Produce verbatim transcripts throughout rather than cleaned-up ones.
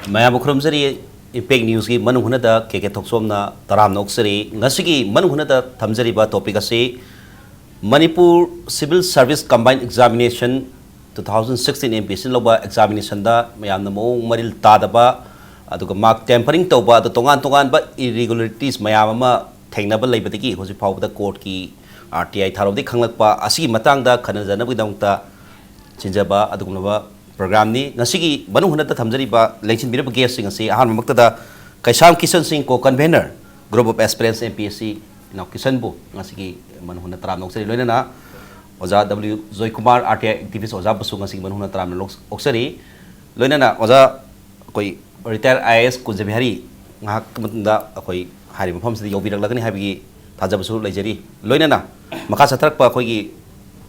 ꯃꯌꯥꯝꯕꯨ ꯈꯨꯔꯨꯝꯖꯔꯤ꯫ Impact Newsꯀꯤ ꯃꯅꯨꯡ ꯍꯨꯠꯅꯗ ꯀꯦ ꯀꯦ ꯊꯣꯛꯆꯣꯝꯅ ꯇꯔꯥꯝꯅ ꯑꯣꯛꯆꯔꯤ꯫ ꯉꯁꯤꯒꯤ ꯃꯅꯨꯡ ꯍꯨꯠꯅꯗ ꯊꯝꯖꯔꯤꯕ topic ꯑꯁꯤ Manipur Civil Service Combined Examination two thousand sixteen, M P S C ꯂꯧꯕ examinationꯗ ꯃꯌꯥꯝꯅ ꯃꯑꯣꯡ ꯃꯔꯤꯜ ꯇꯥꯗꯕ, ꯑꯗꯨꯒ mark tampering ꯇꯧꯕ, ꯑꯗꯨ ꯇꯣꯉꯥꯟ ꯇꯣꯉꯥꯟꯕ irregularities ꯃꯌꯥꯝ ꯑꯃ ꯊꯦꯡꯅꯕ ꯂꯩꯕꯗꯒꯤ ꯍꯧꯖꯤꯛ ꯐꯥꯎꯕꯗ courtꯀꯤ R T I ꯊꯥꯔꯣꯕꯗꯒꯤ ꯈꯪꯂꯛꯄ ꯑꯁꯤꯒꯤ ꯃꯇꯥꯡꯗ ꯈꯟꯅꯖꯅꯕꯒꯤꯗꯃꯛꯇ ꯁꯤꯟꯖꯕ ꯑꯗꯨꯒꯨꯝꯂꯕ programꯅꯤ꯫ ꯉꯁꯤꯒꯤ ꯃꯅꯨꯡ ꯍꯨꯠꯅꯗ ꯊꯝꯖꯔꯤꯕ ꯂꯦꯡꯁꯤꯟꯕꯤꯔꯤꯕ guestꯁꯤꯡ ꯑꯁꯤ ꯑꯍꯥꯟꯕꯃꯛꯇꯗ ꯀꯩꯁꯥꯝ ꯀꯤꯁꯟ ꯁꯤꯡ, co-convener, Group of Aspirants M P S C, ꯏꯅꯥꯎ ꯀꯤꯁꯟꯕꯨ ꯉꯁꯤꯒꯤ ꯃꯅꯨꯡ ꯍꯨꯠꯅ ꯇꯔꯥꯝꯅ ꯑꯣꯛꯆꯔꯤ꯫ ꯂꯣꯏꯅꯅ ꯑꯣꯖꯥ W Joykumar, R T I activist ꯑꯣꯖꯥꯕꯨꯁꯨ ꯉꯁꯤꯒꯤ ꯃꯅꯨꯡ ꯍꯨꯠꯅ ꯇꯔꯥꯝꯅ ꯂꯣꯛ-, ꯑꯣꯛꯆꯔꯤ꯫ ꯂꯣꯏꯅꯅ ꯑꯣꯖꯥ ꯑꯩꯈꯣꯏ retired I A S ꯀꯨꯟꯖꯕꯤꯍꯥꯔꯤ ꯉꯥꯏꯍꯥꯛ ꯃꯇꯨꯡꯗ ꯑꯩꯈꯣꯏ ꯍꯥꯏꯔꯤꯕ ꯃꯐꯝꯁꯤꯗ ꯌꯧꯕꯤꯔꯛꯂꯒꯅꯤ ꯍꯥꯏꯕꯒꯤ ꯊꯥꯖꯕꯁꯨ ꯂꯩꯖꯔꯤ꯫ ꯂꯣꯏꯅꯅ ꯃꯈꯥ ꯆꯠꯊꯔꯛꯄ ꯑꯩꯈꯣꯏꯒꯤ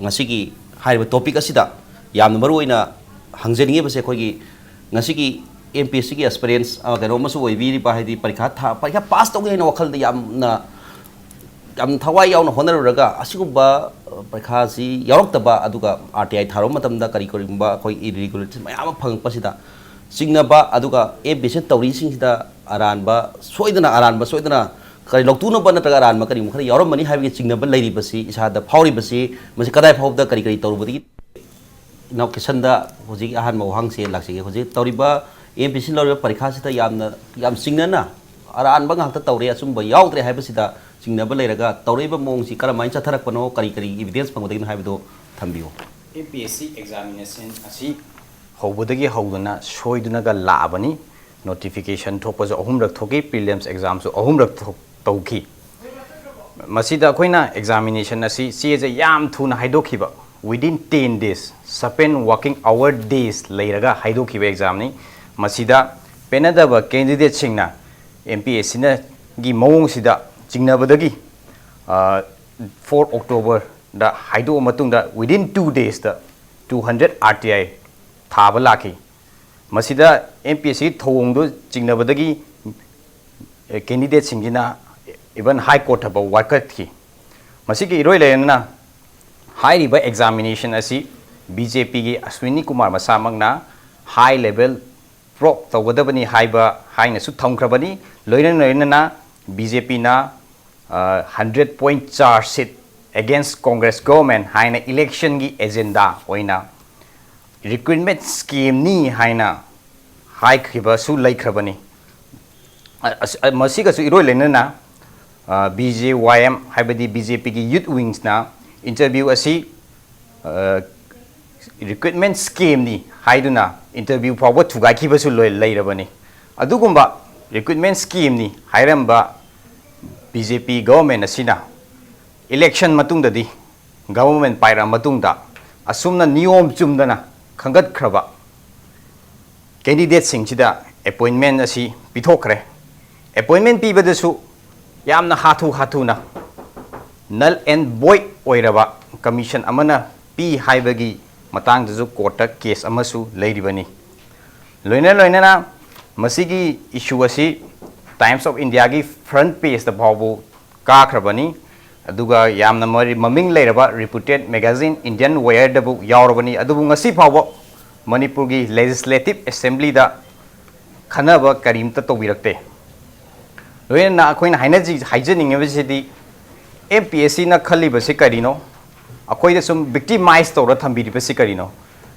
ꯉꯁꯤꯒꯤ ꯍꯥꯏꯔꯤꯕ topic ꯑꯁꯤꯗ ꯌꯥꯝꯅ ꯃꯔꯨ ꯑꯣꯏꯅ ꯍꯪꯖꯅꯤꯡꯉꯤꯕꯁꯦ, ꯑꯩꯈꯣꯏꯒꯤ ꯉꯁꯤꯒꯤ M P S Cꯒꯤ aspirants, ꯑ, ꯀꯩꯅꯣ ꯑꯃꯁꯨ ꯑꯣꯏꯕꯤꯔꯤꯕ, ꯍꯥꯏꯗꯤ ꯄꯔꯤꯈꯥ ꯊꯥ-, ꯄꯔꯤꯈꯥ pass ꯇꯧꯒꯦ ꯍꯥꯏꯅ ꯋꯥꯈꯜꯗ ꯌꯥꯝꯅ, ꯌꯥꯝ ꯊꯋꯥꯏ ꯌꯥꯎꯅ ꯍꯣꯠꯅꯔꯨꯔꯒ ꯑꯁꯤꯒꯨꯝꯕ, ꯑ, ꯄꯔꯤꯈꯥꯁꯤ ꯌꯥꯎꯔꯛꯇꯕ, ꯑꯗꯨꯒ R T I ꯊꯥꯔꯨꯕ ꯃꯇꯝꯗ ꯀꯔꯤ ꯀꯔꯤꯒꯨꯝꯕ ꯑꯩꯈꯣꯏ irregularities ꯃꯌꯥꯝ ꯑꯃ ꯐꯪꯉꯛꯄꯁꯤꯗ ꯆꯤꯡꯅꯕ, ꯑꯗꯨꯒ M P S C ꯇꯧꯔꯤꯁꯤꯡꯁꯤꯗ ꯑꯔꯥꯟꯕ ꯁꯣꯏꯗꯅ, ꯑꯔꯥꯟꯕ ꯁꯣꯏꯗꯅ ꯀꯔꯤ ꯂꯧꯊꯣꯛꯅꯕ ꯅꯠꯇ꯭ꯔꯒ ꯑꯔꯥꯟꯕ ꯀꯔꯤꯒꯨꯝꯕ ꯈꯔ ꯌꯥꯎꯔꯝꯃꯅꯤ ꯍꯥꯏꯕꯒꯤ ꯆꯤꯡꯅꯕ ꯂꯩꯔꯤꯕꯁꯤ, ꯏꯁꯥꯗ ꯐꯥꯎꯔꯤꯕꯁꯤ, ꯃꯁꯤ ꯀꯗꯥꯏ ꯐꯥꯎꯕꯗ ꯀꯔꯤ ꯀꯔꯤ ꯇꯧꯔꯨꯕꯗꯒꯤ? ꯏꯅꯥꯎ ꯀꯤꯁꯟꯗ ꯍꯧꯖꯤꯛ ꯑꯍꯥꯟꯕ ꯋꯥꯍꯪꯁꯦ ꯂꯥꯛꯆꯒꯦ꯫ ꯍꯧꯖꯤꯛ ꯇꯧꯔꯤꯕ M P S C ꯂꯧꯔꯤꯕ ꯄꯔꯤꯈꯥꯁꯤꯗ ꯌꯥꯝꯅ, ꯌꯥꯝ ꯆꯤꯡꯅꯅ ꯑꯔꯥꯟꯕ ꯉꯥꯛꯇ ꯇꯧꯔꯦ, ꯑꯆꯨꯝꯕ ꯌꯥꯎꯗ꯭ꯔꯦ ꯍꯥꯏꯕꯁꯤꯗ ꯆꯤꯡꯅꯕ ꯂꯩꯔꯒ ꯇꯧꯔꯛꯏꯕ ꯃꯑꯣꯡꯁꯤ ꯀꯔꯝꯍꯥꯏꯅ ꯆꯠꯊꯔꯛꯄꯅꯣ, ꯀꯔꯤ ꯀꯔꯤ evidence ꯐꯪꯕꯗꯒꯤꯅꯣ ꯍꯥꯏꯕꯗꯨ ꯊꯝꯕꯤꯌꯨ꯫ M P S C examination ꯑꯁꯤ ꯍꯧꯕꯗꯒꯤ ꯍꯧꯗꯨꯅ ꯁꯣꯏꯗꯨꯅꯒ ꯂꯥꯛꯑꯕꯅꯤ꯫ Notification ꯊꯣꯛꯄꯁꯨ ꯑꯍꯨꯝꯂꯛ ꯊꯣꯛꯈꯤ, prelims examꯁꯨ ꯑꯍꯨꯝꯂꯛ ꯊꯣꯛ-, ꯇꯧꯈꯤ꯫ ꯃꯁꯤꯗ ꯑꯩꯈꯣꯏꯅ examination ꯑꯁꯤ ꯆꯦꯁꯦ ꯌꯥꯝ ꯊꯨꯅ ꯍꯥꯏꯗꯣꯛꯈꯤꯕ, within ten days, seven working hour days ꯂꯩꯔꯒ ꯍꯥꯏꯗꯣꯛꯈꯤꯕ examꯅꯤ꯫ ꯃꯁꯤꯗ ꯄꯦꯟꯅꯗꯕ candidateꯁꯤꯡꯅ M P S Cꯅ ꯒꯤ ꯃꯑꯣꯡꯁꯤꯗ ꯆꯤꯡꯅꯕꯗꯒꯤ, ꯑ, four Octoberꯗ ꯍꯥꯏꯗꯣꯛꯑ ꯃꯇꯨꯡꯗ within two daysꯇ two hundred R T I ꯊꯥꯕ ꯂꯥꯛꯈꯤ꯫ ꯃꯁꯤꯗ M P S Cꯒꯤ ꯊꯧꯑꯣꯡꯗꯨ ꯆꯤꯡꯅꯕꯗꯒꯤ, ꯑꯦ, candidateꯁꯤꯡꯁꯤꯅ even High Courtꯇ ꯐꯥꯎ ꯋꯥꯀꯠꯈꯤ꯫ ꯃꯁꯤꯒꯤ ꯏꯔꯣꯏ ꯂꯩꯔꯅ ꯍꯥꯏꯔꯤꯕ examination ꯑꯁꯤ BJPꯒꯤ Aswini Kumar ꯃꯁꯥꯃꯛꯅ high level prop ꯇꯧꯒꯗꯕꯅꯤ ꯍꯥꯏꯕ ꯍꯥꯏꯅꯁꯨ ꯊꯝꯈ꯭ꯔꯕꯅꯤ꯫ ꯂꯣꯏꯅ ꯂꯣꯏꯅꯅ ꯕꯤ ꯖꯦ ꯄꯤꯅ ꯍꯟꯗ꯭ꯔꯦꯠ ꯄꯣꯏꯟ ꯆꯥꯔ ꯁꯤꯠ ꯑꯦꯒꯦꯟꯁ ꯀꯣꯡꯒ꯭ꯔꯦꯁ ꯒꯣꯚꯔꯟꯃꯦꯟ ꯍꯥꯏꯅ ꯏꯂꯦꯛꯁꯟꯒꯤ ꯑꯦꯖꯦꯟꯗꯥ ꯑꯣꯏꯅ ꯔꯤꯀ꯭ꯔꯨꯠꯃꯦꯟ ꯁ꯭ꯀꯤꯝꯅꯤ ꯍꯥꯏꯅ ꯍꯥꯏꯈꯤꯕꯁꯨ ꯂꯩꯈ꯭ꯔꯕꯅꯤ꯫ ꯑ- ꯑꯁ- ꯑ- ꯃꯁꯤꯒꯁꯨ ꯏꯔꯣꯏ ꯂꯣꯏꯅꯅ ꯕꯤ ꯖꯦ ꯋꯥꯏ ꯑꯦꯝ ꯍꯥꯏꯕꯗꯤ ꯕꯤ ꯖꯦ ꯄꯤꯒꯤ ꯌꯨꯠ ꯋꯤꯡꯁꯅ ꯏꯟꯇꯔꯚ꯭ꯌꯨ ꯑꯁꯤ ꯔꯤꯀ꯭ꯔꯨꯠꯃꯦꯟ ꯁ꯭ꯀꯤꯝꯅꯤ ꯍꯥꯏꯗꯨꯅ ꯏꯟꯇꯔꯚ꯭ꯌꯨ ꯐꯥꯎꯕ ꯊꯨꯒꯥꯏꯈꯤꯕꯁꯨ ꯂꯣꯏ- ꯂꯩꯔꯕꯅꯤ꯫ ꯑꯗꯨꯒꯨꯝꯕ ꯔꯤꯀ꯭ꯔꯨꯠꯃꯦꯟ ꯁ꯭ꯀꯤꯝꯅꯤ ꯍꯥꯏꯔꯝꯕ ꯕꯤ ꯖꯦ ꯄꯤ ꯒꯣꯚꯔꯟꯃꯦꯟ ꯑꯁꯤꯅ ꯏꯂꯦꯛꯁꯟ ꯃꯇꯨꯡꯗꯗꯤ, ꯒꯣꯚꯔꯟꯃꯦꯟ ꯄꯥꯏꯔꯛꯑ ꯃꯇꯨꯡꯗ, ꯑꯁꯨꯝꯅ ꯅꯤꯌꯣꯝ ꯆꯨꯝꯗꯅ ꯈꯟꯒꯠꯈ꯭ꯔꯕ ꯀꯦꯟꯗꯤꯗꯦꯠꯁꯤꯡꯁꯤꯗ ꯑꯦꯄꯣꯏꯟꯃꯦꯟ ꯑꯁꯤ ꯄꯤꯊꯣꯛꯈ꯭ꯔꯦ꯫ ꯑꯦꯄꯣꯏꯟꯃꯦꯟ ꯄꯤꯕꯗꯁꯨ ꯌꯥꯝꯅ ꯍꯥꯊꯨ ꯍꯥꯊꯨꯅ ꯅꯜ ꯑꯦꯟ ꯚꯣꯏꯗ ꯑꯣꯏꯔꯕ ꯀꯃꯤꯁꯟ ꯑꯃꯅ ꯄꯤ ꯍꯥꯏꯕꯒꯤ ꯃꯇꯥꯡꯗꯁꯨ ꯀꯣꯔꯠꯇ ꯀꯦꯁ ꯑꯃꯁꯨ ꯂꯩꯔꯤꯕꯅꯤ꯫ ꯂꯣꯏꯅ ꯂꯣꯏꯅꯅ ꯃꯁꯤꯒꯤ ꯏꯁꯨ ꯑꯁꯤ ꯇꯥꯏꯝꯁ ꯑꯣꯐ ꯏꯟꯗꯤꯌꯥꯒꯤ ꯐ꯭ꯔꯟ ꯄꯦꯖꯇ ꯐꯥꯎꯕ ꯀꯥꯈ꯭ꯔꯕꯅꯤ꯫ ꯑꯗꯨꯒ ꯌꯥꯝꯅ ꯃꯔꯤ- ꯃꯃꯤꯡ ꯂꯩꯔꯕ ꯔꯤꯄ꯭ꯌꯨꯇꯦꯗ ꯃꯦꯒꯥꯖꯤꯟ ꯏꯟꯗꯤꯌꯥꯟ ꯋꯦꯌꯔꯗꯕꯨ ꯌꯥꯎꯔꯕꯅꯤ꯫ ꯑꯗꯨꯕꯨ ꯉꯁꯤ ꯐꯥꯎꯕ ꯃꯅꯤꯄꯨꯔꯒꯤ ꯂꯦꯖꯤꯁꯂꯦꯇꯤꯚ ꯑꯦꯁꯦꯝꯕ꯭ꯂꯤꯗ ꯈꯟꯅꯕ ꯀꯔꯤꯝꯇ ꯇꯧꯕꯤꯔꯛꯇꯦ꯫ ꯂꯣꯏꯅꯅ ꯑꯩꯈꯣꯏꯅ ꯍꯥꯏꯅꯖꯤ- ꯍꯥꯏꯖꯅꯤꯡꯉꯤꯕꯁꯤꯗꯤ, ꯑꯦꯝ ꯄꯤ ꯑꯦꯁ ꯁꯤꯅ ꯈꯜꯂꯤꯕꯁꯤ ꯀꯔꯤꯅꯣ? ꯑꯩꯈꯣꯏꯗ ꯁꯨꯝ ꯚꯤꯛꯇꯤꯃꯥꯏꯁ ꯇꯧꯔ ꯊꯝꯕꯤꯔꯤꯕꯁꯤ ꯀꯔꯤꯅꯣ?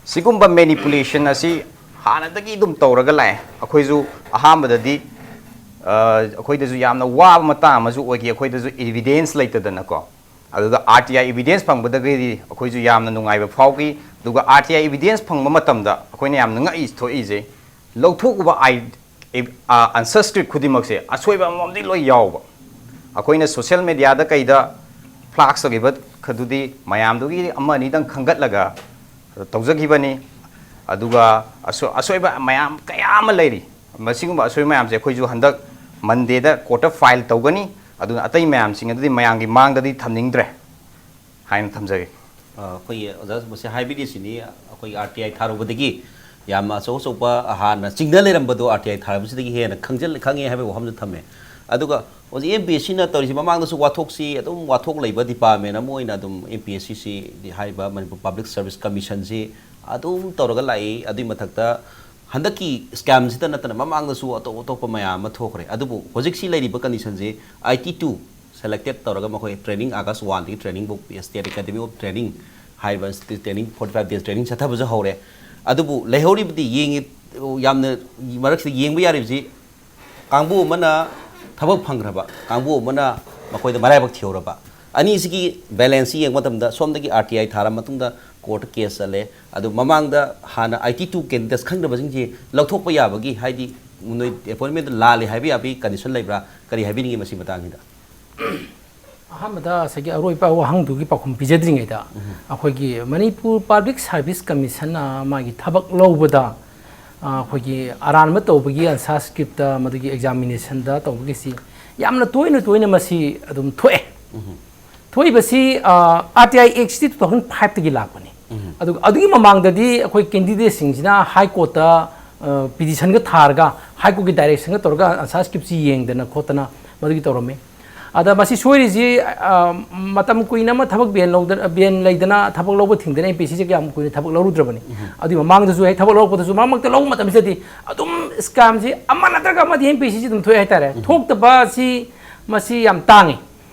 ꯁꯤꯒꯨꯝꯕ ꯃꯦꯅꯤꯄꯨꯂꯦꯁꯟ ꯑꯁꯤ ꯍꯥꯟꯅꯗꯒꯤ ꯑꯗꯨꯝ ꯇꯧꯔꯒ ꯂꯥꯛꯑꯦ꯫ ꯑꯩꯈꯣꯏꯁꯨ ꯑꯍꯥꯟꯕꯗꯗꯤ, ꯑ, ꯑꯩꯈꯣꯏꯗꯁꯨ ꯌꯥꯝꯅ ꯋꯥꯕ ꯃꯇꯥꯡ ꯑꯃꯁꯨ ꯑꯣꯏꯈꯤ, ꯑꯩꯈꯣꯏꯗꯁꯨ ꯏꯚꯤꯗꯦꯟꯁ ꯂꯩꯇꯗꯅꯀꯣ꯫ ꯑꯗꯨꯗ ꯑꯥꯔ ꯇꯤ ꯑꯥꯏ ꯏꯚꯤꯗꯦꯟꯁ ꯐꯪꯕꯗꯒꯤꯗꯤ ꯑꯩꯈꯣꯏꯁꯨ ꯌꯥꯝꯅ ꯅꯨꯡꯉꯥꯏꯕ ꯐꯥꯎꯈꯤ꯫ ꯑꯗꯨꯒ ꯑꯥꯔ ꯇꯤ ꯑꯥꯏ ꯏꯚꯤꯗꯦꯟꯁ ꯐꯪꯕ ꯃꯇꯝꯗ ꯑꯩꯈꯣꯏꯅ ꯌꯥꯝꯅ ꯉꯛꯏ ꯊꯣꯛꯏꯁꯦ, ꯂꯧꯊꯣꯛꯎꯕ ꯑꯥꯏ-, ꯑꯦ-, ꯑ, ꯑꯟꯁꯔ ꯁ꯭ꯀ꯭ꯔꯤꯞ ꯈꯨꯗꯤꯡꯃꯛꯁꯦ ꯑꯁꯣꯏꯕ ꯑꯃꯃꯝꯗꯤ ꯂꯣꯏ ꯌꯥꯎꯕ꯫ ꯑꯩꯈꯣꯏꯅ ꯁꯣꯁꯤꯌꯦꯜ ꯃꯦꯗꯤꯌꯥꯗ ꯀꯩꯗ ꯐ꯭ꯂꯥꯛꯁ ꯇꯧꯈꯤꯕ ꯈꯗꯨꯗꯤ ꯃꯌꯥꯝꯗꯨꯒꯤ ꯑꯃ ꯑꯅꯤꯗꯪ ꯈꯟꯒꯠꯂꯒ ꯇꯧꯖꯈꯤꯕꯅꯤ꯫ ꯑꯗꯨꯒ ꯑꯁꯣ-, ꯑꯁꯣꯏꯕ ꯃꯌꯥꯝ ꯀꯌꯥ ꯑꯃ ꯂꯩꯔꯤ꯫ ꯃꯁꯤꯒꯨꯝꯕ ꯑꯁꯣꯏꯕ ꯃꯌꯥꯝꯁꯦ ꯑꯩꯈꯣꯏꯁꯨ ꯍꯟꯗꯛ ꯃꯟꯗꯦꯗ ꯀꯣꯔꯠꯇ ꯐꯥꯏꯜ ꯇꯧꯒꯅꯤ꯫ ꯑꯗꯨꯅ ꯑꯇꯩ ꯃꯌꯥꯝꯁꯤꯡ ꯑꯗꯨꯗꯤ ꯃꯌꯥꯝꯒꯤ ꯃꯥꯡꯗꯗꯤ ꯊꯝꯅꯤꯡꯗ꯭ꯔꯦ ꯍꯥꯏꯅ ꯊꯝꯖꯒꯦ꯫ ꯑ, ꯑꯩꯈꯣꯏꯒꯤ ꯑꯣꯖꯥ ꯃꯁꯤ ꯍꯥꯏꯕꯤꯔꯤꯁꯤꯅꯤ, ꯑꯩꯈꯣꯏꯒꯤ ꯑꯥꯔ ꯇꯤ ꯑꯥꯏ ꯊꯥꯔꯨꯕꯗꯒꯤ ꯌꯥꯝꯅ ꯑꯆꯧ ꯑꯆꯧꯕ ꯍꯥꯟꯅ ꯆꯤꯡꯅ ꯂꯩꯔꯝꯕꯗꯣ ꯑꯥꯔ ꯇꯤ ꯑꯥꯏ ꯊꯥꯔꯕꯁꯤꯗꯒꯤ ꯍꯦꯟꯅ ꯈꯪꯖꯤꯜ-, ꯈꯪꯉꯦ ꯍꯥꯏꯕꯒꯤ ꯋꯥꯐꯝꯗ ꯊꯝꯃꯦ꯫ ꯑꯗꯨꯒ ꯍꯧꯖꯤꯛ ꯑꯦꯝ ꯄꯤ ꯑꯦꯁ ꯁꯤꯅ ꯇꯧꯔꯤꯁꯤ, ꯃꯃꯥꯡꯗꯁꯨ ꯋꯥꯊꯣꯛꯁꯤ ꯑꯗꯨꯝ, ꯋꯥꯊꯣꯛ ꯂꯩꯕ ꯗꯤꯄꯥꯔꯠꯃꯦꯟ ꯑꯃ ꯑꯣꯏꯅ ꯑꯗꯨꯝ ꯑꯦꯝ ꯄꯤ ꯑꯦꯁ ꯁꯤꯁꯤ ꯍꯥꯏꯔꯤꯕ ꯃꯅꯤꯄꯨꯔ ꯄꯕ꯭ꯂꯤꯛ ꯁꯔꯚꯤꯁ ꯀꯃꯤꯁꯟꯁꯤ ꯑꯗꯨꯝ ꯇꯧꯔꯒ ꯂꯥꯛꯏ꯫ ꯑꯗꯨꯒꯤ ꯃꯊꯛꯇ ꯍꯟꯗꯛꯀꯤ ꯁ꯭ꯀꯦꯝꯁꯤꯗ ꯅꯠꯇꯅ ꯃꯃꯥꯡꯗꯁꯨ ꯑꯇꯣꯞ ꯑꯇꯣꯞꯄ ꯃꯌꯥꯝ ꯑꯃ ꯊꯣꯛꯈ꯭ꯔꯦ꯫ ꯑꯗꯨꯕꯨ ꯍꯧꯖꯤꯛꯁꯤ ꯂꯩꯔꯤꯕ ꯀꯟꯗꯤꯁꯟꯁꯤ ꯑꯥꯏ ꯇꯤ ꯇꯨ ꯁꯦꯂꯦꯛꯇꯦꯠ ꯇꯧꯔꯒ ꯃꯈꯣꯏ ꯇ꯭ꯔꯦꯅꯤꯡ ꯑꯥꯒꯁ ꯋꯥꯟꯗꯒꯤ ꯇ꯭ꯔꯦꯅꯤꯡꯕꯨꯛ ꯁ꯭ꯇꯦꯠ ꯑꯦꯀꯥꯗꯃꯤ ꯑꯣꯐ ꯇ꯭ꯔꯦꯅꯤꯡ ꯍꯥꯏꯔꯤꯕ training forty five days training ꯆꯠꯊꯕꯁꯨ ꯍꯧꯔꯦ꯫ ꯑꯗꯨꯕꯨ ꯂꯩꯍꯧꯔꯤꯕꯗꯤ ꯌꯦꯡꯉꯤ ꯌꯥꯝꯅ ꯃꯔꯛꯁꯤꯗ ꯌꯦꯡꯕ ꯌꯥꯔꯤꯕꯁꯤ ꯀꯥꯡꯕꯨ ꯑꯃꯅ ꯊꯕꯛ ꯐꯪꯈ꯭ꯔꯕ, ꯀꯥꯡꯕꯨ ꯑꯃꯅ ꯃꯈꯣꯏꯗ ꯃꯔꯥꯏꯕꯛ ꯊꯤꯍꯧꯔꯕ꯫ ꯑꯅꯤꯁꯤꯒꯤ ꯕꯦꯂꯦꯟꯁꯁꯤ ꯌꯦꯡꯕ ꯃꯇꯝꯗ ꯁꯣꯝꯗꯒꯤ ꯑꯥꯔ ꯇꯤ ꯑꯥꯏ ꯊꯥꯔ ꯃꯇꯨꯡꯗ ꯀꯣꯔꯠꯇ ꯀꯦꯁ ꯆꯠꯂꯦ꯫ ꯑꯗꯨ ꯃꯃꯥꯡꯗ ꯍꯥꯟꯅ ꯑꯥꯏ ꯇꯤ ꯇꯨ ꯀꯦꯟꯗꯤꯗꯦꯠꯁ ꯈꯪꯗꯕꯁꯤꯡꯁꯤ ꯂꯧꯊꯣꯛꯄ ꯌꯥꯕꯒꯤ, ꯍꯥꯏꯗꯤ ꯅꯣꯏ ꯑꯦꯄꯣꯏꯟꯃꯦꯟꯗ ꯂꯥꯜꯂꯦ ꯍꯥꯏꯕ ꯌꯥꯕꯒꯤ ꯀꯟꯗꯤꯁꯟ ꯂꯩꯕ꯭ꯔꯥ? ꯀꯔꯤ ꯍꯥꯏꯕꯤꯅꯤꯡꯉꯤ ꯃꯁꯤ ꯃꯇꯥꯡꯁꯤꯗ? ꯑꯍꯥꯟꯕꯗ ꯉꯁꯥꯏꯒꯤ ꯑꯔꯣꯏꯕ ꯋꯥꯍꯪꯗꯨꯒꯤ ꯄꯥꯎꯈꯨꯝ ꯄꯤꯖꯗ꯭ꯔꯤꯉꯩꯗ, ꯑꯩꯈꯣꯏꯒꯤ ꯃꯅꯤꯄꯨꯔ ꯄꯕ꯭ꯂꯤꯛ ꯁꯥꯔꯚꯤꯁ ꯀꯃꯤꯁꯟꯅ ꯃꯥꯒꯤ ꯊꯕꯛ ꯂꯧꯕꯗ, ꯑ, ꯑꯩꯈꯣꯏꯒꯤ ꯑꯔꯥꯟꯕ ꯇꯧꯕꯒꯤ ꯑꯟꯁꯥꯔ ꯁ꯭ꯀ꯭ꯔꯤꯞꯇ ꯃꯗꯨꯒꯤ ꯑꯦꯛꯖꯥꯃꯤꯅꯦꯁꯟꯗ ꯇꯧꯕꯒꯤꯁꯤ ꯌꯥꯝꯅ ꯇꯣꯏꯅ ꯇꯣꯏꯅ ꯃꯁꯤ ꯑꯗꯨꯝ ꯊꯣꯛꯑꯦ꯫ ꯊꯣꯛꯏꯕꯁꯤ ꯑꯥꯔ ꯇꯤ ꯑꯥꯏ ꯑꯦꯛꯁꯇꯤ ꯇꯨ ꯊꯥꯎꯖꯟ ꯐꯥꯏꯚꯇꯒꯤ ꯂꯥꯛꯄꯅꯤ꯫ ꯑꯗꯨꯒ ꯑꯗꯨꯒꯤ ꯃꯃꯥꯡꯗꯗꯤ ꯑꯩꯈꯣꯏ ꯀꯦꯟꯗꯤꯗꯦꯠꯁꯤꯡꯁꯤꯅ ꯍꯥꯏ ꯀꯣꯔꯠꯇ ꯄꯤꯇꯤꯁꯟꯒ ꯊꯥꯔꯒ, ꯍꯥꯏ ꯀꯣꯔꯠꯀꯤ ꯗꯥꯏꯔꯦꯛꯁꯟꯒ ꯇꯧꯔꯒ ꯑꯟꯁꯥꯔ ꯁ꯭ꯀ꯭ꯔꯤꯞꯁꯤ ꯌꯦꯡꯗꯅ ꯈꯣꯠꯇꯅ ꯃꯗꯨꯒꯤ ꯇꯧꯔꯝꯃꯤ꯫ ꯑꯗ ꯃꯁꯤ ꯁꯣꯏꯔꯤꯁꯤ, ꯑ, ꯃꯇꯝ ꯀꯨꯏꯅ ꯑꯃ ꯊꯕꯛ ꯕꯦꯟ ꯂꯧꯗꯅ, ꯕꯦꯟ ꯂꯩꯗꯅ ꯊꯕꯛ ꯂꯧꯕ ꯊꯤꯡꯗꯅ ꯑꯦꯝ ꯄꯤ ꯑꯦꯁ ꯁꯤꯁꯦ ꯀꯌꯥꯝ ꯀꯨꯏꯅ ꯊꯕꯛ ꯂꯧꯔꯨꯗ꯭ꯔꯕꯅꯤ꯫ ꯑꯗꯨꯒꯤ ꯃꯃꯥꯡꯗꯁꯨ ꯍꯦꯛ ꯊꯕꯛ ꯂꯧꯔꯛꯄꯗꯁꯨ ꯃꯔꯛ ꯃꯔꯛꯇ ꯂꯧꯕ ꯃꯇꯝꯁꯤꯗꯗꯤ ꯑꯗꯨꯝ ꯁ꯭ꯀꯦꯝꯁꯤ ꯑꯃ ꯅꯠꯇ꯭ꯔꯒ ꯑꯃꯗꯤ ꯑꯦꯝ ꯄꯤ ꯑꯦꯁ ꯁꯤꯁꯤ ꯑꯗꯨꯝ ꯊꯣꯛꯑꯦ ꯍꯥꯏꯇꯥꯔꯦ꯫ ꯊꯣꯛꯇꯕꯁꯤ ꯃꯁꯤ ꯌꯥꯝ ꯇꯥꯡꯉꯤ꯫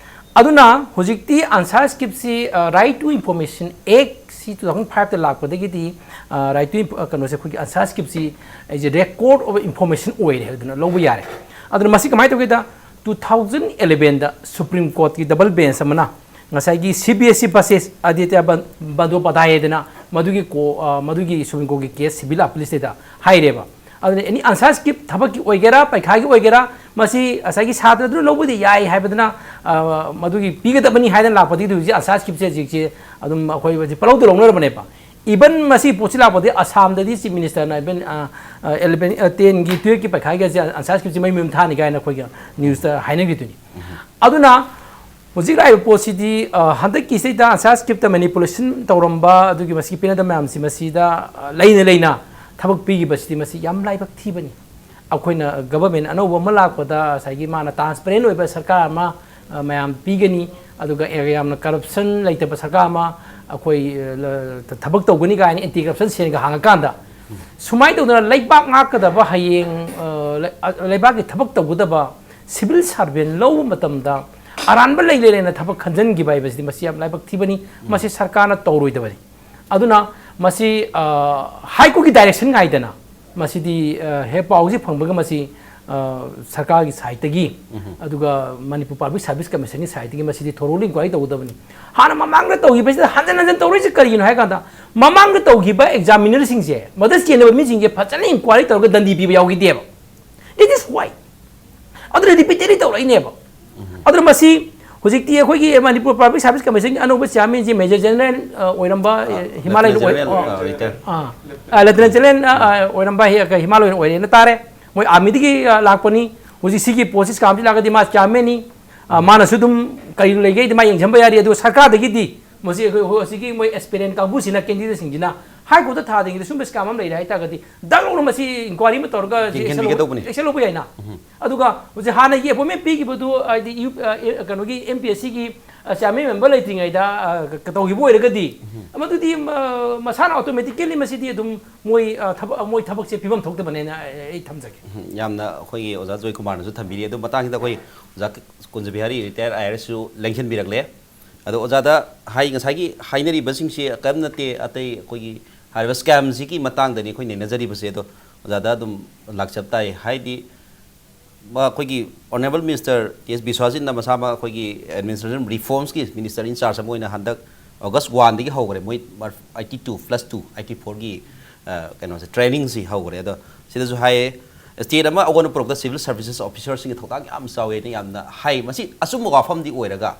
ꯑꯗꯨꯅ ꯍꯧꯖꯤꯛꯇꯤ ꯑꯟꯁꯥꯔ ꯁ꯭ꯀ꯭ꯔꯤꯞꯁꯤ, ꯑ, ꯔꯥꯏꯠ ꯇꯨ ꯏꯟꯐꯣꯔꯃꯦꯁꯟ ꯑꯦꯛꯁꯤ ꯇꯨ ꯊꯥꯎꯖꯟ ꯐꯥꯏꯚꯇ ꯂꯥꯛꯄꯗꯒꯤꯗꯤ, ꯑ, ꯔꯥꯏꯠ ꯇꯨ ꯏꯟꯐ-, ꯑ, ꯀꯩꯅꯣꯁꯦ, ꯑꯩꯈꯣꯏꯒꯤ ꯑꯟꯁꯥꯔ ꯁ꯭ꯀ꯭ꯔꯤꯞꯁꯤ ꯑꯩꯁꯦ ꯔꯦꯀꯣꯔꯗ ꯑꯣꯐ ꯏꯟꯐꯣꯔꯃꯦꯁꯟ ꯑꯣꯏꯔꯦ ꯍꯥꯏꯗꯅ ꯂꯧꯕ ꯌꯥꯔꯦ꯫ ꯑꯗꯨꯅ ꯃꯁꯤ ꯀꯃꯥꯏꯅ ꯇꯧꯒꯦꯗ, ꯇꯨ ꯊꯥꯎꯖꯟ ꯑꯦꯂꯦꯚꯦꯟꯗ ꯁꯨꯄ꯭ꯔꯤꯝ ꯀꯣꯔꯠꯀꯤ ꯗꯕꯜ ꯕꯦꯟꯆ ꯑꯃꯅ ꯉꯁꯥꯏꯒꯤ C B S E versus Aditya ꯕꯟ-, ꯕꯟꯗꯣꯄꯥꯙ꯭ꯌꯥꯌ ꯍꯥꯏꯗꯅ ꯃꯗꯨꯒꯤ ꯀꯣ-, ꯑ, ꯃꯗꯨꯒꯤ ꯁꯨꯄ꯭ꯔꯤꯝ ꯀꯣꯔꯠꯀꯤ ꯀꯦꯁ ꯁꯤꯚꯤꯜ ꯑꯄꯤꯜꯁꯤꯗ ꯍꯥꯏꯔꯦꯕ꯫ ꯑꯗꯨꯅ ꯑꯦꯅꯤ ꯑꯟꯁꯥꯔ ꯁ꯭ꯀ꯭ꯔꯤꯞ ꯊꯕꯛꯀꯤ ꯑꯣꯏꯒꯦꯔꯥ, ꯄꯩꯈꯥꯒꯤ ꯑꯣꯏꯒꯦꯔꯥ, ꯃꯁꯤ ꯉꯁꯥꯏꯒꯤ ꯁꯥꯇ꯭ꯔꯗꯨꯅ ꯂꯧꯕꯗꯤ ꯌꯥꯏ ꯍꯥꯏꯕꯗꯨꯅ, ꯑ, ꯃꯗꯨꯒꯤ ꯄꯤꯒꯗꯕꯅꯤ ꯍꯥꯏꯗꯅ ꯂꯥꯛꯄꯗꯒꯤꯗꯤ ꯍꯧꯖꯤꯛ ꯑꯟꯁꯥꯔ ꯁ꯭ꯀ꯭ꯔꯤꯞꯁꯦ ꯍꯧꯖꯤꯛꯁꯦ ꯑꯗꯨꯝ ꯑꯩꯈꯣꯏ ꯍꯧꯖꯤꯛ ꯄꯪꯂꯧꯗ ꯂꯧꯅꯔꯕꯅꯦꯕ꯫ ꯏꯚꯟ ꯃꯁꯤ ꯄꯣꯠꯁꯤ ꯂꯥꯛꯄꯗꯒꯤ ꯑꯁꯥꯝꯗꯗꯤ ꯆꯤꯐ ꯃꯤꯅꯤꯁꯇꯔꯅ ꯏꯚꯟ, ꯑ, ꯑ, ꯑꯦꯂꯦꯚꯦꯟ, ꯑ, ꯇꯦꯟꯒꯤ, ꯇꯨꯌꯦꯜꯐꯀꯤ ꯄꯩꯈꯥꯒꯁꯦ ꯑꯟꯁꯥꯔ ꯁ꯭ꯀ꯭ꯔꯤꯞꯁꯦ ꯃꯩ ꯃꯌꯨꯝ ꯊꯥꯅꯤ ꯀꯥꯏꯅ ꯑꯩꯈꯣꯏꯒꯤ ꯅ꯭ꯌꯨꯁꯇ ꯍꯥꯏꯅꯈ꯭ꯔꯤꯗꯨꯅꯤ꯫ ꯑꯗꯨꯅ ꯍꯧꯖꯤꯛ ꯂꯥꯛꯏꯕ ꯄꯣꯠꯁꯤꯗꯤ, ꯑ, ꯍꯟꯗꯛꯀꯤꯁꯤꯗ ꯑꯟꯁꯥꯔ ꯁ꯭ꯀ꯭ꯔꯤꯞꯇ ꯃꯦꯅꯤꯄꯨꯂꯦꯁꯟ ꯇꯧꯔꯝꯕ ꯑꯗꯨꯒꯤ ꯃꯁꯤꯒꯤ ꯄꯦꯟꯅꯗꯕ ꯃꯌꯥꯝꯁꯤ ꯃꯁꯤꯗ, ꯑ, ꯂꯩꯅ ꯂꯩꯅ ꯊꯕꯛ ꯄꯤꯈꯤꯕꯁꯤꯗꯤ ꯃꯁꯤ ꯌꯥꯝ ꯂꯥꯏꯕꯛ ꯊꯤꯕꯅꯤ꯫ ꯑꯩꯈꯣꯏꯅ ꯒꯚꯔꯟꯃꯦꯟ ꯑꯅꯧꯕ ꯑꯃ ꯂꯥꯛꯄꯗ ꯉꯁꯥꯏꯒꯤ ꯃꯥꯅ ꯇ꯭ꯔꯥꯟꯁꯄꯔꯦꯟ ꯑꯣꯏꯕ ꯁꯔꯀꯥꯔ ꯑꯃ, ꯑ, ꯃꯌꯥꯝ ꯄꯤꯒꯅꯤ, ꯑꯗꯨꯒ ꯌꯥꯝꯅ ꯀꯔꯞꯁꯟ ꯂꯩꯇꯕ ꯁꯔꯀꯥꯔ ꯑꯃ ꯑꯩꯈꯣꯏ, ꯑ, ꯊꯕꯛ ꯇꯧꯒꯅꯤ ꯀꯥꯏꯅ ꯑꯦꯟꯇꯤ ꯀꯔꯞꯁꯟ ꯁꯦꯜꯒ ꯍꯥꯡꯉꯀꯥꯟꯗ ꯁꯨꯃꯥꯏꯅ ꯇꯧꯗꯅ ꯂꯩꯕꯥꯛ ꯉꯥꯛꯀꯗꯕ, ꯍꯌꯦꯡ ꯑ, ꯂꯩ- ꯑ, ꯂꯩꯕꯥꯛꯀꯤ ꯊꯕꯛ ꯇꯧꯒꯗꯕ ꯁꯤꯚꯤꯜ ꯁꯥꯔꯚꯦꯟ ꯂꯧꯕ ꯃꯇꯝꯗ ꯑꯔꯥꯟꯕ ꯂꯩ ꯂꯩ ꯂꯩꯅ ꯊꯕꯛ ꯈꯟꯖꯟꯈꯤꯕ ꯍꯥꯏꯕꯁꯤꯗꯤ ꯃꯁꯤ ꯌꯥꯝ ꯂꯥꯏꯕꯛ ꯊꯤꯕꯅꯤ꯫ ꯃꯁꯤ ꯁꯔꯀꯥꯔꯅ ꯇꯧꯔꯣꯏꯗꯕꯅꯤ꯫ ꯑꯗꯨꯅ ꯃꯁꯤ ꯍꯥꯏ ꯀꯣꯔꯠꯀꯤ ꯗꯥꯏꯔꯦꯛꯁꯟ ꯉꯥꯏꯗꯅ ꯃꯁꯤꯗꯤ ꯑ, ꯍꯦꯛ ꯄꯥꯎꯁꯤ ꯐꯪꯕꯒ ꯃꯁꯤ ꯑ, ꯁꯔꯀꯥꯔꯒꯤ ꯁꯥꯏꯠꯇꯒꯤ, ꯑꯗꯨꯒ ꯃꯅꯤꯄꯨꯔ ꯄꯕ꯭ꯂꯤꯛ ꯁꯥꯔꯚꯤꯁ ꯀꯃꯤꯁꯟꯒꯤ ꯁꯥꯏꯠꯇꯒꯤ ꯃꯁꯤꯗꯤ ꯊꯣꯔꯣꯂꯤ ꯏꯟꯀ꯭ꯋꯥꯏꯔꯤ ꯇꯧꯒꯗꯕꯅꯤ꯫ ꯍꯥꯟꯅ ꯃꯃꯥꯡꯗ ꯇꯧꯈꯤꯕꯁꯤꯗ ꯍꯟꯖꯟ ꯍꯟꯖꯟ ꯇꯧꯔꯛꯏꯁꯤ ꯀꯔꯤꯒꯤꯅꯣ ꯍꯥꯏ ꯀꯥꯟꯗ, ꯃꯃꯥꯡꯗ ꯇꯧꯈꯤꯕ ꯑꯦꯛꯖꯥꯃꯤꯅꯔꯁꯤꯡꯁꯦ ꯃꯗ ꯆꯦꯟꯅꯕ ꯃꯤꯁꯤꯡꯁꯦ ꯐꯖꯅ ꯏꯟꯀ꯭ꯋꯥꯏꯔꯤ ꯇꯧꯔꯒ ꯗꯟꯗꯤ ꯄꯤꯕ ꯌꯥꯎꯈꯤꯗꯦꯕ꯫ It is why. ꯑꯗꯨꯅ ꯔꯤꯄꯤꯇꯦꯗꯂꯤ ꯇꯧꯔꯛꯏꯅꯦꯕ꯫ ꯑꯗꯨꯅ ꯃꯁꯤ ꯍꯧꯖꯤꯛꯇꯤ ꯑꯩꯈꯣꯏꯒꯤ ꯃꯅꯤꯄꯨꯔ ꯄꯕ꯭ꯂꯤꯛ ꯁꯥꯔꯚꯤꯁ ꯀꯃꯤꯁꯟꯒꯤ ꯑꯅꯧꯕ ꯆꯤꯌꯥꯔꯃꯦꯟꯁꯤ ꯃꯦꯖꯔ ꯖꯦꯅꯔꯦꯜ ꯑꯣꯏꯔꯝꯕ, ꯑ, ꯍꯤꯃꯥꯂꯌꯟ ꯑꯣꯏ-, ꯖꯦꯅꯔꯦꯜ, ꯑꯣ, ꯑ, ꯔꯤꯇꯥꯌꯔ꯫ ꯑ, ꯑ, ꯂꯦꯐꯇꯤꯅꯦꯟ ꯖꯦꯅꯔꯦꯜ, ꯑ, ꯑꯣꯏꯔꯝꯕ ꯍꯦꯛ ꯍꯤꯃꯥꯂꯌꯟ ꯑꯣꯏꯔꯦꯅ ꯇꯥꯔꯦ꯫ ꯃꯣꯏ ꯑꯥꯔꯃꯤꯗꯒꯤ, ꯑ, ꯂꯥꯛꯄꯅꯤ꯫ ꯍꯧꯖꯤꯛ ꯁꯤꯒꯤ ꯄꯣꯁ ꯁꯤ ꯀꯥꯝꯁꯤ ꯂꯥꯛꯑꯒꯗꯤ ꯃꯥ ꯆꯤꯌꯥꯔꯃꯦꯟꯅꯤ꯫ ꯑ, ꯃꯥꯅꯁꯨ ꯑꯗꯨꯝ ꯀꯔꯤ ꯂꯩꯒꯦꯗꯤ ꯃꯥ ꯌꯦꯡꯁꯤꯟꯕ ꯌꯥꯔꯤ꯫ ꯑꯗꯨꯒ ꯁꯔꯀꯥꯔꯗꯒꯤꯗꯤ ꯃꯁꯤ ꯑꯩꯈꯣꯏ ꯍꯧꯖꯤꯛꯀꯤ ꯃꯣꯏ ꯑꯦꯁꯄꯤꯔꯦꯟ ꯀꯥꯡꯕꯨꯁꯤꯅ, ꯀꯦꯟꯗꯤꯗꯦꯠꯁꯤꯡꯁꯤꯅ ꯍꯥꯏ ꯀꯣꯔꯠꯇ ꯊꯥꯗ꯭ꯔꯤꯉꯩꯗ ꯁꯨꯝꯕ ꯁ꯭ꯀꯦꯝ ꯑꯃ ꯂꯩꯔꯦ ꯍꯥꯏꯇꯥꯔꯒꯗꯤ ꯗꯛ ꯂꯥꯎꯅ ꯃꯁꯤ ꯏꯟꯀ꯭ꯋꯥꯏꯔꯤ ꯑꯃ ꯇꯧꯔꯒ ꯌꯦꯡꯁꯤꯟꯕꯤꯒꯗꯧꯕꯅꯤ꯫ Action ꯂꯧꯕ ꯌꯥꯏꯅ꯫ ꯑꯗꯨꯒ ꯍꯧꯖꯤꯛ ꯍꯥꯟꯅꯒꯤ ꯑꯦꯄꯣꯏꯟꯃꯦꯟ ꯄꯤꯈꯤꯕꯗꯨ, ꯍꯥꯏꯗꯤ, ꯌꯨ-, ꯑ, ꯑꯦ, ꯀꯩꯅꯣꯒꯤ ꯑꯦꯝ ꯄꯤ ꯑꯦꯁ ꯁꯤꯒꯤ, ꯑ, ꯆꯤꯌꯥꯔꯃꯦꯟ ꯃꯦꯝꯕꯔ ꯂꯩꯇ꯭ꯔꯤꯉꯩꯗ, ꯑ, ꯀ-, ꯇꯧꯈꯤꯕ ꯑꯣꯏꯔꯒꯗꯤ, ꯃꯗꯨꯗꯤ, ꯑ, ꯃꯁꯥꯅ ꯑꯣꯇꯣꯃꯦꯇꯤꯀꯦꯜꯂꯤ ꯃꯁꯤꯗꯤ ꯑꯗꯨꯝ ꯃꯣꯏ, ꯑ, ꯊꯕꯛ, ꯃꯣꯏ ꯊꯕꯛꯁꯦ ꯄꯤꯐꯝ ꯊꯣꯛꯇꯕꯅꯦꯅ ꯑꯩ, ꯑꯩ ꯊꯝꯖꯒꯦ꯫ ꯎꯝ, ꯌꯥꯝꯅ ꯑꯩꯈꯣꯏꯒꯤ ꯑꯣꯖꯥ ꯖꯣꯏꯀꯨꯃꯥꯔꯅꯁꯨ ꯊꯝꯕꯤꯔꯤ꯫ ꯑꯗꯨ ꯃꯇꯥꯡꯁꯤꯗ ꯑꯩꯈꯣꯏ ꯑꯣꯖꯥ ꯀꯨꯟꯖ ꯕꯤꯍꯥꯔꯤ, ꯔꯤꯇꯥꯌꯔ ꯑꯥꯏ ꯑꯥꯔ ꯑꯦꯁꯁꯨ ꯂꯦꯡꯁꯤꯟꯕꯤꯔꯛꯂꯦ꯫ ꯑꯗꯣ ꯑꯣꯖꯥꯗ ꯍꯥꯏ, ꯉꯁꯥꯏꯒꯤ ꯍꯥꯏꯅꯔꯤꯕꯁꯤꯡꯁꯦ ꯀꯔꯤꯝ ꯅꯠꯇꯦ, ꯑꯇꯩ ꯑꯩꯈꯣꯏꯒꯤ ꯍꯥꯏꯔꯤꯕ ꯁ꯭ꯀꯦꯝꯁꯤꯒꯤ ꯃꯇꯥꯡꯗꯅꯤ ꯑꯩꯈꯣꯏ ꯅꯩꯅꯖꯔꯤꯕꯁꯦ꯫ ꯑꯗꯣ ꯑꯣꯖꯥꯗ ꯑꯗꯨꯝ ꯂꯥꯛꯆꯕ ꯇꯥꯏ꯫ ꯍꯥꯏꯗꯤ, ꯃꯥ ꯑꯩꯈꯣꯏꯒꯤ ꯑꯣꯅꯔꯦꯕꯜ ꯃꯤꯅꯤꯁꯇꯔ ꯇꯤ ꯑꯦꯁ ꯕꯤꯁ꯭ꯋꯥꯖꯤꯠꯅ ꯃꯁꯥꯃꯛ ꯑꯩꯈꯣꯏꯒꯤ ꯑꯦꯗꯃꯤꯅꯤꯁꯇ꯭ꯔꯦꯁꯟ ꯔꯤꯐꯣꯔꯝꯁꯀꯤ ꯃꯤꯅꯤꯁꯇꯔ ꯏꯟ ꯆꯥꯔꯖ ꯑꯃ ꯑꯣꯏꯅ ꯍꯟꯗꯛ ꯑꯣꯒꯁ ꯋꯥꯟꯗꯒꯤ ꯍꯧꯈ꯭ꯔꯦ꯫ ꯃꯣꯏ eighty two plus two, eighty ꯐꯣꯔꯒꯤ, ꯑ, ꯀꯩꯅꯣꯁꯦ, ꯇ꯭ꯔꯦꯅꯤꯡꯁꯤ ꯍꯧꯈ꯭ꯔꯦ꯫ ꯑꯗꯣ ꯁꯤꯗꯁꯨ ꯍꯥꯏꯌꯦ, ꯁ꯭ꯇꯦꯠ ꯑꯃ ꯑꯑꯣꯟꯕ ꯄꯨꯔꯛꯇ ꯁꯤꯚꯤꯜ ꯁꯥꯔꯚꯤꯁꯦꯁ ꯑꯣꯐꯤꯁꯔꯁꯤꯡꯒꯤ ꯊꯧꯗꯥꯡ ꯌꯥꯝ ꯆꯥꯎꯋꯦꯅ ꯌꯥꯝꯅ ꯍꯥꯏ꯫ ꯃꯁꯤ ꯑꯆꯨꯝꯕ ꯋꯥꯐꯝꯗꯤ ꯑꯣꯏꯔꯒ,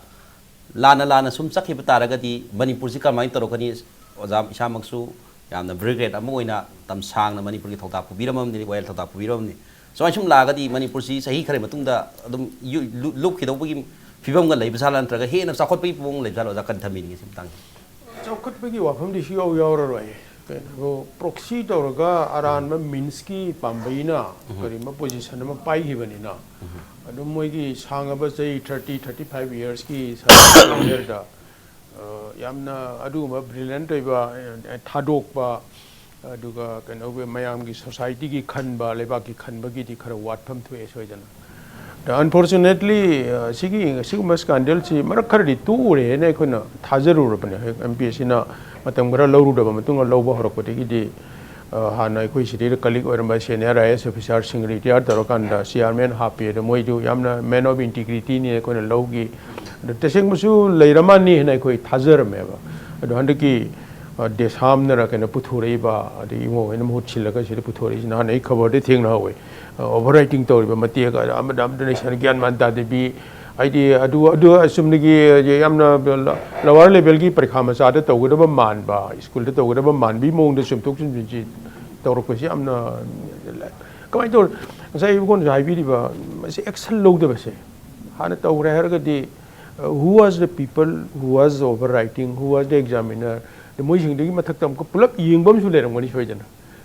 ꯂꯥꯟꯅ ꯂꯥꯟꯅ ꯁꯨꯝ ꯆꯠꯈꯤꯕ ꯇꯥꯔꯒꯗꯤ ꯃꯅꯤꯄꯨꯔꯁꯤ ꯀꯃꯥꯏꯅ ꯇꯧꯔꯛꯀꯅꯤ? ꯑꯣꯖꯥ ꯏꯁꯥꯃꯛꯁꯨ ꯌꯥꯝꯅ ꯕ꯭ꯌꯨꯔꯣꯀ꯭ꯔꯦꯠ ꯑꯃ ꯑꯣꯏꯅ ꯃꯇꯝ ꯁꯥꯡꯅ ꯃꯅꯤꯄꯨꯔꯒꯤ ꯊꯧꯗꯥꯡ ꯄꯨꯕꯤꯔꯝꯃꯕꯅꯤ, ꯋꯥꯌꯦꯜ ꯊꯧꯗꯥꯡ ꯄꯨꯕꯤꯔꯝꯃꯕꯅꯤ꯫ ꯁꯨꯃꯥꯏꯅ ꯁꯨꯝ ꯂꯥꯛꯑꯒꯗꯤ ꯃꯅꯤꯄꯨꯔꯁꯤ ꯆꯍꯤ ꯈꯔꯒꯤ ꯃꯇꯨꯡꯗ ꯑꯗꯨꯝ ꯌꯨ-, ꯂꯨ-, ꯂꯨꯞꯈꯤꯗꯧꯕꯒꯤ ꯐꯤꯕꯝꯒ ꯂꯩꯕ ꯖꯥꯠꯂꯥ, ꯅꯠꯇ꯭ꯔꯒ ꯍꯦꯟꯅ ꯆꯥꯎꯈꯠꯄꯒꯤ ꯃꯑꯣꯡ ꯂꯩꯕ ꯖꯥꯠꯂꯥ? ꯑꯣꯖꯥ, ꯀꯔꯤ ꯊꯝꯕꯤꯅꯤꯡꯉꯤ ꯁꯤ ꯃꯇꯥꯡꯗ? ꯆꯥꯎꯈꯠꯄꯒꯤ ꯋꯥꯐꯝꯗꯤ ꯁꯨꯌꯥꯎ ꯌꯥꯎꯔꯔꯣꯏ꯫ ꯀꯩꯅꯣ, ꯄ꯭ꯔꯣꯛꯁꯤ ꯇꯧꯔꯒ ꯑꯔꯥꯟꯕ ꯃꯤꯟꯁꯀꯤ ꯄꯥꯝꯕꯩꯅ ꯀꯔꯤꯒꯨꯝꯕ ꯄꯣꯖꯤꯁꯟ ꯑꯃ ꯄꯥꯏꯈꯤꯕꯅꯤꯅ, ꯑꯗꯨꯝ ꯃꯣꯏꯒꯤ ꯁꯥꯡꯉꯕ ꯆꯍꯤ ꯊꯥꯔꯇꯤ, ꯊꯥꯔꯇꯤ ꯐꯥꯏꯚ ꯌꯔꯁꯀꯤ ꯁꯔꯚꯤꯁ ꯀꯦꯔꯤꯌꯔꯗ, ꯑ, ꯌꯥꯝꯅ ꯑꯗꯨꯒꯨꯝꯕ ꯕ꯭ꯔꯤꯂꯤꯌꯟꯠ ꯑꯣꯏꯕ, ꯑ, ꯊꯥꯗꯣꯛꯄ, ꯑꯗꯨꯒ ꯀꯩꯅꯣꯒꯤ ꯃꯌꯥꯝꯒꯤ ꯁꯣꯁꯥꯏꯇꯤꯒꯤ ꯈꯟꯕ, ꯂꯩꯕꯥꯛꯀꯤ ꯈꯟꯕꯒꯤꯗꯤ ꯈꯔ ꯋꯥꯠꯐꯝ ꯊꯣꯛꯑꯦ ꯁꯣꯏꯗꯅ꯫ ꯑꯗ unfortunately, ꯑ, ꯁꯤꯒꯤ, ꯁꯤꯒꯨꯝꯕ ꯁ꯭ꯀꯥꯟꯗꯦꯜꯁꯤ ꯃꯔꯛ ꯈꯔꯗꯤ ꯇꯣꯛꯎꯔꯦꯅ ꯑꯩꯈꯣꯏꯅ ꯊꯥꯖꯔꯨꯔꯕꯅꯦ꯫ ꯑꯦꯝ ꯄꯤ ꯑꯦꯁ ꯁꯤꯅ ꯃꯇꯝ ꯈꯔ ꯂꯧꯔꯨꯗꯕ ꯃꯇꯨꯡꯗ ꯂꯧꯕ ꯍꯧꯔꯛꯄꯗꯒꯤꯗꯤ, ꯑ, ꯍꯥꯟꯅ ꯑꯩꯈꯣꯏ ꯁꯤꯗꯩꯗ ꯀꯂꯤꯛ ꯑꯣꯏꯔꯝꯕ ꯁꯦꯅꯤꯌꯔ ꯑꯥꯏ ꯑꯦꯁ ꯑꯣꯐꯤꯁꯥꯔꯁꯤꯡ ꯔꯤꯇꯥꯌꯔ ꯇꯧꯔꯀꯥꯟꯗ ꯆꯤꯌꯥꯔꯃꯦꯟ ꯍꯥꯞꯄꯦ꯫ ꯑꯗꯣ ꯃꯣꯏꯗꯨ ꯌꯥꯝꯅ man of integrityꯅꯤ ꯑꯩꯈꯣꯏꯅ ꯂꯧꯈꯤ꯫ ꯑꯗꯣ ꯇꯁꯦꯡꯕꯁꯨ ꯂꯩꯔꯃꯥꯟꯅꯤ ꯍꯥꯏꯅ ꯑꯩꯈꯣꯏ ꯊꯥꯖꯔꯝꯃꯦꯕ꯫ ꯑꯗꯣ ꯍꯟꯗꯛꯀꯤ, ꯑ, ꯗꯦꯁꯥꯝꯅꯔ ꯀꯩꯅꯣ ꯄꯨꯊꯣꯔꯛꯏꯕ, ꯑꯗꯩ ꯏꯃꯣ ꯍꯣꯏꯅ ꯃꯍꯨꯠ ꯁꯤꯜꯂꯒ ꯁꯤꯗ ꯄꯨꯊꯣꯔꯛꯏꯁꯤ ꯅꯍꯥꯟ ꯑꯩ ꯈꯕꯔꯗ ꯊꯦꯡꯅꯍꯧꯋꯦ꯫ ꯑ, overwriting ꯇꯧꯔꯤꯕ ꯃꯇꯦꯛ ꯑꯃꯗ ꯑꯃꯗ ꯂꯩꯁꯟ ꯒ꯭ꯌꯥꯟ ꯃꯥꯟ ꯇꯥꯗꯕꯤ, ꯍꯥꯏꯗꯤ ꯑꯗꯨ, ꯑꯗꯨ ꯑꯆꯨꯝꯅꯒꯤ ꯌꯥꯝꯅ lower levelꯒꯤ ꯄꯔꯤꯈꯥ ꯃꯆꯥꯗ ꯇꯧꯒꯗꯕ ꯃꯥꯟꯕ, ꯁ꯭ꯀꯨꯜꯗ ꯇꯧꯒꯗꯕ ꯃꯥꯟꯕꯒꯤ ꯃꯑꯣꯡꯗ ꯆꯨꯝꯊꯣꯛ ꯆꯨꯝꯁꯤꯟꯁꯤ ꯇꯧꯔꯛꯄꯁꯤ ꯌꯥꯝꯅ ꯀꯃꯥꯏꯅ ꯇꯧꯔ-, ꯉꯁꯥꯏ ꯏꯕꯨꯡꯉꯣꯅꯁꯨ ꯍꯥꯏꯕꯤꯔꯤꯕ, ꯃꯁꯤ action ꯂꯧꯗꯕꯁꯦ꯫ ꯍꯥꯟꯅ ꯇꯧꯈ꯭ꯔꯦ ꯍꯥꯏꯔꯒꯗꯤ, uh, who was the people, who was overwriting, who was the examiner? ꯑꯗ ꯃꯣꯏꯁꯤꯡꯗꯨꯒꯤ ꯃꯊꯛꯇ ꯑꯃꯨꯛꯀ ꯄꯨꯂꯞ ꯌꯦꯡꯕ ꯑꯃꯁꯨ ꯂꯩꯔꯝꯒꯅꯤ ꯁꯣꯏꯗꯅ꯫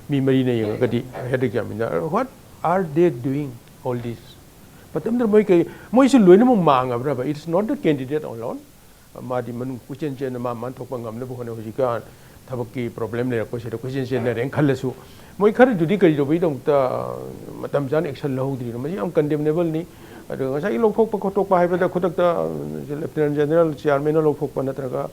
ꯃꯤ ꯃꯔꯤꯅ ꯌꯦꯡꯉꯒꯗꯤ head examiner, what are they doing all this? ꯃꯇꯝꯗꯨꯗ ꯃꯣꯏ ꯀꯩ, ꯃꯣꯏꯁꯨ ꯂꯣꯏꯅꯃꯛ ꯃꯥꯡꯉꯕ꯭ꯔꯕ? It's not the candidate alone. ꯃꯥꯗꯤ ꯃꯅꯨꯡ ꯀꯣꯏꯆꯦꯟ ꯆꯦꯟꯅ ꯃꯥ ꯃꯥꯅ ꯊꯣꯛꯄ ꯉꯝꯅꯕ ꯍꯣꯠꯅꯩ꯫ ꯍꯧꯖꯤꯛꯀꯥꯟ ꯊꯕꯛꯀꯤ problem ꯂꯩꯔꯛꯄꯁꯤꯗ ꯀꯣꯏꯆꯦꯟ ꯆꯦꯟꯅꯔꯦꯅ ꯈꯜꯂꯁꯨ, ꯃꯣꯏ ꯈꯔꯗꯨꯗꯤ ꯀꯔꯤꯗꯧꯕꯩꯗꯃꯛꯇ ꯃꯇꯝ ꯆꯥꯅ action ꯂꯧꯍꯧꯗ꯭ꯔꯤꯅꯣ? ꯃꯁꯤ ꯌꯥꯝ condemnableꯅꯤ꯫ ꯑꯗꯨꯒ ꯉꯁꯥꯏꯒꯤ ꯂꯧꯊꯣꯛꯄ ꯈꯣꯠꯇꯣꯛꯄ ꯍꯥꯏꯕꯗ ꯈꯨꯗꯛꯇ, ꯑ, Lieutenant General chairmanꯅ ꯂꯧꯊꯣꯛꯄ ꯅꯠꯇ꯭ꯔꯒ,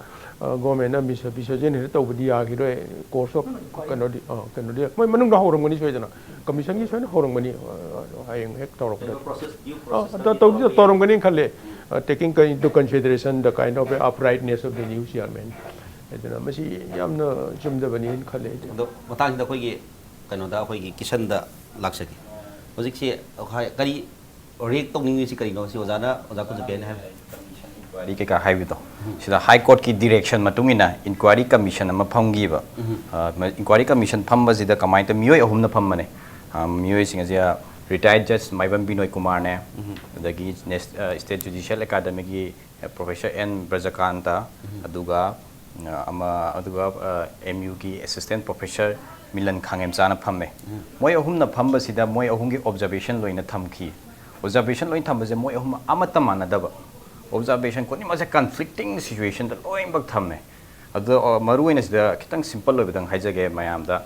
ꯑ, governmentꯅ ꯃꯤꯁ-, ꯕꯤꯁꯔꯖꯟ ꯍꯦꯛꯇ ꯇꯧꯕꯗꯤ ꯌꯥꯈꯤꯔꯣꯏ꯫ Course of ꯀꯩꯅꯣꯗꯤ, ꯑ, ꯀꯩꯅꯣꯗꯤ ꯃꯣꯏ ꯃꯅꯨꯡꯗ ꯍꯧꯔꯝꯒꯅꯤ ꯁꯣꯏꯗꯅ꯫ Commissionꯒꯤ ꯁꯣꯏꯅ ꯍꯧꯔꯝꯒꯅꯤ, ꯑ, ꯍꯌꯦꯡ ꯍꯦꯛ ꯇꯧꯔꯛꯄꯗ꯫ ꯑ, ꯇꯧ-, ꯇꯧ-, ꯇꯧꯔꯝꯒꯅꯤ ꯈꯜꯂꯦ꯫ Uh, taking into consideration the kind of uprightness of the new chairman. ꯑꯗꯨꯅ ꯃꯁꯤ ꯌꯥꯝꯅ ꯆꯨꯝꯗꯕꯅꯤ ꯍꯥꯏꯅ ꯈꯜꯂꯦ ꯑꯩꯗꯤ꯫ ꯑꯗꯣ ꯃꯇꯥꯡꯁꯤꯗ ꯑꯩꯈꯣꯏꯒꯤ ꯀꯩꯅꯣꯗ, ꯑꯩꯈꯣꯏꯒꯤ ꯀꯤꯁꯟꯗ ꯂꯥꯛꯆꯒꯦ꯫ ꯍꯧꯖꯤꯛꯁꯤ ꯑꯩꯈꯣꯏ ꯀꯔꯤ react ꯇꯧꯅꯤꯡꯉꯤꯁꯤ ꯀꯔꯤꯅꯣ? ꯁꯤ ꯑꯣꯖꯥꯅ, ꯑꯣꯖꯥ ꯀꯨꯟꯖꯕꯤꯅ ꯍꯥꯏꯕ꯫ Inquiry ꯀꯩꯀꯥ ꯍꯥꯏꯕꯗꯣ, ꯁꯤꯗ High Courtꯀꯤ direction ꯃꯇꯨꯡ ꯏꯟꯅ inquiry commission ꯑꯃ ꯐꯝꯈꯤꯕ꯫ ꯑ, ꯃ-, inquiry commission ꯐꯝꯕꯁꯤꯗ ꯀꯃꯥꯏꯅ ꯇꯧ-, ꯃꯤꯑꯣꯏ ꯑꯍꯨꯝꯅ ꯐꯝꯕꯅꯦ꯫ ꯑ, ꯃꯤꯑꯣꯏꯁꯤꯡ ꯑꯁꯦ retired judge ꯃꯥꯏꯕꯝ ꯕꯤꯅꯣꯏ ꯀꯨꯃꯥꯔꯅꯦ, ꯑꯗꯒꯤ ꯅꯦꯁ-, ꯑ, State Judicial Academyꯒꯤ Professor N ꯕ꯭ꯔꯖꯀꯥꯟꯇ, ꯑꯗꯨꯒ, ꯑ, ꯑꯃ, ꯑꯗꯨꯒ, ꯑ, ꯑꯦꯝ ꯌꯨꯒꯤ Assistant Professor ꯃꯤꯂꯟ ꯈꯥꯉꯦꯝꯆꯥꯅ ꯐꯝꯃꯦ꯫ ꯃꯣꯏ ꯑꯍꯨꯝꯅ ꯐꯝꯕꯁꯤꯗ ꯃꯣꯏ ꯑꯍꯨꯝꯒꯤ observation ꯂꯣꯏꯅ ꯊꯝꯈꯤ꯫ Observation ꯂꯣꯏꯅ ꯊꯝꯕꯁꯦ ꯃꯣꯏ ꯑꯍꯨꯝ ꯑꯃꯠꯇ ꯃꯥꯟꯅꯗꯕ꯫ Observation ꯈꯨꯗꯤꯡꯃꯛꯁꯦ conflicting situationꯗ ꯂꯣꯏꯅꯃꯛ ꯊꯝꯃꯦ꯫ ꯑꯗꯣ ꯑ, ꯃꯔꯨ ꯑꯣꯏꯅ ꯁꯤꯗ ꯈꯤꯇꯪ ꯁꯤꯝꯄꯜ ꯑꯣꯏꯕꯗꯪ ꯍꯥꯏꯖꯒꯦ ꯃꯌꯥꯝꯗ꯫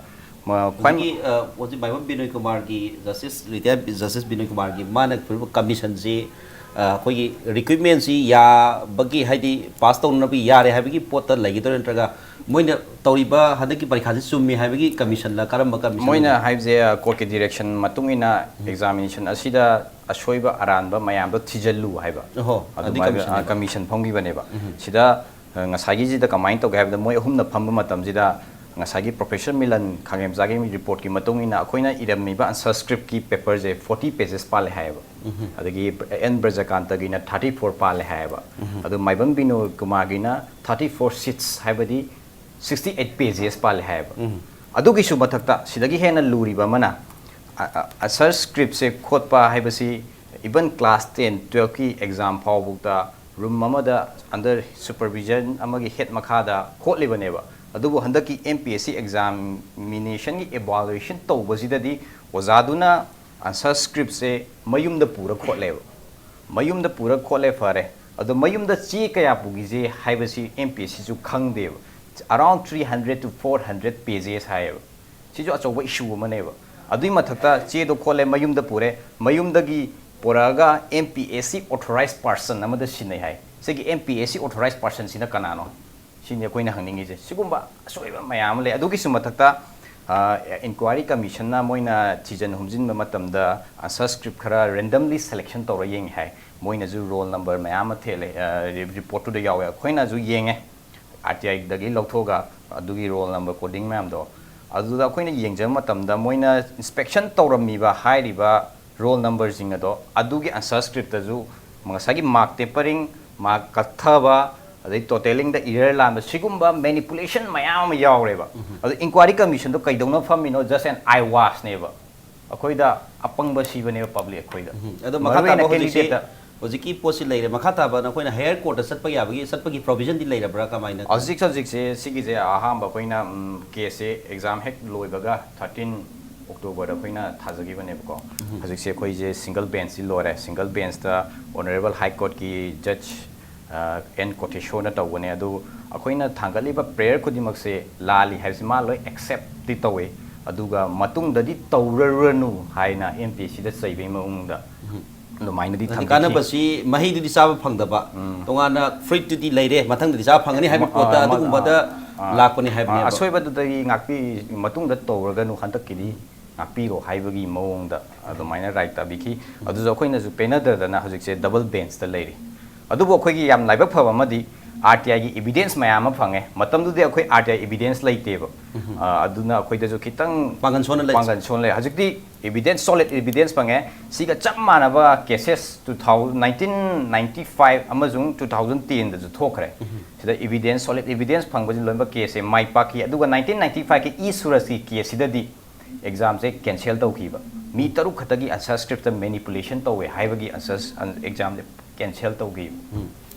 ꯃ-, ꯈ꯭ꯋꯥꯏ ꯍꯧꯖꯤꯛꯀꯤ ꯑ, ꯍꯧꯖꯤꯛ ꯃꯥꯏꯕꯝ ꯕꯤꯅꯣꯏ ꯀꯨꯃꯥꯔꯒꯤ, ꯖꯁꯇꯤꯁ ꯔꯤꯇꯥꯌꯔ ꯖꯁꯇꯤꯁ ꯕꯤꯅꯣꯏ ꯀꯨꯃꯥꯔꯒꯤ ꯃꯥꯅ ꯄꯤꯔꯤꯕ ꯀꯃꯤꯁꯟꯁꯤ, ꯑ, ꯑꯩꯈꯣꯏꯒꯤ ꯔꯤꯀ꯭ꯔꯨꯏꯠꯃꯦꯟꯁꯤ ꯌꯥꯕꯒꯤ, ꯍꯥꯏꯗꯤ ꯄꯥꯁ ꯇꯧꯅꯅꯕꯒꯤ ꯌꯥꯔꯦ ꯍꯥꯏꯕꯒꯤ ꯄꯣꯠꯇ ꯂꯩꯒꯗꯣꯏꯔꯥ, ꯅꯠꯇ꯭ꯔꯒ ꯃꯣꯏꯅ ꯇꯧꯔꯤꯕ ꯍꯟꯗꯛꯀꯤ ꯄꯔꯤꯈꯥꯁꯤ ꯆꯨꯝꯃꯤ ꯍꯥꯏꯕꯒꯤ ꯀꯃꯤꯁꯟꯂ, ꯀꯔꯝꯕ ꯀꯃꯤꯁꯟ ꯃꯣꯏꯅ ꯑꯣꯏꯗꯣꯏꯅꯣ? ꯍꯥꯏꯕꯁꯦ, ꯑ, ꯀꯣꯔꯠꯀꯤ ꯗꯤꯔꯦꯛꯁꯟ ꯃꯇꯨꯡ ꯏꯟꯅ ꯑꯦꯛꯖꯥꯃꯤꯅꯦꯁꯟ ꯑꯁꯤꯗ ꯑꯁꯣꯏꯕ ꯑꯔꯥꯟꯕ ꯃꯌꯥꯝꯗꯣ ꯊꯤꯖꯤꯜꯂꯨ ꯍꯥꯏꯕ꯫ ꯑꯣꯍꯣ, ꯑꯗꯨꯗꯤ ꯑꯗꯨꯃꯥꯏꯅ, ꯑ, ꯀꯃꯤꯁꯟꯅꯦꯕ꯫ ꯀꯃꯤꯁꯟ ꯐꯝꯈꯤꯕꯅꯦꯕ꯫ ꯁꯤꯗ, ꯑ, ꯉꯁꯥꯏꯒꯤꯁꯤꯗ ꯀꯃꯥꯏꯅ ꯇꯧꯒꯦ ꯍꯥꯏꯕꯗ, ꯃꯣꯏ ꯑꯍꯨꯝꯅ ꯐꯝꯕ ꯃꯇꯝꯁꯤꯗ ꯉꯁꯥꯏꯒꯤ ꯄ꯭ꯔꯣꯐꯦꯁꯔ ꯃꯤꯂꯟ ꯈꯥꯉꯦꯝꯆꯥꯒꯤ ꯔꯤꯄꯣꯔꯠꯀꯤ ꯃꯇꯨꯡ ꯏꯟꯅ ꯑꯩꯈꯣꯏꯅ ꯏꯔꯝꯃꯤꯕ ꯑꯟꯁꯔ ꯁ꯭ꯀ꯭ꯔꯤꯞꯀꯤ ꯄꯦꯄꯔꯁꯦ ꯐꯣꯔꯇꯤ ꯄꯦꯖꯦꯁ ꯄꯥꯜꯂꯦ ꯍꯥꯏꯌꯦꯕ꯫ ꯑꯗꯒꯤ ꯑꯦꯟ ꯕ꯭ꯔꯖꯀꯥꯟꯇꯒꯤꯅ ꯊꯥꯔꯇꯤ ꯐꯣꯔ ꯄꯥꯜꯂꯦ ꯍꯥꯏꯌꯦꯕ꯫ ꯑꯗꯨ ꯃꯥꯏꯕꯝ ꯕꯤꯅꯣꯏ ꯀꯨꯃꯥꯔꯒꯤꯅ ꯊꯥꯔꯇꯤ ꯐꯣꯔ ꯁꯤꯠꯁ, ꯍꯥꯏꯕꯗꯤ ꯁꯤꯛꯁꯇꯤ ꯑꯩꯠ ꯄꯦꯖꯦꯁ ꯄꯥꯜꯂꯦ ꯍꯥꯏꯌꯦꯕ꯫ ꯑꯗꯨꯒꯤꯁꯨ ꯃꯊꯛꯇ ꯁꯤꯗꯒꯤ ꯍꯦꯟꯅ ꯂꯨꯔꯤꯕ ꯑꯃꯅ, ꯑ-, ꯑ-, ꯑꯟꯁꯔ ꯁ꯭ꯀ꯭ꯔꯤꯞꯁꯦ ꯈꯣꯠꯄ ꯍꯥꯏꯕꯁꯤ even class ten, twelveꯀꯤ exam ꯐꯥꯎꯕꯗ ꯔꯨꯝ ꯑꯃꯗ under supervision ꯑꯃꯒꯤ ꯍꯦꯠ ꯃꯈꯥꯗ ꯈꯣꯠꯂꯤꯕꯅꯦꯕ꯫ ꯑꯗꯨꯕꯨ ꯍꯟꯗꯛꯀꯤ M P S C examinationꯒꯤ evaluation ꯇꯧꯕꯁꯤꯗꯗꯤ ꯑꯣꯖꯥꯗꯨꯅ ꯑꯟꯁꯔ ꯁ꯭ꯀ꯭ꯔꯤꯞꯁꯦ ꯃꯌꯨꯝꯗ ꯄꯨꯔ ꯈꯣꯠꯂꯦꯕ꯫ ꯃꯌꯨꯝꯗ ꯄꯨꯔ ꯈꯣꯠꯂꯦ, ꯐꯔꯦ꯫ ꯑꯗꯣ ꯃꯌꯨꯝꯗ ꯆꯦ ꯀꯌꯥ ꯄꯨꯈꯤꯁꯦ ꯍꯥꯏꯕꯁꯤ M P S Cꯁꯨ ꯈꯪꯗꯦꯕ꯫ Around three hundred to four hundred pages ꯍꯥꯏꯌꯦꯕ꯫ ꯁꯤꯁꯨ ꯑꯆꯧꯕ issue ꯑꯃꯅꯦꯕ꯫ ꯑꯗꯨꯏ ꯃꯊꯛꯇ ꯆꯦꯗꯣ ꯈꯣꯠꯂꯦ, ꯃꯌꯨꯝꯗ ꯄꯨꯔꯦ, ꯃꯌꯨꯝꯗꯒꯤ ꯄꯨꯔꯛꯑꯒ M P S C authorized person ꯑꯃꯗ ꯁꯤꯟꯅꯩ ꯍꯥꯏ꯫ ꯁꯤꯒꯤ M P S C authorized personꯁꯤꯅ ꯀꯅꯥꯅꯣ? ꯁꯤꯅꯤ ꯑꯩꯈꯣꯏꯅ ꯍꯪꯅꯤꯡꯉꯤꯁꯦ꯫ ꯁꯤꯒꯨꯝꯕ ꯑꯁꯣꯏꯕ ꯃꯌꯥꯝ ꯑꯃ ꯂꯩ꯫ ꯑꯗꯨꯒꯤꯁꯨ ꯃꯊꯛꯇ, ꯑ, inquiry commissionꯅ ꯃꯣꯏꯅ ꯊꯤꯖꯤꯟ ꯍꯨꯝꯖꯤꯟꯕ ꯃꯇꯝꯗ answer script ꯈꯔ randomly selection ꯇꯧꯔ ꯌꯦꯡꯉꯤ ꯍꯥꯏ꯫ ꯃꯣꯏꯅꯁꯨ roll number ꯃꯌꯥꯝ ꯑꯃ ꯊꯦꯠꯂꯦ, ꯑ, ꯔꯤ-, reportꯇꯨꯗ ꯌꯥꯎꯋꯦ꯫ ꯑꯩꯈꯣꯏꯅꯁꯨ ꯌꯦꯡꯉꯦ, R T Iꯗꯒꯤ ꯂꯧꯊꯣꯛꯑꯒ ꯑꯗꯨꯒꯤ roll number coding ꯃꯌꯥꯝꯗꯣ꯫ ꯑꯗꯨꯗ ꯑꯩꯈꯣꯏꯅ ꯌꯦꯡꯖꯕ ꯃꯇꯝꯗ ꯃꯣꯏꯅ inspection ꯇꯧꯔꯝꯃꯤꯕ ꯍꯥꯏꯔꯤꯕ roll numberꯁꯤꯡ ꯑꯗꯣ ꯑꯗꯨꯒꯤ answer scriptꯇꯁꯨ ꯉꯁꯥꯏꯒꯤ mark tapering, mark ꯀꯛꯊꯕ, ꯑꯗꯩ totallingꯗ error ꯂꯥꯟꯕ, ꯁꯤꯒꯨꯝꯕ manipulation ꯃꯌꯥꯝ ꯑꯃ ꯌꯥꯎꯔꯦꯕ꯫ ꯑꯗꯣ inquiry commissionꯗꯣ ꯀꯩꯗꯧꯅ ꯐꯝꯃꯤꯅꯣ? Just an eyewash ꯅꯦꯕ꯫ ꯑꯩꯈꯣꯏꯗ ꯑꯄꯪꯕ ꯁꯤꯕꯅꯦꯕ public ꯑꯩꯈꯣꯏꯗ꯫ ꯎꯝ꯫ ꯑꯗꯣ ꯃꯈꯥ ꯃꯔꯨ ꯑꯣꯏꯅ ꯇꯥꯕ ꯍꯧꯖꯤꯛꯁꯤ, candidateꯇ꯫ ꯍꯧꯖꯤꯛꯀꯤ ꯄꯣꯠꯁꯤ ꯂꯩꯔꯦ꯫ ꯃꯈꯥ ꯇꯥꯕ ꯅꯈꯣꯏꯅ higher courtꯇ ꯆꯠꯄ ꯌꯥꯕꯒꯤ, ꯆꯠꯄꯒꯤ provisionꯗꯤ ꯂꯩꯔꯕ꯭ꯔꯥ? ꯀꯃꯥꯏꯅ? ꯍꯧꯖꯤꯛ ꯍꯧꯖꯤꯛꯁꯦ ꯁꯤꯒꯤꯁꯦ ꯑꯍꯥꯟꯕ ꯑꯩꯈꯣꯏꯅ, ꯎꯝ, caseꯁꯦ exam ꯍꯦꯛ ꯂꯣꯏꯕꯒ thirteen Octoberꯗ ꯑꯩꯈꯣꯏꯅ ꯊꯥꯖꯈꯤꯕꯅꯦꯕꯀꯣ꯫ ꯎꯝ꯫ ꯍꯧꯖꯤꯛꯁꯦ ꯑꯩꯈꯣꯏꯁꯦ single benchꯁꯤ ꯂꯣꯏꯔꯦ꯫ Single benchꯇ Honourable High Courtꯀꯤ judge, ꯑ, N Kotheswarꯅ ꯇꯧꯕꯅꯦ꯫ ꯑꯗꯨ ꯑꯩꯈꯣꯏꯅ ꯊꯥꯡꯒꯠꯂꯤꯕ prayer ꯈꯨꯗꯤꯡꯃꯛꯁꯦ ꯂꯥꯜꯂꯤ ꯍꯥꯏꯕꯁꯤ ꯃꯥ ꯂꯣꯏ accept ꯇꯤ ꯇꯧꯋꯦ꯫ ꯑꯗꯨꯒ ꯃꯇꯨꯡꯗꯗꯤ ꯇꯧꯔꯔꯅꯨ ꯍꯥꯏꯅ M P S C ꯗ ꯆꯩꯕꯒꯤ ꯃꯑꯣꯡꯗ ꯑꯗꯨꯃꯥꯏꯅꯗꯤ ꯍꯥꯏꯗꯤ ꯊꯝꯕꯤꯈꯤ꯫ ꯀꯥꯟꯅꯕꯁꯤ ꯃꯍꯩꯗꯨꯗꯤ ꯆꯥꯕ ꯐꯪꯗꯕ, ꯎꯝ꯫ ꯇꯣꯉꯥꯟꯅ fruit ꯇꯨꯗꯤ ꯂꯩꯔꯦ, ꯃꯊꯪꯗꯗꯤ ꯆꯥꯕ ꯐꯪꯒꯅꯤ ꯍꯥꯏꯕ ꯃ-, ꯄꯣꯠꯇ ꯑ, ꯃ-, ꯑꯗꯨꯒꯨꯝꯕꯗ ꯑ, ꯂꯥꯛꯄꯅꯤ ꯑ, ꯍꯥꯏꯕꯅꯦꯕ꯫ ꯑꯁꯣꯏꯕꯗꯨꯗꯒꯤ ꯉꯥꯛꯄꯤ, ꯃꯇꯨꯡꯗ ꯇꯧꯔꯒꯅꯨ, ꯍꯟꯗꯛꯀꯤꯗꯤ ꯉꯥꯛꯄꯤꯔꯣ ꯍꯥꯏꯕꯒꯤ ꯃꯑꯣꯡꯗ ꯑꯗꯨꯃꯥꯏꯅ right ꯇꯥꯕꯤꯈꯤ꯫ ꯑꯗꯨꯁꯨ ꯑꯩꯈꯣꯏꯅꯁꯨ ꯄꯦꯟꯅꯗꯗꯅ ꯍꯧꯖꯤꯛꯁꯦ double bench ꯇ ꯂꯩꯔꯤ꯫ ꯑꯗꯨꯕꯨ ꯑꯩꯈꯣꯏꯒꯤ ꯌꯥꯝ ꯂꯥꯏꯕꯛ ꯐꯕ ꯑꯃꯗꯤ R T I ꯒꯤ evidence ꯃꯌꯥꯝ ꯑꯃ ꯐꯪꯉꯦ꯫ ꯃꯇꯝꯗꯨꯗꯤ ꯑꯩꯈꯣꯏ R T I evidence ꯂꯩꯇꯦꯕ꯫ ꯑ, ꯑꯗꯨꯅ ꯑꯩꯈꯣꯏꯗꯁꯨ ꯈꯤꯇꯪ ꯄꯥꯡꯒꯜ ꯁꯣꯟꯅ ꯂꯩ꯫ ꯄꯥꯡꯒꯜ ꯁꯣꯟꯅ ꯂꯩ꯫ ꯍꯧꯖꯤꯛꯇꯤ evidence, solid evidence ꯐꯪꯉꯦ꯫ ꯁꯤꯒ ꯆꯞ ꯃꯥꯟꯅꯕ cases two thousand, nineteen ninety five ꯑꯃꯁꯨꯡ two thousand ten ꯗꯁꯨ ꯊꯣꯛꯈ꯭ꯔꯦ꯫ ꯁꯤꯗ evidence, solid evidence ꯐꯪꯕꯁꯤ ꯂꯣꯏꯅꯃꯛ case ꯁꯦ ꯃꯥꯏ ꯄꯥꯛꯈꯤ꯫ ꯑꯗꯨꯒ nineteen ninety five ꯀꯤ E ꯁꯨꯔꯖꯀꯤ case ꯁꯤꯗꯗꯤ exam ꯁꯦ cancel ꯇꯧꯈꯤꯕ꯫ ꯃꯤ ꯇꯔꯨꯛ ꯈꯛꯇꯒꯤ answer script ꯇ manipulation ꯇꯧꯋꯦ ꯍꯥꯏꯕꯒꯤ answers, exam ꯁꯦ cancel ꯇꯧꯈꯤꯕ꯫ ꯎꯝ꯫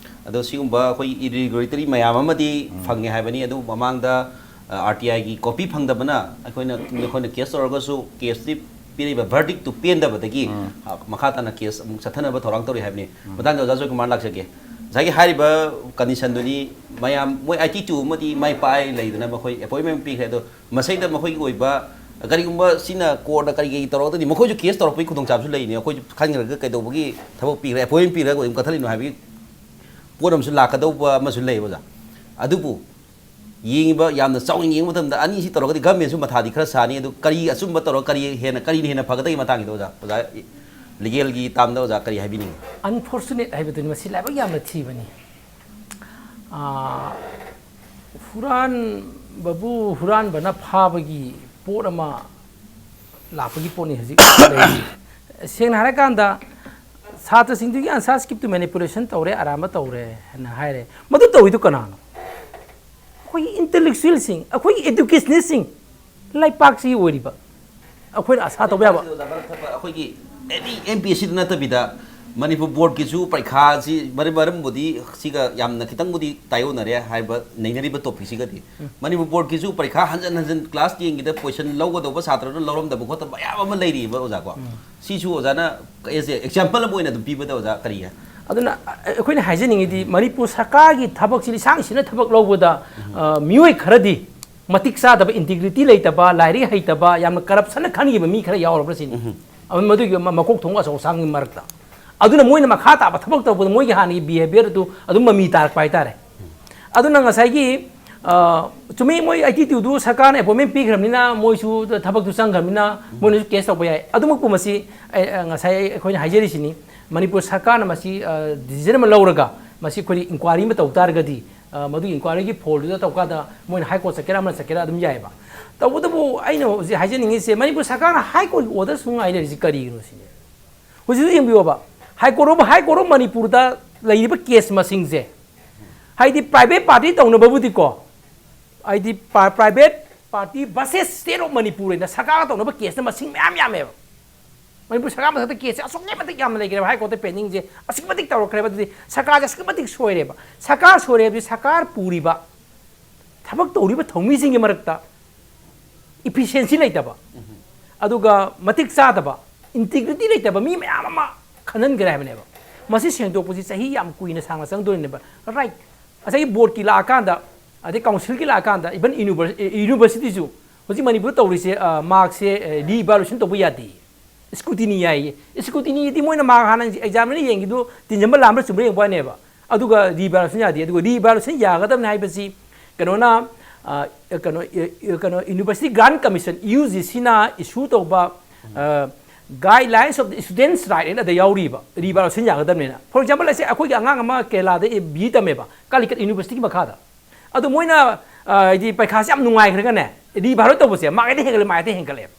ꯑꯗꯣ ꯁꯤꯒꯨꯝꯕ ꯑꯩꯈꯣꯏꯒꯤ irregularity ꯃꯌꯥꯝ ꯑꯃꯗꯤ ꯐꯪꯉꯦ ꯍꯥꯏꯕꯅꯤ꯫ ꯑꯗꯨ ꯃꯃꯥꯡꯗ, ꯑ, R T I ꯒꯤ copy ꯐꯪꯗꯕꯅ ꯑꯩꯈꯣꯏꯅ, ꯑꯩꯈꯣꯏꯅ case ꯇꯧꯔꯒꯁꯨ case ꯇꯤ ꯄꯤꯔꯤꯕ verdict ꯇꯨ ꯄꯦꯟꯗꯕꯗꯒꯤ, ꯎꯝ꯫ ꯑ, ꯃꯈꯥ ꯇꯥꯅ case ꯑꯃꯨꯛ ꯆꯠꯊꯅꯕ ꯊꯧꯔꯥꯡ ꯇꯧꯔꯤ ꯍꯥꯏꯕꯅꯤ꯫ ꯃꯇꯥꯡꯗ ꯑꯣꯖꯥ ꯖꯣꯏꯀꯨꯃꯥꯔ ꯂꯥꯛꯆꯒꯦ꯫ ꯉꯁꯥꯏꯒꯤ ꯍꯥꯏꯔꯤꯕ condition ꯗꯨꯅꯤ ꯃꯌꯥꯝ, ꯃꯣꯏ I T two ꯑꯃꯗꯤ ꯃꯥꯏ ꯄꯥꯛꯑꯦ ꯂꯩꯗꯅ ꯃꯈꯣꯏ appointment ꯄꯤꯈ꯭ꯔꯦ꯫ ꯑꯗꯣ ꯃꯁꯤꯗ ꯃꯈꯣꯏꯒꯤ ꯑꯣꯏꯕ ꯀꯔꯤꯒꯨꯝꯕ ꯁꯤꯅ court ꯇ ꯀꯔꯤ ꯀꯔꯤ ꯇꯧꯔꯒꯗꯤ ꯃꯈꯣꯏꯁꯨ case ꯇꯧꯔꯛꯄꯒꯤ ꯈꯨꯗꯣꯡꯆꯥꯕꯁꯨ ꯂꯩꯅꯤ꯫ ꯑꯩꯈꯣꯏꯁꯨ ꯈꯟꯈ꯭ꯔꯒ ꯀꯩꯗꯧꯕꯒꯤ ꯊꯕꯛ ꯄꯤꯈ꯭ꯔꯦ, appointment ꯄꯤꯔꯒ ꯑꯗꯨꯝ ꯀꯛꯊꯠꯂꯤꯅꯣ ꯍꯥꯏꯕꯒꯤ ꯄꯣꯠ ꯑꯃꯁꯨ ꯂꯥꯛꯀꯗꯧꯕ ꯑꯃꯁꯨ ꯂꯩ ꯑꯣꯖꯥ꯫ ꯑꯗꯨꯕꯨ ꯌꯦꯡꯉꯤꯕ ꯌꯥꯝꯅ ꯆꯥꯎꯅ ꯌꯦꯡꯕ ꯃꯇꯝꯗ ꯑꯅꯤꯁꯤ ꯇꯧꯔꯒꯗꯤ government ꯁꯨ ꯃꯊꯥꯗꯤ ꯈꯔ ꯁꯥꯅꯤ꯫ ꯑꯗꯨ ꯀꯔꯤ ꯑꯆꯨꯝꯕ ꯇꯧꯔꯒ ꯀꯔꯤ ꯍꯦꯟꯅ, ꯀꯔꯤꯅ ꯍꯦꯟꯅ ꯐꯒꯗꯒꯦ ꯃꯇꯥꯡꯒꯤꯗꯣ ꯑꯣꯖꯥ, ꯑꯣꯖꯥ legal ꯒꯤ term ꯗ ꯑꯣꯖꯥ ꯀꯔꯤ ꯍꯥꯏꯕꯤꯅꯤꯡꯉꯤ? Unfortunate ꯍꯥꯏꯕꯗꯨꯅꯤ, ꯃꯁꯤ ꯂꯥꯏꯕꯛ ꯌꯥꯝꯅ ꯊꯤꯕꯅꯤ꯫ ꯑꯥ, ꯍꯨꯔꯥꯟꯕꯕꯨ ꯍꯨꯔꯥꯟꯕꯅ ꯐꯥꯕꯒꯤ ꯄꯣꯠ ꯑꯃ ꯂꯥꯛꯄꯒꯤ ꯄꯣꯠꯅꯤ ꯍꯧꯖꯤꯛ ꯂꯩꯔꯤꯁꯤ꯫ ꯁꯦꯡꯅ ꯍꯥꯏꯔꯀꯥꯟꯗ ꯁꯥꯇ꯭ꯔꯁꯤꯡꯗꯨꯒꯤ answer script ꯇꯨ manipulation ꯇꯧꯔꯦ, ꯑꯔꯥꯟꯕ ꯇꯧꯔꯦ ꯍꯥꯏꯅ ꯍꯥꯏꯔꯦ꯫ ꯃꯗꯨ ꯇꯧꯔꯤꯗꯨ ꯀꯅꯥꯅꯣ? ꯑꯩꯈꯣꯏꯒꯤ intellectual ꯁꯤꯡ, ꯑꯩꯈꯣꯏꯒꯤ educationist ꯁꯤꯡ, ꯂꯩꯄꯥꯛꯁꯤꯒꯤ ꯑꯣꯏꯔꯤꯕ ꯑꯩꯈꯣꯏꯅ ꯑꯁꯥ ꯇꯧꯕ ꯌꯥꯕ꯫ ꯑꯩꯈꯣꯏꯒꯤ any M P S C ꯗ ꯅꯠꯇꯕꯤꯗ ꯃꯅꯤꯄꯨꯔ board ꯀꯤꯁꯨ ꯄꯔꯤꯈꯥꯁꯤ ꯃꯔꯝ, ꯃꯔꯝꯕꯨꯗꯤ ꯁꯤꯒ ꯌꯥꯝꯅ ꯈꯤꯇꯪꯕꯨꯗꯤ ꯇꯥꯏꯑꯣꯟꯅꯔꯦ ꯍꯥꯏꯕ ꯅꯩꯅꯔꯤꯕ topic ꯁꯤꯒꯗꯤ꯫ ꯃꯅꯤꯄꯨꯔ board ꯀꯤꯁꯨ ꯄꯔꯤꯈꯥ ꯍꯟꯖꯟ ꯍꯟꯖꯟ class ten ꯒꯤꯗ question ꯂꯧꯒꯗꯧꯕ ꯁꯥꯇ꯭ꯔꯗꯨꯅ ꯂꯧꯔꯝꯗꯕ ꯈꯣꯠꯇꯕ ꯃꯌꯥꯝ ꯑꯃ ꯂꯩꯔꯤꯕ ꯑꯣꯖꯥ ꯀꯣ꯫ ꯁꯤꯁꯨ ꯑꯣꯖꯥꯅ as a example ꯑꯃ ꯑꯣꯏꯅ ꯑꯗꯨꯝ ꯄꯤꯕꯗ ꯑꯣꯖꯥ ꯀꯔꯤ ꯍꯥꯏ? ꯑꯗꯨꯅ ꯑ, ꯑꯩꯈꯣꯏꯅ ꯍꯥꯏꯖꯅꯤꯡꯉꯤꯗꯤ, ꯃꯅꯤꯄꯨꯔ ꯁꯔꯀꯥꯔꯒꯤ ꯊꯕꯛꯁꯤ, ꯂꯤꯁꯥꯡ ꯁꯤꯠꯅ ꯊꯕꯛ ꯂꯧꯕꯗ, ꯑ, ꯃꯤꯑꯣꯏ ꯈꯔꯗꯤ ꯃꯇꯤꯛ ꯆꯥꯗꯕ, ꯏꯟꯇꯤꯒ꯭ꯔꯤꯇꯤ ꯂꯩꯇꯕ, ꯂꯥꯏꯔꯤꯛ ꯍꯩꯇꯕ, ꯌꯥꯝꯅ ꯀꯔꯞꯁꯟꯅ ꯈꯟꯈꯤꯕ ꯃꯤ ꯈꯔ ꯌꯥꯎꯔꯕ꯭ꯔꯥ ꯁꯤꯅꯤ꯫ ꯑꯗꯨ ꯃꯗꯨꯒꯤ ꯃ-, ꯃꯀꯣꯛ ꯊꯣꯡꯕ ꯑꯆꯧ ꯑꯁꯥꯡꯒꯤ ꯃꯔꯛꯇ, ꯑꯗꯨꯅ ꯃꯣꯏꯅ ꯃꯈꯥ ꯇꯥꯕ ꯊꯕꯛ ꯇꯧꯕꯗ ꯃꯣꯏꯒꯤ ꯍꯥꯟꯅꯒꯤ ꯕꯤꯍꯦꯕꯤꯌꯔ ꯑꯗꯨ ꯑꯗꯨꯝ ꯃꯃꯤ ꯇꯥꯔꯛꯄ ꯍꯥꯏꯇꯥꯔꯦ꯫ ꯑꯗꯨꯅ ꯉꯁꯥꯏꯒꯤ, ꯑ, ꯆꯨꯝꯃꯤ, ꯃꯣꯏ ꯑꯥꯏ ꯇꯤ ꯇꯨꯗꯨ ꯁꯔꯀꯥꯔꯅ ꯑꯦꯄꯣꯏꯟꯃꯦꯟ ꯄꯤꯈ꯭ꯔꯕꯅꯤꯅ, ꯃꯣꯏꯁꯨ ꯊꯕꯛꯇꯨ ꯆꯪꯈ꯭ꯔꯕꯅꯤꯅ, ꯃꯣꯏꯅꯁꯨ ꯀꯦꯁ ꯇꯧꯕ ꯌꯥꯏ꯫ ꯑꯗꯨꯃꯛꯄꯨ ꯃꯁꯤ, ꯑ, ꯑ, ꯉꯁꯥꯏ ꯑꯩꯈꯣꯏꯅ ꯍꯥꯏꯖꯔꯤꯁꯤꯅꯤ, ꯃꯅꯤꯄꯨꯔ ꯁꯔꯀꯥꯔꯅ ꯃꯁꯤ, ꯑ, ꯗꯤꯁꯤꯖꯟ ꯑꯃ ꯂꯧꯔꯒ, ꯃꯁꯤ ꯑꯩꯈꯣꯏꯅ ꯏꯟꯀ꯭ꯋꯥꯏꯔꯤ ꯑꯃ ꯇꯧ ꯇꯥꯔꯒꯗꯤ, ꯑ, ꯃꯗꯨꯒꯤ ꯏꯟꯀ꯭ꯋꯥꯏꯔꯤꯒꯤ ꯐꯣꯜꯗꯨꯗ ꯇꯧꯀꯥꯟꯗ ꯃꯣꯏꯅ ꯍꯥꯏ ꯀꯣꯔꯠ ꯆꯠꯀꯦꯔꯥ, ꯑꯃꯅ ꯆꯠꯀꯦꯔꯥ, ꯑꯗꯨꯝ ꯌꯥꯏꯑꯕ꯫ ꯇꯧꯕꯇꯕꯨ ꯑꯩꯅ ꯍꯧꯖꯤꯛ ꯍꯥꯏꯖꯅꯤꯡꯉꯤꯁꯦ, ꯃꯅꯤꯄꯨꯔ ꯁꯔꯀꯥꯔꯅ ꯍꯥꯏ ꯀꯣꯔꯠꯀꯤ ꯑꯣꯔꯗꯔ ꯁꯨꯝ ꯉꯥꯏ ꯂꯩꯔꯤꯁꯤ ꯀꯔꯤꯒꯤꯅꯣ ꯁꯤꯅꯦ꯫ ꯍꯧꯖꯤꯛ ꯍꯧꯖꯤꯛ ꯌꯦꯡꯕꯤꯌꯣꯕ, high court of, high court of ꯃꯅꯤꯄꯨꯔꯗ ꯂꯩꯔꯤꯕ ꯀꯦꯁ ꯃꯁꯤꯡꯁꯦ, ꯍꯥꯏꯗꯤ ꯄ꯭ꯔꯥꯏꯚꯦꯠ ꯄꯥꯔꯇꯤ ꯇꯧꯅꯕꯕꯨꯗꯤꯀꯣ, ꯍꯥꯏꯗꯤ private party versus state of Manipur ꯍꯥꯏꯅ ꯁꯔꯀꯥꯔꯒ ꯇꯧꯅꯕ ꯀꯦꯁꯅ ꯃꯁꯤꯡ ꯃꯌꯥꯝ ꯌꯥꯝꯃꯦꯕ꯫ ꯃꯅꯤꯄꯨꯔ ꯁꯔꯀꯥꯔ ꯃꯊꯛꯇ ꯀꯦꯁꯁꯦ ꯑꯁꯨꯛꯀꯤ ꯃꯇꯤꯛ ꯌꯥꯝꯅ ꯂꯩꯈ꯭ꯔꯦꯕ, ꯍꯥꯏ ꯀꯣꯔꯠꯇ ꯄꯦꯟꯗꯤꯡꯁꯦ ꯑꯁꯨꯛꯀꯤ ꯃꯇꯤꯛ ꯇꯧꯔꯛꯈ꯭ꯔꯦꯕ꯫ ꯑꯗꯨꯗꯤ ꯁꯔꯀꯥꯔꯁꯦ ꯑꯁꯨꯛꯀꯤ ꯃꯇꯤꯛ ꯁꯣꯏꯔꯦꯕ꯫ ꯁꯔꯀꯥꯔ ꯁꯣꯏꯔꯦ ꯍꯥꯏꯕꯗꯤ ꯁꯔꯀꯥꯔ ꯄꯨꯔꯤꯕ, ꯊꯕꯛ ꯇꯧꯔꯤꯕ ꯊꯧꯃꯤꯁꯤꯡꯒꯤ ꯃꯔꯛꯇ ꯏꯐꯤꯁꯤꯌꯦꯟꯁꯤ ꯂꯩꯇꯕ, ꯑꯗꯨꯒ ꯃꯇꯤꯛ ꯆꯥꯗꯕ, ꯏꯟꯇꯤꯒ꯭ꯔꯤꯇꯤ ꯂꯩꯇꯕ ꯃꯤ ꯃꯌꯥꯝ ꯑꯃ ꯈꯟꯍꯟꯈ꯭ꯔꯦ ꯍꯥꯏꯕꯅꯦꯕ꯫ ꯃꯁꯤ ꯁꯦꯡꯗꯣꯛꯄꯁꯤ ꯆꯍꯤ ꯌꯥꯝ ꯀꯨꯏꯅ ꯁꯥꯡꯅ ꯆꯪꯗꯣꯔꯤꯅꯦꯕ꯫ ꯔꯥꯏꯠ, ꯉꯁꯥꯏꯒꯤ ꯕꯣꯔꯗꯀꯤ ꯂꯥꯛꯑꯀꯥꯟꯗ, ꯑꯗꯩ ꯀꯥꯎꯟꯁꯤꯜꯒꯤ ꯂꯥꯛꯑꯀꯥꯟꯗ, ꯏꯚꯟ ꯌꯨꯅꯤꯚꯔꯁꯤꯇꯤꯁꯨ ꯍꯧꯖꯤꯛ ꯃꯅꯤꯄꯨꯔꯗ ꯇꯧꯔꯤꯁꯦ, ꯑ, ꯃꯥꯔꯛꯁꯦ, ꯑ, ꯔꯤꯏꯚꯥꯂꯨꯌꯦꯁꯟ ꯇꯧꯕ ꯌꯥꯗꯦ꯫ ꯁ꯭ꯀ꯭ꯔꯨꯇꯤꯅꯤ ꯌꯥꯏꯌꯦ꯫ ꯁ꯭ꯀ꯭ꯔꯨꯇꯤꯅꯤꯗꯤ ꯃꯣꯏꯅ ꯃꯥꯔꯛ ꯍꯥꯟꯅ ꯑꯦꯛꯖꯥꯝꯗ ꯌꯦꯡꯈꯤꯗꯨ ꯇꯤꯟꯖꯟꯕ ꯂꯥꯟꯕ꯭ꯔꯥ ꯆꯨꯝꯕ꯭ꯔꯥ ꯌꯦꯡꯕ ꯋꯥꯅꯦꯕ꯫ ꯑꯗꯨꯒ ꯔꯤꯏꯚꯥꯂꯨꯌꯦꯁꯟ ꯌꯥꯗꯦ꯫ ꯑꯗꯨꯒ ꯔꯤꯏꯚꯥꯂꯨꯌꯦꯁꯟ ꯌꯥꯒꯗꯕꯅꯤ ꯍꯥꯏꯕꯁꯤ ꯀꯩꯅꯣꯅ, ꯑ, ꯀꯩꯅꯣ, ꯑ, ꯀꯩꯅꯣ, ꯌꯨꯅꯤꯚꯔꯁꯤꯇꯤ ꯒ꯭ꯔꯥꯟ ꯀꯃꯤꯁꯟ, ꯌꯨ ꯖꯤ ꯁꯤꯅ ꯏꯁꯨ ꯇꯧꯕ, ꯑ, Guidelines of the Students' Right ꯍꯥꯏꯅ ꯑꯗ ꯌꯥꯎꯔꯤꯕ, ꯔꯤꯏꯚꯥꯂꯨꯌꯦꯁꯟ ꯌꯥꯒꯗꯕꯅꯤꯅ꯫ For example, ꯑꯩꯁꯦ ꯑꯩꯈꯣꯏꯒꯤ ꯑꯉꯥꯡ ꯑꯃ ꯀꯦꯔꯂꯥꯗ ꯕꯤ ꯏ ꯇꯝꯃꯦꯕ, ꯀꯥꯂꯤꯀꯠ ꯌꯨꯅꯤꯚꯔꯁꯤꯇꯤꯒꯤ ꯃꯈꯥꯗ꯫ ꯑꯗꯣ ꯃꯣꯏꯅ, ꯑ, ꯍꯥꯏꯗꯤ ꯄꯩꯈꯥꯁꯦ ꯌꯥꯝ ꯅꯨꯡꯉꯥꯏꯈ꯭ꯔꯒꯅꯦ, ꯔꯤꯏꯚꯥꯂꯨꯌꯦꯠ ꯇꯧꯕꯁꯦ ꯃꯥꯔꯛ ꯍꯦꯛꯇ ꯍꯦꯟꯒꯠꯂꯦ, ꯃꯥꯔꯛ ꯍꯦꯛꯇ ꯍꯦꯟꯒꯠꯂꯦꯕ꯫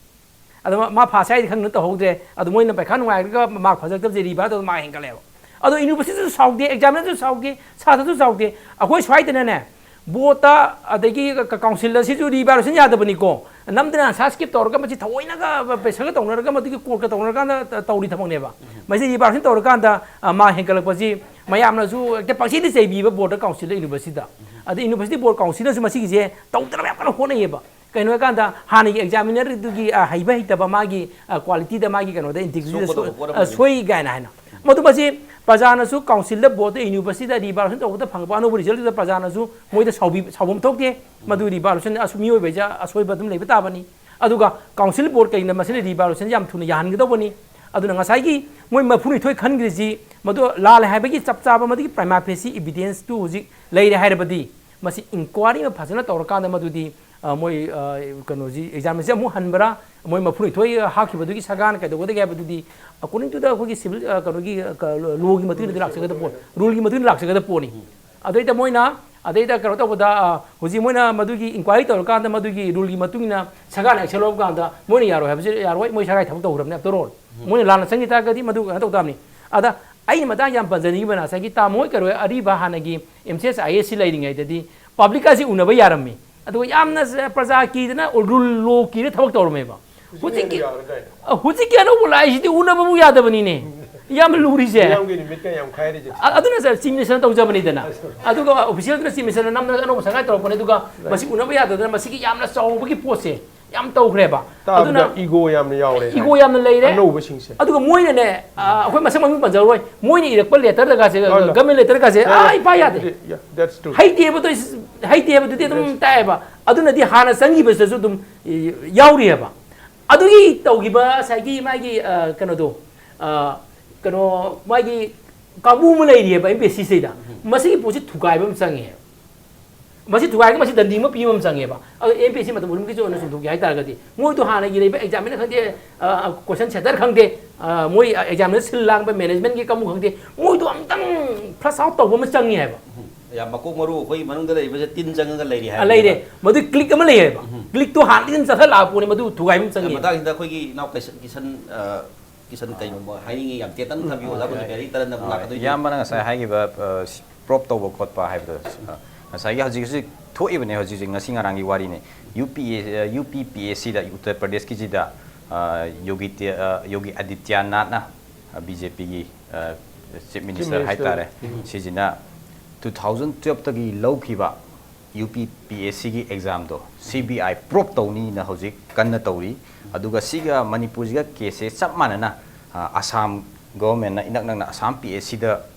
ꯑꯗꯣ ꯃꯥ, ꯃꯥ ꯐꯥꯁ ꯍꯥꯏꯗꯤ ꯈꯪꯗꯅ ꯇꯧꯍꯧꯗ꯭ꯔꯦ꯫ ꯑꯗꯣ ꯃꯣꯏꯅ ꯄꯩꯈꯥ ꯅꯨꯡꯉꯥꯏꯔꯒ ꯃꯥꯔꯛ ꯐꯖꯔꯛꯇꯕꯁꯦ ꯔꯤꯏꯚꯥꯂꯨꯌꯦꯠ ꯇꯧꯗꯅ ꯃꯥꯔꯛ ꯍꯦꯟꯒꯠꯂꯦꯕ꯫ ꯑꯗꯣ ꯌꯨꯅꯤꯚꯔꯁꯤꯇꯤꯁꯨ ꯁꯥꯎꯗꯦ, ꯑꯦꯛꯖꯥꯃꯤꯅꯔꯁꯨ ꯁꯥꯎꯗꯦ, ꯁꯥꯇ꯭ꯔꯁꯨ ꯁꯥꯎꯗꯦ꯫ ꯑꯩꯈꯣꯏ ꯁ꯭ꯋꯥꯏꯗꯅꯅꯦ, ꯕꯣꯔꯗꯇ ꯑꯗꯒꯤ ꯀ-, ꯀꯥꯎꯟꯁꯤꯜ ꯑꯁꯤꯁꯨ ꯔꯤꯏꯚꯥꯂꯨꯌꯦꯁꯟ ꯌꯥꯗꯕꯅꯤꯀꯣ, ꯅꯝꯗꯅ ꯑꯟꯁꯥꯔ ꯁ꯭ꯀꯤꯞ ꯇꯧꯔꯒ ꯃꯁꯤ ꯊꯑꯣꯏꯅꯒ ꯄ꯭ꯔꯦꯁꯔꯒ ꯇꯧꯅꯔꯒ ꯃꯗꯨꯒꯤ ꯀꯣꯔꯠꯀ ꯇꯧꯅꯔꯀꯥꯟꯗ ꯇ-, ꯇꯧꯔꯤ ꯊꯕꯛꯅꯦꯕ꯫ ꯃꯁꯤ ꯔꯤꯏꯚꯥꯂꯨꯌꯦꯁꯟ ꯇꯧꯔꯀꯥꯟꯗ, ꯑ, ꯃꯥꯔꯛ ꯍꯦꯟꯒꯠꯂꯛꯄꯁꯤ ꯃꯌꯥꯝꯅꯁꯨ ꯍꯦꯛꯇ ꯄꯪꯆꯩꯗ ꯆꯩꯕꯤꯕ ꯕꯣꯔꯗꯇ, ꯀꯥꯎꯟꯁꯤꯜꯗ, ꯌꯨꯅꯤꯚꯔꯁꯤꯇꯤꯗ꯫ ꯑꯗꯩ ꯌꯨꯅꯤꯚꯔꯁꯤꯇꯤ ꯕꯣꯔꯗ ꯀꯥꯎꯟꯁꯤꯜꯅꯁꯨ ꯃꯁꯤꯒꯤꯁꯦ ꯇꯧꯗꯅꯕ ꯌꯥꯝ ꯀꯟꯅ ꯍꯣꯠꯅꯩꯌꯦꯕ꯫ ꯀꯩꯅꯣ ꯍꯥꯏꯀꯥꯟꯗ ꯍꯥꯟꯅꯒꯤ ꯑꯦꯛꯖꯥꯃꯤꯅꯔꯗꯨꯒꯤ, ꯑ, ꯍꯩꯕ ꯍꯩꯇꯕ ꯃꯥꯒꯤ, ꯑ, ꯀ꯭ꯋꯥꯂꯤꯇꯤꯗ ꯃꯥꯒꯤ ꯀꯩꯅꯣꯗ ꯏꯟꯇꯤꯒ꯭ꯔꯤꯇꯤꯗ ꯁꯣꯛꯀꯗꯧꯕ ꯁꯣꯏ-, ꯄꯣꯠ ꯑ, ꯑꯃꯅꯤ꯫ ꯁꯣꯏ ꯀꯥꯏꯅ ꯍꯥꯏꯅ꯫ ꯃꯗꯨ ꯃꯁꯤ ꯄ꯭ꯔꯖꯥꯅꯁꯨ ꯀꯥꯎꯟꯁꯤꯜꯗ ꯚꯣꯠꯇ ꯌꯨꯅꯤꯚꯔꯁꯤꯇꯤꯗ ꯔꯤꯚꯥꯂꯨꯁꯟ ꯇꯧꯕꯗ ꯐꯪꯕ ꯑꯅꯧꯕ ꯔꯤꯖꯜꯇꯨꯗ ꯄ꯭ꯔꯖꯥꯅꯁꯨ ꯃꯣꯏꯗ ꯁꯥꯎꯕꯤ ꯁꯥꯎꯐꯝ ꯊꯣꯛꯇꯦ꯫ ꯃꯗꯨ ꯔꯤꯚꯥꯂꯨꯁꯟ ꯑꯁꯨ ꯃꯤꯑꯣꯏꯕ ꯍꯥꯏꯁꯦ ꯑꯁꯣꯏꯕ ꯑꯗꯨꯝ ꯂꯩꯕ ꯇꯥꯕꯅꯤ꯫ ꯑꯗꯨꯒ ꯀꯥꯎꯟꯁꯤꯜ ꯚꯣꯠ ꯀꯩꯅ ꯃꯁꯤꯅ ꯔꯤꯚꯥꯂꯨꯁꯟ ꯌꯥꯝ ꯊꯨꯅ ꯌꯥꯍꯟꯒꯗꯧꯕꯅꯤ꯫ ꯑꯗꯨꯅ ꯉꯁꯥꯏꯒꯤ ꯃꯣꯏ ꯃꯔꯐꯨꯅꯤꯊꯣꯏ ꯈꯟꯈ꯭ꯔꯤꯁꯤ ꯃꯗꯨ ꯂꯥꯜꯂꯦ ꯍꯥꯏꯕꯒꯤ ꯆꯞ ꯆꯥꯕ ꯃꯗꯨꯒꯤ ꯄ꯭ꯔꯥꯏꯃꯥ ꯐꯦꯁꯤ ꯏꯚꯤꯗꯦꯟꯁꯇꯨ ꯍꯧꯖꯤꯛ ꯂꯩꯔꯦ ꯍꯥꯏꯔꯕꯗꯤ ꯃꯁꯤ ꯏꯟꯀ꯭ꯋꯥꯔꯤ ꯑꯃ ꯐꯖꯅ ꯇꯧꯔꯀꯥꯟꯗ ꯃꯗꯨꯗꯤ ꯑ, ꯃꯣꯏ ꯑ, ꯀꯩꯅꯣꯁꯤ ꯑꯦꯛꯖꯥꯝꯁꯦ ꯑꯃꯨꯛ ꯍꯟꯕ꯭ꯔꯥ, ꯃꯣꯏ ꯃꯔꯐꯨꯅꯤꯊꯣꯏ ꯍꯥꯞꯈꯤꯕꯗꯨꯒꯤ ꯁꯒꯥꯟ ꯀꯩꯗꯧꯒꯗꯒꯦ ꯍꯥꯏꯕꯗꯨꯗꯤ ꯑꯀꯣꯔꯗꯤꯡ ꯇꯨ ꯗ ꯑꯩꯈꯣꯏꯒꯤ ꯁꯤꯚꯤꯜ ꯀꯩꯅꯣꯒꯤ ꯂꯣꯒꯤ ꯃꯇꯨꯡ ꯏꯟꯅꯗꯤ ꯂꯥꯛꯆꯒꯗꯕ ꯄꯣꯠ, ꯔꯨꯜꯒꯤ ꯃꯇꯨꯡ ꯏꯟꯅ ꯂꯥꯛꯆꯒꯗꯕ ꯄꯣꯠꯅꯤ꯫ ꯑꯗꯩꯗ ꯃꯣꯏꯅ ꯑꯗꯩꯗ ꯀꯩꯅꯣ ꯇꯧꯕꯗ ꯑ, ꯍꯧꯖꯤꯛ ꯃꯣꯏꯅ ꯃꯗꯨꯒꯤ ꯏꯟꯀ꯭ꯋꯥꯏꯔꯤ ꯇꯧꯔꯀꯥꯟꯗ ꯃꯗꯨꯒꯤ ꯔꯨꯜꯒꯤ ꯃꯇꯨꯡ ꯏꯟꯅ ꯁꯒꯥꯟ ꯑꯦꯛꯁꯟ ꯂꯧꯔꯀꯥꯟꯗ ꯃꯣꯏꯅ ꯌꯥꯔꯣꯏ ꯍꯥꯏꯕꯁꯦ ꯌꯥꯔꯣꯏ꯫ ꯃꯣꯏ ꯁꯒꯥꯏ ꯊꯕꯛ ꯇꯧꯈ꯭ꯔꯕꯅꯦ ꯑꯐꯇꯔ ꯑꯣꯜ꯫ ꯃꯣꯏꯅ ꯂꯥꯟꯅ ꯆꯪꯈꯤ ꯇꯥꯔꯒꯗꯤ ꯃꯗꯨ ꯀꯩꯅꯣ ꯇꯧ ꯇꯥꯕꯅꯤ꯫ ꯑꯗ ꯑꯩꯅ ꯃꯇꯥꯡ ꯌꯥꯝ ꯄꯟꯖꯅꯤꯡꯉꯤꯕꯅ ꯉꯁꯥꯏꯒꯤ ꯇꯥꯃꯣ ꯍꯣꯏ ꯀꯩꯅꯣ ꯑꯔꯤꯕ ꯍꯥꯟꯅꯒꯤ ꯑꯦꯝ ꯁꯤ ꯑꯦꯁ ꯑꯥꯏ ꯑꯦꯁ ꯁꯤ ꯂꯩꯔꯤꯉꯩꯗꯗꯤ ꯄꯕ꯭ꯂꯤꯛ ꯑꯁꯤ ꯎꯅꯕ ꯌꯥꯔꯝꯃꯤ꯫ ꯑꯗꯨꯒ ꯌꯥꯝꯅ ꯄ꯭ꯔꯖꯥ ꯀꯤꯗꯅ ꯔꯨꯜ ꯂꯣ ꯀꯤꯔ ꯊꯕꯛ ꯇꯧꯔꯝꯃꯦꯕ꯫ ꯍꯧꯖꯤꯛꯀꯤ ꯌꯥꯔꯗꯥꯏꯅꯦ? ꯑ, ꯍꯧꯖꯤꯛꯀꯤ ꯑꯅꯧꯕ ꯂꯥꯛꯏꯁꯤꯗꯤ ꯎꯅꯕꯕꯨ ꯌꯥꯗꯕꯅꯤꯅꯦ꯫ ꯌꯥꯝ ꯂꯨꯔꯤꯁꯦ꯫ ꯃꯤꯌꯥꯝꯒꯤ ꯅꯨꯃꯤꯠꯀ ꯌꯥꯝ ꯈꯥꯏꯔꯤꯁꯦ꯫ ꯑ-, ꯑꯗꯨꯅ ꯁꯥꯔ, ꯆꯤꯐ ꯃꯤꯅꯤꯁꯇꯔꯅ ꯇꯧꯖꯕꯅꯤꯗꯅ꯫ ꯑꯗꯨꯒ ꯑꯣꯐꯤꯁꯤꯌꯦꯜꯗꯨꯅ ꯆꯤꯐ ꯃꯤꯅꯤꯁꯇꯔꯅ ꯅꯝꯗꯅ ꯑꯅꯧꯕ ꯁꯪꯒꯥꯏ ꯇꯧꯔꯛꯄꯅꯦ꯫ ꯑꯗꯨꯒ ꯃꯁꯤ ꯎꯅꯕ ꯌꯥꯗꯗꯅ ꯃꯁꯤꯒꯤ ꯌꯥꯝꯅ ꯆꯥꯎꯕꯒꯤ ꯄꯣꯠꯁꯦ ꯌꯥꯝ ꯇꯧꯈ꯭ꯔꯦꯕ꯫ ꯇꯥꯕꯗ ꯑꯗꯨꯅ ꯏꯒꯣ ꯌꯥꯝꯅ ꯌꯥꯎꯔꯦ ꯏꯒꯣ ꯍꯥꯏ꯫ ꯌꯥꯝꯅ ꯂꯩꯔꯦ꯫ ꯑꯅꯧꯕꯁꯤꯡꯁꯦ꯫ ꯑꯗꯨꯒ ꯃꯣꯏꯅꯅꯦ, ꯑ, ꯑꯩꯈꯣꯏ ꯃꯁꯛ ꯃꯃꯤꯡ ꯄꯟꯖꯔꯣꯏ, ꯃꯣꯏꯅ ꯏꯔꯛꯄ ꯂꯦꯇꯔꯗꯒꯁꯦ, ꯍꯣꯏ, ꯍꯣꯏ꯫ ꯒꯃꯦꯟ ꯂꯦꯇꯔꯒꯁꯦ, ꯍꯣꯏ, ꯍꯣꯏ꯫ ꯑꯥ, ꯏꯄꯥ ꯌꯥꯗꯦ꯫ Yeah, that's true. ꯍꯩꯇꯦꯕ ꯇꯧꯏ-, ꯍꯩꯇꯦꯕꯗꯨꯗꯤ ꯑꯗꯨꯝ Yes. ꯇꯥꯛꯑꯦꯕ꯫ ꯑꯗꯨꯅꯗꯤ ꯍꯥꯟꯅ ꯆꯪꯈꯤꯕꯁꯤꯗꯁꯨ ꯑꯗꯨꯝ, ꯏ-, ꯌꯥꯎꯔꯤꯑꯕ꯫ ꯑꯗꯨꯒꯤ ꯇꯧꯈꯤꯕ ꯉꯁꯥꯏꯒꯤ ꯃꯥꯒꯤ, ꯑ, ꯀꯩꯅꯣꯗꯣ, ꯑ, ꯀꯩꯅꯣ, ꯃꯥꯒꯤ ꯀꯥꯡꯕꯨ ꯑꯃ ꯂꯩꯔꯤꯑꯕ ꯑꯦꯝ ꯄꯤ ꯑꯦꯁ ꯁꯤꯁꯤꯗ꯫ ꯎꯝ꯫ ꯃꯁꯤꯒꯤ ꯄꯣꯠꯁꯤ ꯊꯨꯒꯥꯏꯕ ꯑꯃ ꯆꯪꯉꯦꯕ꯫ ꯃꯁꯤ ꯊꯨꯒꯥꯏꯔꯒ ꯃꯁꯤ ꯗꯟꯗꯤ ꯑꯃ ꯄꯤꯕ ꯑꯃ ꯆꯪꯉꯦꯕ꯫ ꯑꯗꯣ ꯑꯦꯝ ꯄꯤ ꯑꯦꯁ ꯁꯤ ꯃꯇꯝ ꯄꯨꯝꯅꯃꯛꯀꯤꯁꯨ ꯑꯣꯏꯅ ꯆꯨꯝꯊꯣꯛꯀꯦ ꯍꯥꯏ ꯇꯥꯔꯒꯗꯤ, ꯃꯣꯏꯗꯣ ꯍꯥꯟꯅꯒꯤ ꯂꯩꯕ ꯑꯦꯛꯖꯥꯃꯤꯅꯔ ꯈꯪꯗꯦ, ꯑ, ꯀꯣꯏꯁꯟ ꯁꯦꯟꯇꯔ ꯈꯪꯗꯦ, ꯑ, ꯃꯣꯏ ꯑꯦꯛꯖꯥꯃꯤꯅꯔ ꯁꯤꯜ ꯂꯥꯡꯕ ꯃꯦꯅꯦꯖꯃꯦꯟꯒꯤ ꯀꯥꯡꯕꯨ ꯈꯪꯗꯦ, ꯃꯣꯏꯗꯣ ꯑꯝꯇꯪ ꯐ꯭ꯂꯁ ꯑꯥꯎꯠ ꯇꯧꯕ ꯑꯃ ꯆꯪꯉꯤ ꯍꯥꯏꯕ꯫ ꯎꯝ꯫ ꯌꯥꯝ ꯃꯀꯣꯛ ꯃꯔꯨ ꯑꯩꯈꯣꯏ ꯃꯅꯨꯡꯗ ꯂꯩꯔꯤꯕꯁꯦ ꯇꯤꯟ ꯆꯪꯉꯒ ꯂꯩꯔꯤ ꯑ, ꯍꯥꯏꯕꯅꯦꯕ꯫ ꯂꯩꯔꯦ꯫ ꯃꯗꯨ ꯀ꯭ꯂꯤꯛ ꯑꯃ ꯂꯩꯌꯦꯕ꯫ ꯎꯝ꯫ ꯀ꯭ꯂꯤꯛꯇꯣ ꯍꯥꯟꯅꯗꯒꯤ ꯑꯗꯨꯝ ꯆꯠꯊꯔꯛꯂꯛꯄꯅꯤ, ꯃꯗꯨ ꯊꯨꯒꯥꯏꯕ ꯑꯃ ꯆꯪꯉꯤ꯫ ꯃꯇꯥꯡꯁꯤꯗ ꯑꯩꯈꯣꯏꯒꯤ ꯏꯅꯥꯎ ꯀꯤꯁꯟ, ꯀꯤꯁꯟ, ꯑ, ꯀꯤꯁꯟ ꯀꯩꯒꯨꯝꯕ ꯍꯥꯏꯅꯤꯡꯉꯤ, ꯌꯥꯝ ꯇꯦꯇꯪ ꯊꯝꯕꯤꯌꯨ, ꯑꯣꯖꯥ ꯀꯨꯟꯖꯕꯤꯍꯔꯤ ꯇꯔꯟ ꯑꯃꯨꯛ ꯑ, ꯂꯥꯛꯀꯗꯣꯏꯅꯤ꯫ ꯏꯌꯥꯝꯕꯅ ꯉꯁꯥꯏ ꯍꯥꯏꯈꯤꯕ, ꯑ, ꯁꯤ-, ꯄ꯭ꯔꯣꯞ ꯇꯧꯕ ꯈꯣꯠꯄ ꯍꯥꯏꯕꯗꯣ, ꯑ, ꯉꯁꯥꯏꯒꯤ ꯍꯧꯖꯤꯛ ꯍꯧꯖꯤꯛ ꯊꯣꯛꯏꯕꯅꯦ, ꯍꯧꯖꯤꯛ ꯍꯧꯖꯤꯛ ꯉꯁꯤ ꯉꯔꯥꯡꯒꯤ ꯋꯥꯔꯤꯅꯦ꯫ ꯌꯨ ꯄꯤ ꯑꯦ, ꯑ, ꯌꯨ ꯄꯤ ꯄꯤ ꯑꯦꯁ ꯁꯤꯗ, ꯎꯠꯇꯔ ꯄ꯭ꯔꯗꯦꯁꯀꯤꯁꯤꯗ, ꯑ, ꯌꯣꯒꯤ ꯇꯦ-, ꯑ, ꯌꯣꯒꯤ ꯑꯗꯤꯇ꯭ꯌꯅꯥꯊꯅ, ꯑ, ꯕꯤ ꯖꯦ ꯄꯤꯒꯤ, ꯑ, ꯆꯤꯐ ꯃꯤꯅꯤꯁꯇꯔ ꯃꯤꯅꯤꯁꯇꯔ꯫ ꯍꯥꯏꯇꯥꯔꯦ, ꯎꯝ꯫ ꯁꯤꯁꯤꯅ ꯇꯨ ꯊꯥꯎꯖꯟ ꯇꯨꯌꯦꯜꯞꯇꯒꯤ ꯂꯧꯈꯤꯕ ꯌꯨ ꯄꯤ ꯄꯤ ꯑꯦꯁ ꯁꯤꯒꯤ ꯑꯦꯛꯖꯥꯝꯗꯣ ꯁꯤ ꯕꯤ ꯑꯥꯏ ꯄ꯭ꯔꯣꯞ ꯇꯧꯅꯤꯅ ꯍꯧꯖꯤꯛ ꯀꯟꯅ ꯇꯧꯔꯤ꯫ ꯑꯗꯨꯒ ꯁꯤꯒ ꯃꯅꯤꯄꯨꯔꯁꯤꯒ ꯀꯦꯁꯁꯦ ꯆꯞ ꯃꯥꯟꯅꯅ, ꯑ, ꯑꯁꯥꯝ ꯒꯣꯚꯔꯟꯃꯦꯟꯠꯅ ꯏꯅꯛ ꯅꯛꯅ ꯑꯁꯥꯝ ꯄꯤ ꯑꯦꯁ ꯁꯤꯗ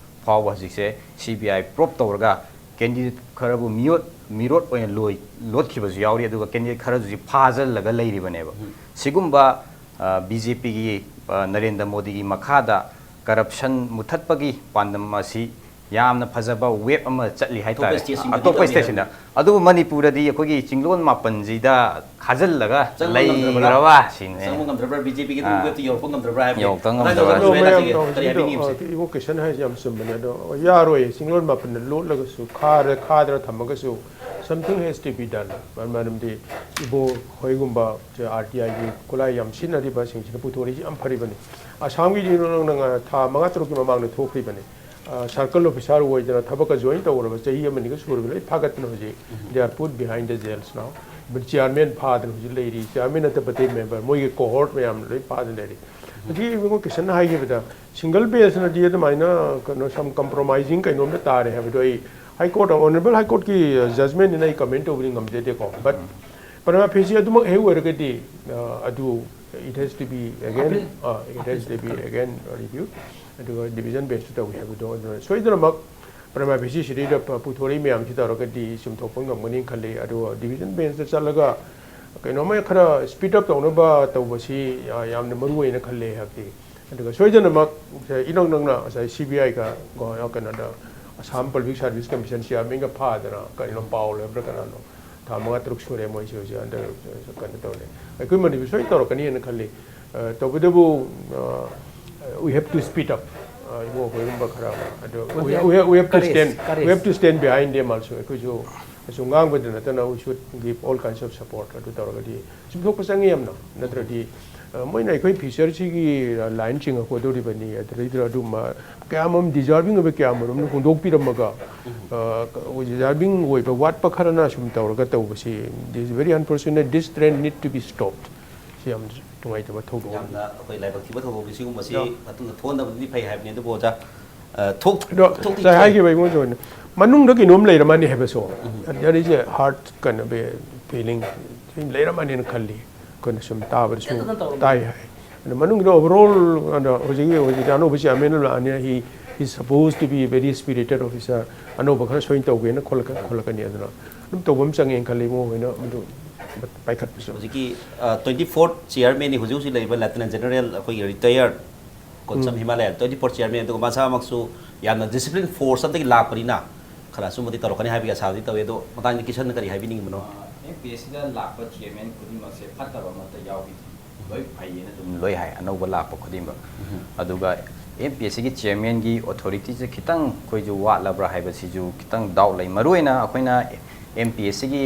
ꯐꯥꯎꯕ ꯍꯧꯖꯤꯛꯁꯦ ꯁꯤ ꯕꯤ ꯑꯥꯏ ꯄ꯭ꯔꯣꯕ ꯇꯧꯔꯒ ꯀꯦꯟꯗꯤꯗꯦꯠ ꯈꯔꯕꯨ ꯃꯤꯑꯣꯠ ꯃꯤꯔꯣꯠ ꯑꯣꯏꯅ ꯂꯣꯏ ꯂꯣꯠꯈꯤꯕꯁꯨ ꯌꯥꯎꯔꯤ, ꯑꯗꯨꯒ ꯀꯦꯟꯗꯤꯗꯦꯠ ꯈꯔꯁꯨ ꯐꯥꯖꯤꯜꯂꯒ ꯂꯩꯔꯤꯕꯅꯦꯕ꯫ ꯁꯤꯒꯨꯝꯕ ꯕꯤ ꯖꯦ ꯄꯤꯒꯤ ꯅꯔꯦꯟꯗ꯭ꯔ ꯃꯣꯗꯤꯒꯤ ꯃꯈꯥꯗ ꯀꯔꯞꯁꯟ ꯃꯨꯊꯠꯄꯒꯤ ꯄꯥꯟꯗꯝ ꯑꯁꯤ ꯌꯥꯝꯅ ꯐꯖꯕ ꯋꯦꯕ ꯑꯃ ꯆꯠꯂꯤ ꯍꯥꯏꯇꯥꯔꯦ꯫ ꯑꯇꯣꯞꯄ ꯁ꯭ꯇꯦꯠꯁꯤꯡꯗꯗꯤ ꯑꯇꯣꯞꯄ ꯇꯧꯔꯤ ꯁ꯭ꯇꯦꯠꯁꯤꯡꯗ꯫ ꯍꯥꯏꯕꯅꯤ꯫ ꯑꯗꯨꯕꯨ ꯃꯅꯤꯄꯨꯔꯗꯗꯤ ꯑꯩꯈꯣꯏꯒꯤ ꯆꯤꯡꯂꯣꯟ ꯃꯥꯄꯟꯁꯤꯗ ꯈꯥꯖꯤꯜꯂꯒ ꯆꯪꯕ ꯉꯝꯗ꯭ꯔꯕ꯭ꯔꯥ? ꯂꯩꯈ꯭ꯔꯕ ꯁꯤꯅꯦ꯫ ꯆꯪꯕ ꯉꯝꯗ꯭ꯔꯕ꯭ꯔꯥ? ꯕꯤ ꯖꯦ ꯄꯤꯒꯤ ꯑꯗꯨꯝ ꯑꯥ꯫ ꯋꯦꯕꯇꯨ ꯌꯧꯔꯛꯄ ꯉꯝꯗ꯭ꯔꯕ꯭ꯔꯥ ꯍꯥꯏꯕꯅꯤ꯫ ꯌꯧꯔꯛꯇ ꯀꯃꯥꯏꯅ ꯉꯝꯗ꯭ꯔꯕ꯫ ꯇꯧꯗꯅ ꯁꯨꯃꯥꯏꯅ ꯅꯣꯡꯃꯩ ꯇꯧꯒꯦ? ꯀꯔꯤ ꯍꯥꯏꯕꯤꯅꯤꯡꯉꯤ, ꯁꯤꯗ? ꯁꯤꯗ? ꯑ, ꯏꯕꯣ ꯀꯤꯁꯟ ꯍꯥꯏꯁꯦ ꯌꯥꯝ ꯆꯨꯝꯕꯅꯦ꯫ ꯑꯗꯣ ꯌꯥꯔꯣꯏ, ꯆꯤꯡꯂꯣꯟ ꯃꯥꯄꯟꯅ ꯂꯣꯠꯂꯒꯁꯨ, ꯈꯥꯔ-, ꯈꯥꯗꯅ ꯊꯝꯃꯒꯁꯨ, something has to be done꯫ ꯃꯔꯝꯗꯤ ꯏꯕꯣ ꯍꯣꯏꯒꯨꯝꯕ ꯑꯥꯔ ꯇꯤ ꯑꯥꯏꯒꯤ ꯈꯨꯠꯂꯥꯏ ꯌꯥꯝ ꯁꯤꯖꯤꯟꯅꯔꯤꯕꯁꯤꯡꯁꯤꯅ ꯄꯨꯊꯣꯔꯛꯏꯁꯤ ꯌꯥꯝ ꯐꯔꯤꯕꯅꯤ꯫ ꯑꯁꯥꯝꯒꯤꯗꯤ ꯅꯪꯅ ꯊꯥ ꯃꯉꯥ ꯇꯔꯨꯛꯀꯤ ꯃꯃꯥꯡꯗ ꯊꯣꯛꯈ꯭ꯔꯤꯕꯅꯤ꯫ ꯑ, circle officer ꯑꯣꯏꯗꯅ ꯊꯕꯛꯀ join ꯇꯧꯔꯕ ꯆꯍꯤ ꯑꯃꯅꯤꯒ ꯁꯨꯔꯕ ꯂꯣꯏ ꯐꯥꯒꯠꯇꯅ ꯍꯧꯖꯤꯛ they are put behind the jails now꯫ Even chairman ꯐꯥꯗꯅ ꯍꯧꯖꯤꯛ ꯂꯩꯔꯤ, chairman ꯅꯠꯇꯕ ꯑꯇꯩ member, ꯃꯣꯏꯒꯤ cohort ꯃꯌꯥꯝ ꯂꯣꯏ ꯐꯥꯗꯅ ꯂꯩꯔꯤ꯫ ꯍꯧꯖꯤꯛ ꯏꯕꯨꯡꯉꯣ ꯀꯤꯁꯟꯅ ꯍꯥꯏꯈꯤꯕꯗ single benchꯅꯗꯤ ꯑꯗꯨꯃꯥꯏꯅ ꯀꯩꯅꯣ some compromising ꯀꯩꯅꯣꯝꯗ ꯇꯥꯔꯦ ꯍꯥꯏꯕꯗꯣ ꯑꯩ High Court, Honourable High Courtꯀꯤ judgmentꯅꯤꯅ ꯑꯩ comment ꯇꯧꯕꯗꯤ ꯉꯝꯖꯗꯦꯀꯣ꯫ But prima facie ꯑꯗꯨꯃꯛ ꯍꯦꯛ ꯑꯣꯏꯔꯒꯗꯤ, ꯑ, ꯑꯗꯨ it has to be again, ꯑ, it has to be again reviewed꯫ ꯑꯗꯨꯒ division benchꯇ ꯇꯧꯏ ꯍꯥꯏꯕꯗꯣ ꯑꯗꯨꯅ ꯁꯣꯏꯗꯅꯃꯛ prima facie ꯁꯤꯗꯩꯗ ꯄ-, ꯄꯨꯊꯣꯔꯛꯏ ꯃꯌꯥꯝꯁꯤ ꯇꯧꯔꯒꯗꯤ ꯆꯨꯝꯊꯣꯛꯄ ꯉꯝꯒꯅꯤ ꯈꯜꯂꯤ꯫ ꯑꯗꯨꯒ division benchꯇ ꯆꯠꯂꯒ ꯀꯩꯅꯣꯝꯃ ꯈꯔ speed up ꯇꯧꯅꯕ ꯇꯧꯕꯁꯤ, ꯑ, ꯌꯥꯝꯅ ꯃꯔꯨ ꯑꯣꯏꯅ ꯈꯜꯂꯦ꯫ ꯍꯥꯏꯕꯗꯤ ꯑꯗꯨꯒ ꯁꯣꯏꯗꯅꯃꯛ ꯏꯅꯛ ꯅꯛꯅ ꯉꯁꯥꯏ ꯁꯤ ꯕꯤ ꯑꯥꯏꯒ ꯀꯩꯅꯣꯗ Assam Public Service Commission chairmanꯒ ꯐꯥꯗꯅ ꯀꯔꯤꯅꯣ ꯄꯥꯎ ꯂꯩꯕ꯭ꯔꯥ ꯀꯅꯥꯅꯣ ꯊꯥ ꯃꯉꯥ ꯇꯔꯨꯛ ꯁꯨꯔꯦ ꯃꯣꯏꯁꯦ ꯍꯧꯖꯤꯛ under ꯀꯩꯅꯣ ꯇꯧꯔꯦ꯫ ꯑꯩꯈꯣꯏ ꯃꯅꯤꯄꯨꯔ ꯁꯣꯏ ꯇꯧꯔꯛꯀꯅꯤꯅ ꯈꯜꯂꯤ꯫ ꯑ, ꯇꯧꯕꯇꯕꯨ, ꯑ, we have to speed up꯫ ꯑ, ꯏꯕꯣ ꯑꯩꯈꯣꯏꯒꯨꯝꯕ ꯈꯔ ꯑꯃ꯫ ꯑꯗꯣ we, we, we have to stand, we have to stand behind them also꯫ ꯑꯩꯈꯣꯏꯁꯨ ꯑꯁꯨꯝ ꯉꯥꯡꯕꯗ ꯅꯠꯇꯅ we should give all kinds of support꯫ ꯑꯗꯨ ꯇꯧꯔꯒꯗꯤ ꯆꯨꯝꯊꯣꯛꯄ ꯆꯪꯉꯤ ꯌꯥꯝꯅ꯫ ꯅꯠꯇ꯭ꯔꯗꯤ, ꯑ, ꯃꯣꯏꯅ ꯑꯩꯈꯣꯏ futureꯁꯤꯒꯤ, ꯑ, line ꯆꯤꯡꯉꯛꯀꯗꯧꯔꯤꯕꯅꯤ꯫ ꯑꯗꯨꯗꯩꯗꯨꯗ ꯑꯗꯨꯝꯕ ꯀꯌꯥ ꯑꯃ deserving ꯑꯣꯏꯕ ꯀꯌꯥ ꯑꯃꯔꯣꯝꯅ ꯍꯨꯟꯗꯣꯛꯄꯤꯔꯝꯃꯒ, ꯑ, deserving ꯑꯣꯏꯕ ꯋꯥꯠꯄ ꯈꯔꯅ ꯁꯨꯝ ꯇꯧꯔꯒ ꯇꯧꯕꯁꯤ, this is very unfortunate, this trend need to be stopped꯫ ꯁꯤ ꯌꯥꯝ ꯅꯨꯡꯉꯥꯏꯇꯕ ꯊꯧꯗꯣꯛ ꯑꯃꯅꯤ꯫ ꯌꯥꯝꯅ ꯑꯩꯈꯣꯏ ꯂꯥꯏꯕꯛ ꯊꯤꯕ ꯊꯧꯗꯣꯛꯅꯤ꯫ ꯁꯤꯒꯨꯝꯕꯁꯤ ꯌꯥꯝ ꯃꯇꯨꯡꯗ ꯊꯣꯛꯍꯟꯗꯕꯗꯤ ꯐꯩ ꯍꯥꯏꯕꯅꯤ꯫ ꯑꯗꯨꯕꯨ ꯑꯣꯖꯥ, ꯑ, ꯊꯣꯛ-, ꯑꯗꯣ ꯊꯣꯛꯇꯤ ꯉꯁꯥꯏ ꯊꯣꯛꯑꯦ꯫ ꯍꯥꯏꯈꯤꯕ ꯑꯩꯉꯣꯟꯗ ꯑꯣꯏꯅ ꯃꯅꯨꯡꯗ ꯀꯩꯅꯣꯝ ꯂꯩꯔꯝꯃꯅꯤ ꯍꯥꯏꯕꯁꯨ, there is a heart ꯀꯩꯅꯣ feeling ꯂꯩꯔꯝꯃꯅꯤꯅ ꯈꯜꯂꯤ꯫ ꯑꯩꯈꯣꯏꯅ ꯁꯨꯝ ꯇꯥꯕꯗꯁꯨ ꯇꯥꯏ ꯍꯥꯏ꯫ ꯑꯗꯣ ꯃꯅꯨꯡꯒꯤꯗ overall ꯑꯗꯣ ꯍꯧꯖꯤꯛꯀꯤ ꯍꯧꯖꯤꯛ ꯑꯅꯧꯕ chairman ꯑꯃ ꯂꯥꯛꯑꯅꯤ, he is supposed to be a very spirited officer, ꯑꯅꯧꯕ ꯈꯔ ꯁꯣꯏꯅ ꯇꯧꯒꯦꯅ ꯈꯣꯠꯂꯛꯀ- ꯈꯣꯠꯂꯛꯀꯅꯤ꯫ ꯑꯗꯨꯅ ꯑꯗꯨꯝ ꯇꯧꯕ ꯑꯃ ꯆꯪꯉꯦꯅ ꯈꯜꯂꯤ, ꯃꯣꯏꯅ ꯃꯗꯨ ꯄꯥꯏꯈꯠꯄꯁꯨ꯫ ꯍꯧꯖꯤꯛꯀꯤ ꯇ꯭ꯋꯦꯟꯇꯤ ꯐꯣꯔ ꯆꯤꯌꯥꯔꯃꯦꯟꯅꯤ ꯍꯧꯖꯤꯛ ꯍꯧꯖꯤꯛ ꯂꯩꯔꯤꯕ ꯂꯦꯐꯇꯤꯅꯦꯟ ꯖꯦꯅꯔꯦꯜ ꯑꯩꯈꯣꯏꯒꯤ retire Konsam Himalaya, twenty four chairman, ꯑꯗꯨꯒ ꯃꯁꯥꯃꯛꯁꯨ ꯌꯥꯝꯅ ꯗꯤꯁꯤꯄ꯭ꯂꯤꯟ ꯐꯣꯔꯁ ꯑꯃꯗꯒꯤ ꯂꯥꯛꯄꯅꯤꯅ ꯈꯔ ꯑꯆꯨꯝꯕꯗꯤ ꯇꯧꯔꯛꯀꯅꯤ ꯍꯥꯏꯕꯒꯤ ꯑꯁꯥꯗꯤ ꯇꯧꯏ꯫ ꯑꯗꯣ ꯃꯇꯥꯡꯗ ꯀꯤꯁꯟꯅ ꯀꯔꯤ ꯍꯥꯏꯕꯤꯅꯤꯡꯕꯅꯣ? ꯑꯦꯝ ꯄꯤ ꯑꯦꯁ ꯁꯤꯗ ꯂꯥꯛꯄ ꯆꯤꯌꯔꯃꯦꯟ ꯈꯨꯗꯤꯡꯃꯛꯁꯦ ꯐꯠꯇꯕ ꯑꯃꯠꯇ ꯌꯥꯎꯈꯤꯗꯦ꯫ ꯂꯣꯏ ꯐꯩꯌꯦꯅ ꯑꯗꯨꯝ ꯂꯣꯏ ꯍꯥꯏ, ꯑꯅꯧꯕ ꯂꯥꯛꯄ ꯈꯨꯗꯤꯡꯃꯛ꯫ ꯑꯗꯨꯒ ꯑꯦꯝ ꯄꯤ ꯑꯦꯁ ꯁꯤꯒꯤ ꯆꯤꯌꯔꯃꯦꯟꯒꯤ ꯑꯣꯊꯣꯔꯤꯇꯤꯁꯦ ꯈꯤꯇꯪ ꯑꯩꯈꯣꯏꯁꯨ ꯋꯥꯠꯂꯕ꯭ꯔꯥ ꯍꯥꯏꯕꯁꯤꯁꯨ ꯈꯤꯇꯪ ꯗꯥꯎꯠ ꯂꯩ꯫ ꯃꯔꯨꯑꯣꯏꯅ ꯑꯩꯈꯣꯏꯅ ꯑꯦꯝ ꯄꯤ ꯑꯦꯁ ꯁꯤꯒꯤ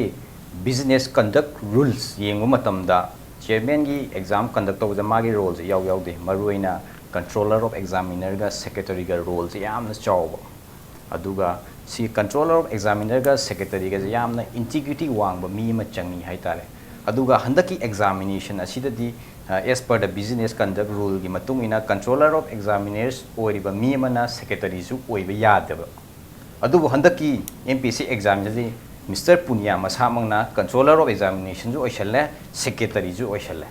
ꯕꯤꯖꯤꯅꯦꯁ ꯀꯟꯗꯛ ꯔꯨꯜꯁ ꯌꯦꯡꯕ ꯃꯇꯝꯗ ꯆꯤꯌꯔꯃꯦꯟꯒꯤ ꯑꯦꯛꯖꯥꯝ ꯀꯟꯗꯛ ꯇꯧꯕꯁꯦ ꯃꯥꯒꯤ ꯔꯣꯜꯁꯦ ꯏꯌꯥꯎ ꯌꯥꯎꯗꯦ꯫ ꯃꯔꯨꯑꯣꯏꯅ ꯀꯟꯇ꯭ꯔꯣꯂꯔ ꯑꯣꯐ ꯑꯦꯛꯖꯥꯃꯤꯅꯔꯒ ꯁꯦꯀ꯭ꯔꯦꯇꯔꯤꯒ ꯔꯣꯜꯁꯦ ꯌꯥꯝꯅ ꯆꯥꯎꯕ꯫ ꯑꯗꯨꯒ ꯁꯤ ꯀꯟꯇ꯭ꯔꯣꯂꯔ ꯑꯣꯐ ꯑꯦꯛꯖꯥꯃꯤꯅꯔꯒ ꯁꯦꯀ꯭ꯔꯦꯇꯔꯤꯒꯁꯦ ꯌꯥꯝꯅ ꯏꯟꯇꯤꯒ꯭ꯔꯤꯇꯤ ꯋꯥꯡꯕ ꯃꯤ ꯑꯃ ꯆꯪꯉꯤ ꯍꯥꯏꯇꯥꯔꯦ꯫ ꯑꯗꯨꯒ ꯍꯟꯗꯛꯀꯤ ꯑꯦꯛꯖꯥꯃꯤꯅꯦꯁꯟ ꯑꯁꯤꯗꯗꯤ, as per the business conduct ruleꯒꯤ ꯃꯇꯨꯡ ꯏꯟꯅ ꯀꯟꯇ꯭ꯔꯣꯂꯔ ꯑꯣꯐ ꯑꯦꯛꯖꯥꯃꯤꯅꯔꯁ ꯑꯣꯏꯔꯤꯕ ꯃꯤ ꯑꯃꯅ ꯁꯦꯀ꯭ꯔꯦꯇꯔꯤꯁꯨ ꯑꯣꯏꯕ ꯌꯥꯗꯕ꯫ ꯑꯗꯨꯕꯨ ꯍꯟꯗꯛꯀꯤ ꯑꯦꯝ ꯄꯤ ꯑꯦꯁ ꯁꯤ ꯑꯦꯛꯖꯥꯝꯁꯤꯗꯤ ꯃꯤꯁꯇꯔ ꯄꯨꯅꯤꯌꯥ ꯃꯁꯥꯃꯛꯅ ꯀꯟꯇ꯭ꯔꯣꯂꯔ ꯑꯣꯐ ꯑꯦꯛꯖꯥꯃꯤꯅꯦꯁꯟꯁꯨ ꯑꯣꯏꯁꯜꯂꯦ, ꯁꯦꯀ꯭ꯔꯦꯇꯔꯤꯁꯨ ꯑꯣꯏꯁꯜꯂꯦ꯫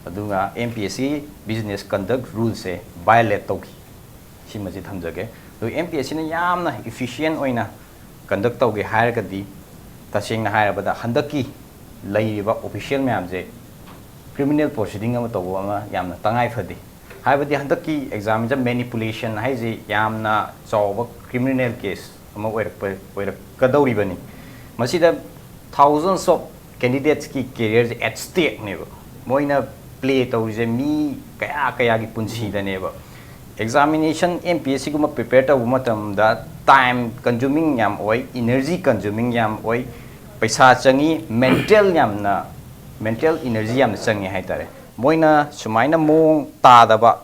ꯑꯗꯨꯅ ꯑꯦꯝ ꯄꯤ ꯑꯦꯁ ꯁꯤ ꯕꯤꯖꯤꯅꯦꯁ ꯀꯟꯗꯛ ꯔꯨꯜꯁꯦ ꯚꯥꯏꯑꯣꯂꯦꯠ ꯇꯧꯈꯤ꯫ ꯁꯤꯃꯁꯤ ꯊꯝꯖꯒꯦ꯫ ꯑꯗꯨ ꯑꯦꯝ ꯄꯤ ꯑꯦꯁ ꯁꯤꯅ ꯌꯥꯝꯅ ꯏꯐꯤꯁꯤꯌꯦꯟ ꯑꯣꯏꯅ ꯀꯟꯗꯛ ꯇꯧꯒꯦ ꯍꯥꯏꯔꯒꯗꯤ, ꯇꯁꯦꯡꯅ ꯍꯥꯏꯔꯕꯗ ꯍꯟꯗꯛꯀꯤ ꯂꯩꯔꯤꯕ ꯑꯣꯐꯤꯁꯤꯌꯦꯜ ꯃꯌꯥꯝꯁꯦ ꯀ꯭ꯔꯤꯃꯤꯅꯦꯜ ꯄ꯭ꯔꯣꯁꯤꯗꯤꯡ ꯑꯃ ꯇꯧꯕ ꯑꯃ ꯌꯥꯝꯅ ꯇꯉꯥꯏ ꯐꯗꯦ꯫ ꯍꯥꯏꯕꯗꯤ ꯍꯟꯗꯛꯀꯤ ꯑꯦꯛꯖꯥꯝꯁꯤꯗ ꯃꯦꯅꯤꯄꯨꯂꯦꯁꯟ ꯍꯥꯏꯁꯤ ꯌꯥꯝꯅ ꯆꯥꯎꯕ ꯀ꯭ꯔꯤꯃꯤꯅꯦꯜ ꯀꯦꯁ ꯑꯃ ꯑꯣꯏꯔꯛꯄ ꯑꯣꯏꯔꯛꯀꯗꯧꯔꯤꯕꯅꯤ꯫ ꯃꯁꯤꯗ thousands of candidatesꯀꯤ careerꯁꯦ at stakeꯅꯦꯕ꯫ ꯃꯣꯏꯅ ꯄ꯭ꯂꯦ ꯇꯧꯔꯤꯁꯦ ꯃꯤ ꯀꯌꯥ ꯀꯌꯥꯒꯤ ꯄꯨꯟꯁꯤꯗꯅꯦꯕ꯫ ꯑꯦꯛꯖꯥꯃꯤꯅꯦꯁꯟ ꯑꯦꯝ ꯄꯤ ꯑꯦꯁ ꯁꯤꯒꯨꯝꯕ ꯄ꯭ꯔꯤꯄꯦꯌꯔ ꯇꯧꯕ ꯃꯇꯝꯗ ꯇꯥꯏꯝ ꯀꯟꯖꯨꯃꯤꯡ ꯌꯥꯝ ꯑꯣꯏ, ꯏꯅꯔꯖꯤ ꯀꯟꯖꯨꯃꯤꯡ ꯌꯥꯝ ꯑꯣꯏ, ꯄꯩꯁꯥ ꯆꯪꯉꯤ, ꯃꯦꯟꯇꯦꯜ ꯌꯥꯝꯅ, ꯃꯦꯟꯇꯦꯜ ꯏꯅꯔꯖꯤ ꯌꯥꯝꯅ ꯆꯪꯉꯤ ꯍꯥꯏꯇꯥꯔꯦ꯫ ꯃꯣꯏꯅ ꯁꯨꯃꯥꯏꯅ ꯃꯑꯣꯡ ꯇꯥꯗꯕ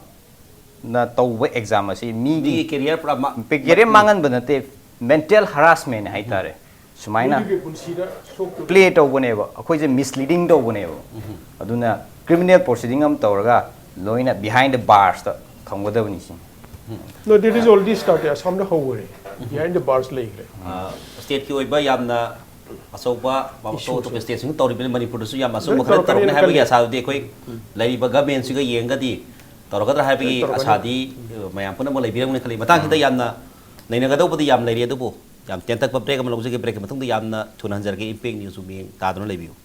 ꯅ ꯇꯧꯕ ꯑꯦꯛꯖꯥꯝ ꯑꯁꯤ ꯃꯤꯒꯤ ꯃꯤꯒꯤ ꯀꯦꯔꯤꯌꯔ ꯄꯨꯔꯥ ꯃꯥ- career ꯃꯥꯡꯍꯟꯕ ꯅꯠꯇꯦ, ꯃꯦꯟꯇꯦꯜ ꯍꯔꯥꯁꯃꯦꯟ ꯍꯥꯏꯇꯥꯔꯦ꯫ ꯁꯨꯃꯥꯏꯅ ꯃꯤꯗꯨꯒꯤ ꯄꯨꯟꯁꯤꯗ ꯁꯣꯛꯇꯣꯔꯤ꯫ ꯄ꯭ꯂꯦ ꯇꯧꯕꯅꯦꯕ, ꯑꯩꯈꯣꯏꯁꯦ ꯃꯤꯁꯂꯤꯗꯤꯡ ꯇꯧꯕꯅꯦꯕ꯫ ꯑꯗꯨꯅ ꯀ꯭ꯔꯤꯃꯤꯅꯦꯜ ꯄ꯭ꯔꯣꯁꯤꯗꯤꯡ ꯑꯃ ꯇꯧꯔꯒ ꯂꯣꯏꯅ ꯕꯤꯍꯥꯏꯟ ꯗ ꯕꯥꯔꯁꯇ ꯊꯝꯒꯗꯕꯅꯤ ꯁꯤꯅꯤ꯫ No, that is already started. ꯑꯁꯥꯝꯗ ꯍꯧꯈ꯭ꯔꯦ, ꯕꯤꯍꯥꯏꯟ ꯗ ꯕꯥꯔꯁ ꯂꯩꯈ꯭ꯔꯦ꯫ ꯁ꯭ꯇꯦꯠꯀꯤ ꯑꯣꯏꯕ ꯌꯥꯝꯅ ꯑꯆꯧꯕ ꯑꯇꯣꯞ ꯑꯇꯣꯞꯄ ꯁ꯭ꯇꯦꯠꯁꯤꯡ ꯇꯧꯔꯤꯕꯅꯤ, ꯃꯅꯤꯄꯨꯔꯗꯁꯨ ꯌꯥꯝ ꯑꯆꯨꯝꯕ ꯈꯔ ꯇꯧꯔꯛꯀꯅꯤ ꯍꯥꯏꯕꯒꯤ ꯑꯁꯥꯗꯨꯗꯤ ꯑꯩꯈꯣꯏ ꯂꯩꯔꯤꯕ ꯒꯃꯦꯟꯁꯤꯒ ꯌꯦꯡꯒꯗꯤ ꯇꯧꯔꯛꯀꯗ꯭ꯔꯥ ꯍꯥꯏꯕꯒꯤ ꯑꯁꯥꯗꯤ ꯃꯌꯥꯝ ꯄꯨꯝꯅꯃꯛ ꯂꯩꯕꯤꯔꯝꯒꯅꯤ ꯈꯜꯂꯤ꯫ ꯃꯇꯥꯡꯁꯤꯗ ꯌꯥꯝꯅ ꯅꯩꯅꯒꯗꯧꯕꯗꯤ ꯌꯥꯝ ꯂꯩꯔꯤ, ꯑꯗꯨꯕꯨ ꯌꯥꯝ ꯇꯦꯟꯇꯛꯄ ꯕ꯭ꯔꯦꯛ ꯑꯃ ꯂꯧꯖꯒꯦ꯫ ꯕ꯭ꯔꯦꯛꯀꯤ ꯃꯇꯨꯡꯗ ꯌꯥꯝꯅ ꯊꯨꯅ ꯍꯟꯖꯔꯛꯀꯦ꯫ ꯏꯝꯄꯦꯛ ꯅ꯭ꯌꯨꯁꯁꯨ ꯃꯤꯠꯌꯦꯡ ꯇꯥꯗꯨꯅ ꯂꯩꯕꯤꯌꯨ꯫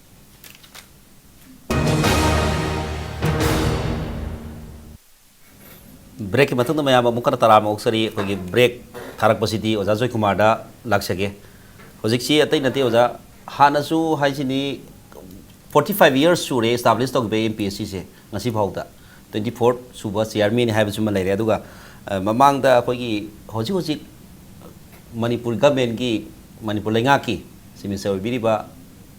ꯕ꯭ꯔꯦꯛꯀꯤ ꯃꯇꯨꯡꯗ ꯃꯌꯥꯝ ꯑꯃꯨꯛ ꯈꯔ ꯇꯔꯥꯝꯅ ꯑꯣꯛꯆꯔꯤ꯫ ꯑꯩꯈꯣꯏꯒꯤ ꯕ꯭ꯔꯦꯛ ꯊꯥꯔꯛꯄꯁꯤꯗꯤ ꯑꯣꯖꯥ ꯖꯣꯏꯀꯨꯃꯥꯔꯗ ꯂꯥꯛꯆꯒꯦ꯫ ꯍꯧꯖꯤꯛꯁꯤ ꯑꯇꯩ ꯅꯠꯇꯦ ꯑꯣꯖꯥ, ꯍꯥꯟꯅꯁꯨ ꯍꯥꯏꯁꯤꯅꯤ, forty five years ꯁꯨꯔꯦ establish ꯇꯧꯈꯤꯕ M P S C ꯁꯦ꯫ ꯉꯁꯤ ꯐꯥꯎꯗ twenty four ꯁꯨꯕ chairman ꯍꯥꯏꯕꯁꯤꯃ ꯂꯩꯔꯦ꯫ ꯑꯗꯨꯒ, ꯑ, ꯃꯃꯥꯡꯗ ꯑꯩꯈꯣꯏꯒꯤ ꯍꯧꯖꯤꯛ ꯍꯧꯖꯤꯛ ꯃꯅꯤꯄꯨꯔ government ꯀꯤ, ꯃꯅꯤꯄꯨꯔ ꯂꯩꯉꯥꯛꯀꯤ Chief Minister ꯑꯣꯏꯕꯤꯔꯤꯕ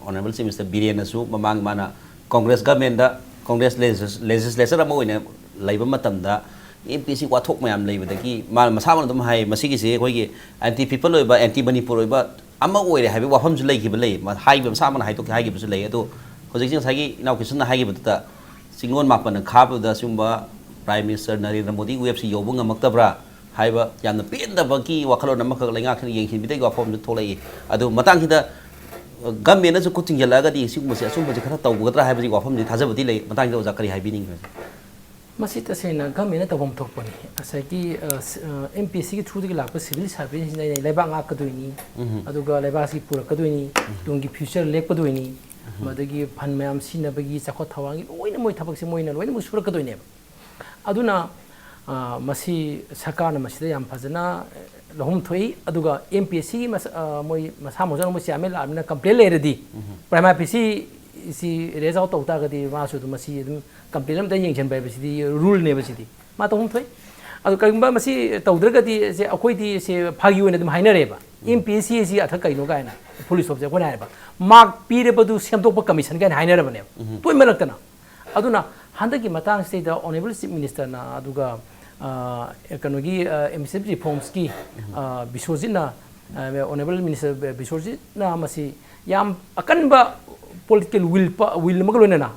Honourable Chief Minister ꯕꯤꯔꯦꯟꯅꯁꯨ ꯃꯃꯥꯡ ꯃꯥꯅ Congress government ꯇ, Congress legis-, legislature ꯑꯃ ꯑꯣꯏꯅ ꯂꯩꯕ ꯃꯇꯝꯗ M P S C ꯋꯥꯊꯣꯛ ꯃꯌꯥꯝ ꯂꯩꯕꯗꯒꯤ ꯃꯥꯅ ꯃꯁꯥꯃꯛꯅ ꯑꯗꯨꯝ ꯍꯥꯏ, ꯃꯁꯤꯒꯤꯁꯦ ꯑꯩꯈꯣꯏꯒꯤ anti people ꯑꯣꯏꯕ, anti ꯃꯅꯤꯄꯨꯔ ꯑꯣꯏꯕ ꯑꯃ ꯑꯣꯏꯔꯦ ꯍꯥꯏꯕꯒꯤ ꯋꯥꯐꯝꯁꯨ ꯂꯩꯈꯤꯕ ꯂꯩ꯫ ꯃꯥ ꯍꯥꯏꯈꯤꯕ, ꯃꯁꯥꯃꯛꯅ ꯍꯥꯏꯗꯣꯛꯈꯤ ꯍꯥꯏꯈꯤꯕꯁꯨ ꯂꯩ꯫ ꯑꯗꯣ ꯍꯧꯖꯤꯛꯁꯤ ꯉꯁꯥꯏꯒꯤ ꯏꯅꯥꯎ ꯀ꯭ꯔꯤꯁꯟꯅ ꯍꯥꯏꯈꯤꯕꯗꯨꯗ, ꯆꯤꯡꯂꯣꯟ ꯃꯥꯄꯟꯅ ꯈꯥꯕꯗ ꯁꯤꯒꯨꯝꯕ Prime Minister ꯅꯔꯦꯟꯗ꯭ꯔ ꯃꯣꯗꯤꯒꯤ wave ꯁꯤ ꯌꯧꯕ ꯉꯝꯃꯛꯇꯕ꯭ꯔꯥ ꯍꯥꯏꯕ ꯌꯥꯝꯅ ꯄꯦꯟꯗꯕꯒꯤ ꯋꯥꯈꯜꯂꯣꯟ ꯑꯃꯈꯛ ꯂꯩꯉꯥꯛꯁꯤꯅ ꯌꯦꯡꯁꯤꯟꯕꯤꯗꯕꯒꯤ ꯋꯥꯐꯝ ꯑꯃꯁꯨ ꯊꯣꯛꯂꯛꯏ꯫ ꯑꯗꯨ ꯃꯇꯥꯡꯁꯤꯗ, ꯑ, government ꯅꯁꯨ ꯈꯨꯠ ꯊꯤꯡꯖꯤꯜꯂꯛꯑꯒꯗꯤ ꯁꯤꯒꯨꯝꯕꯁꯦ, ꯑꯆꯨꯝꯕꯁꯦ ꯈꯔ ꯇꯧꯒꯗ꯭ꯔꯥ ꯍꯥꯏꯕꯒꯤ ꯋꯥꯐꯝꯁꯤ ꯊꯥꯖꯕꯗꯤ ꯂꯩ꯫ ꯃꯇꯥꯡꯁꯤꯗ ꯑꯣꯖꯥ ꯀꯔꯤ ꯍꯥꯏꯕꯤꯅꯤꯡꯕꯒꯦ? ꯃꯁꯤ ꯇꯁꯦꯡꯅ government ꯅ ꯇꯧꯐꯝ ꯊꯣꯛꯄꯅꯤ꯫ ꯉꯁꯥꯏꯒꯤ, ꯑ, ꯁ-, ꯑ, M P S C ꯒꯤ through ꯗꯒꯤ ꯂꯥꯛꯄ civil servant ꯁꯤꯡꯁꯤꯅ ꯑꯩꯅ ꯂꯩꯕꯥꯛ ꯉꯥꯛꯀꯗꯣꯏꯅꯤ, ꯎꯝ꯫ ꯑꯗꯨꯒ ꯂꯩꯕꯥꯛꯁꯤ ꯄꯨꯔꯛꯀꯗꯣꯏꯅꯤ, ꯎꯝ꯫ ꯇꯨꯡꯒꯤ future ꯂꯦꯞꯀꯗꯣꯏꯅꯤ, ꯎꯝ꯫ ꯃꯗꯒꯤ fund ꯃꯌꯥꯝ ꯁꯤꯖꯤꯟꯅꯕꯒꯤ, ꯆꯥꯎꯈꯠ ꯊꯧꯔꯥꯡꯒꯤ ꯂꯣꯏꯅ ꯃꯣꯏ ꯊꯕꯛꯁꯦ ꯃꯣꯏꯅ ꯂꯣꯏꯅꯃꯛ ꯁꯨꯔꯛꯀꯗꯣꯏꯅꯦꯕ꯫ ꯑꯗꯨꯅ, ꯑ, ꯃꯁꯤ ꯁꯔꯀꯥꯔꯅ ꯃꯁꯤꯗ ꯌꯥꯝ ꯐꯖꯅ, ꯑ, ꯂꯧꯐꯝ ꯊꯣꯛꯏ꯫ ꯑꯗꯨꯒ M P S C ꯒꯤ ꯃꯁ-, ꯑ, ꯃꯣꯏ ꯃꯁꯥ ꯃꯊꯟꯇ ꯃꯣꯏ chairman ꯂꯥꯛꯑꯕꯅꯤꯅ complain ꯂꯩꯔꯗꯤ, ꯎꯝ꯫ Prima facie ꯁꯤ raise out ꯇꯧ ꯇꯥꯔꯒꯗꯤ ꯃꯥꯁꯨ ꯑꯗꯨꯝ ꯃꯁꯤ ꯑꯗꯨꯝ complain ꯑꯝꯇ ꯌꯦꯡꯁꯤꯟꯕ ꯍꯥꯏꯕꯁꯤꯗꯤ rule ꯅꯦꯕ ꯁꯤꯗꯤ꯫ ꯃꯥ ꯇꯧꯐꯝ ꯊꯣꯛꯏ꯫ ꯑꯗꯣ ꯀꯔꯤꯒꯨꯝꯕ ꯃꯁꯤ ꯇꯧꯗ꯭ꯔꯒꯗꯤ ꯁꯦ ꯑꯩꯈꯣꯏꯗꯤ ꯁꯦ ꯐꯥꯒꯤ ꯑꯣꯏꯅ ꯑꯗꯨꯝ ꯍꯥꯏꯅꯔꯦꯕ꯫ ꯎꯝ꯫ M P S C ꯁꯤ ꯑꯊꯛ ꯀꯩꯅꯣ ꯀꯥꯏꯅ, full stop ꯁꯦ ꯑꯩꯈꯣꯏꯅ ꯍꯥꯏꯔꯦꯕ꯫ Mark ꯄꯤꯔꯕꯗꯨ ꯁꯦꯝꯗꯣꯛꯄ commission ꯀꯥꯏꯅ ꯍꯥꯏꯅꯔꯕꯅꯦꯕ꯫ ꯎꯝ꯫ ꯇꯣꯏꯃꯜꯂꯛꯇꯅ꯫ ꯑꯗꯨꯅ ꯍꯟꯗꯛꯀꯤ ꯃꯇꯥꯡꯁꯤꯗꯩꯗ Honourable Chief Minister ꯅ ꯑꯗꯨꯒ, ꯑ, ꯀꯩꯅꯣꯒꯤ, ꯑ, Administrative Reforms ꯀꯤ, ꯑ, ꯕꯤꯁ꯭ꯋꯖꯤꯠꯅ, ꯑ, Honourable Minister ꯕꯤꯁ꯭ꯋꯖꯤꯠꯅ ꯃꯁꯤ ꯌꯥꯝ ꯑꯀꯟꯕ political will ꯄ-, will ꯑꯃꯒ ꯂꯣꯏꯅꯅ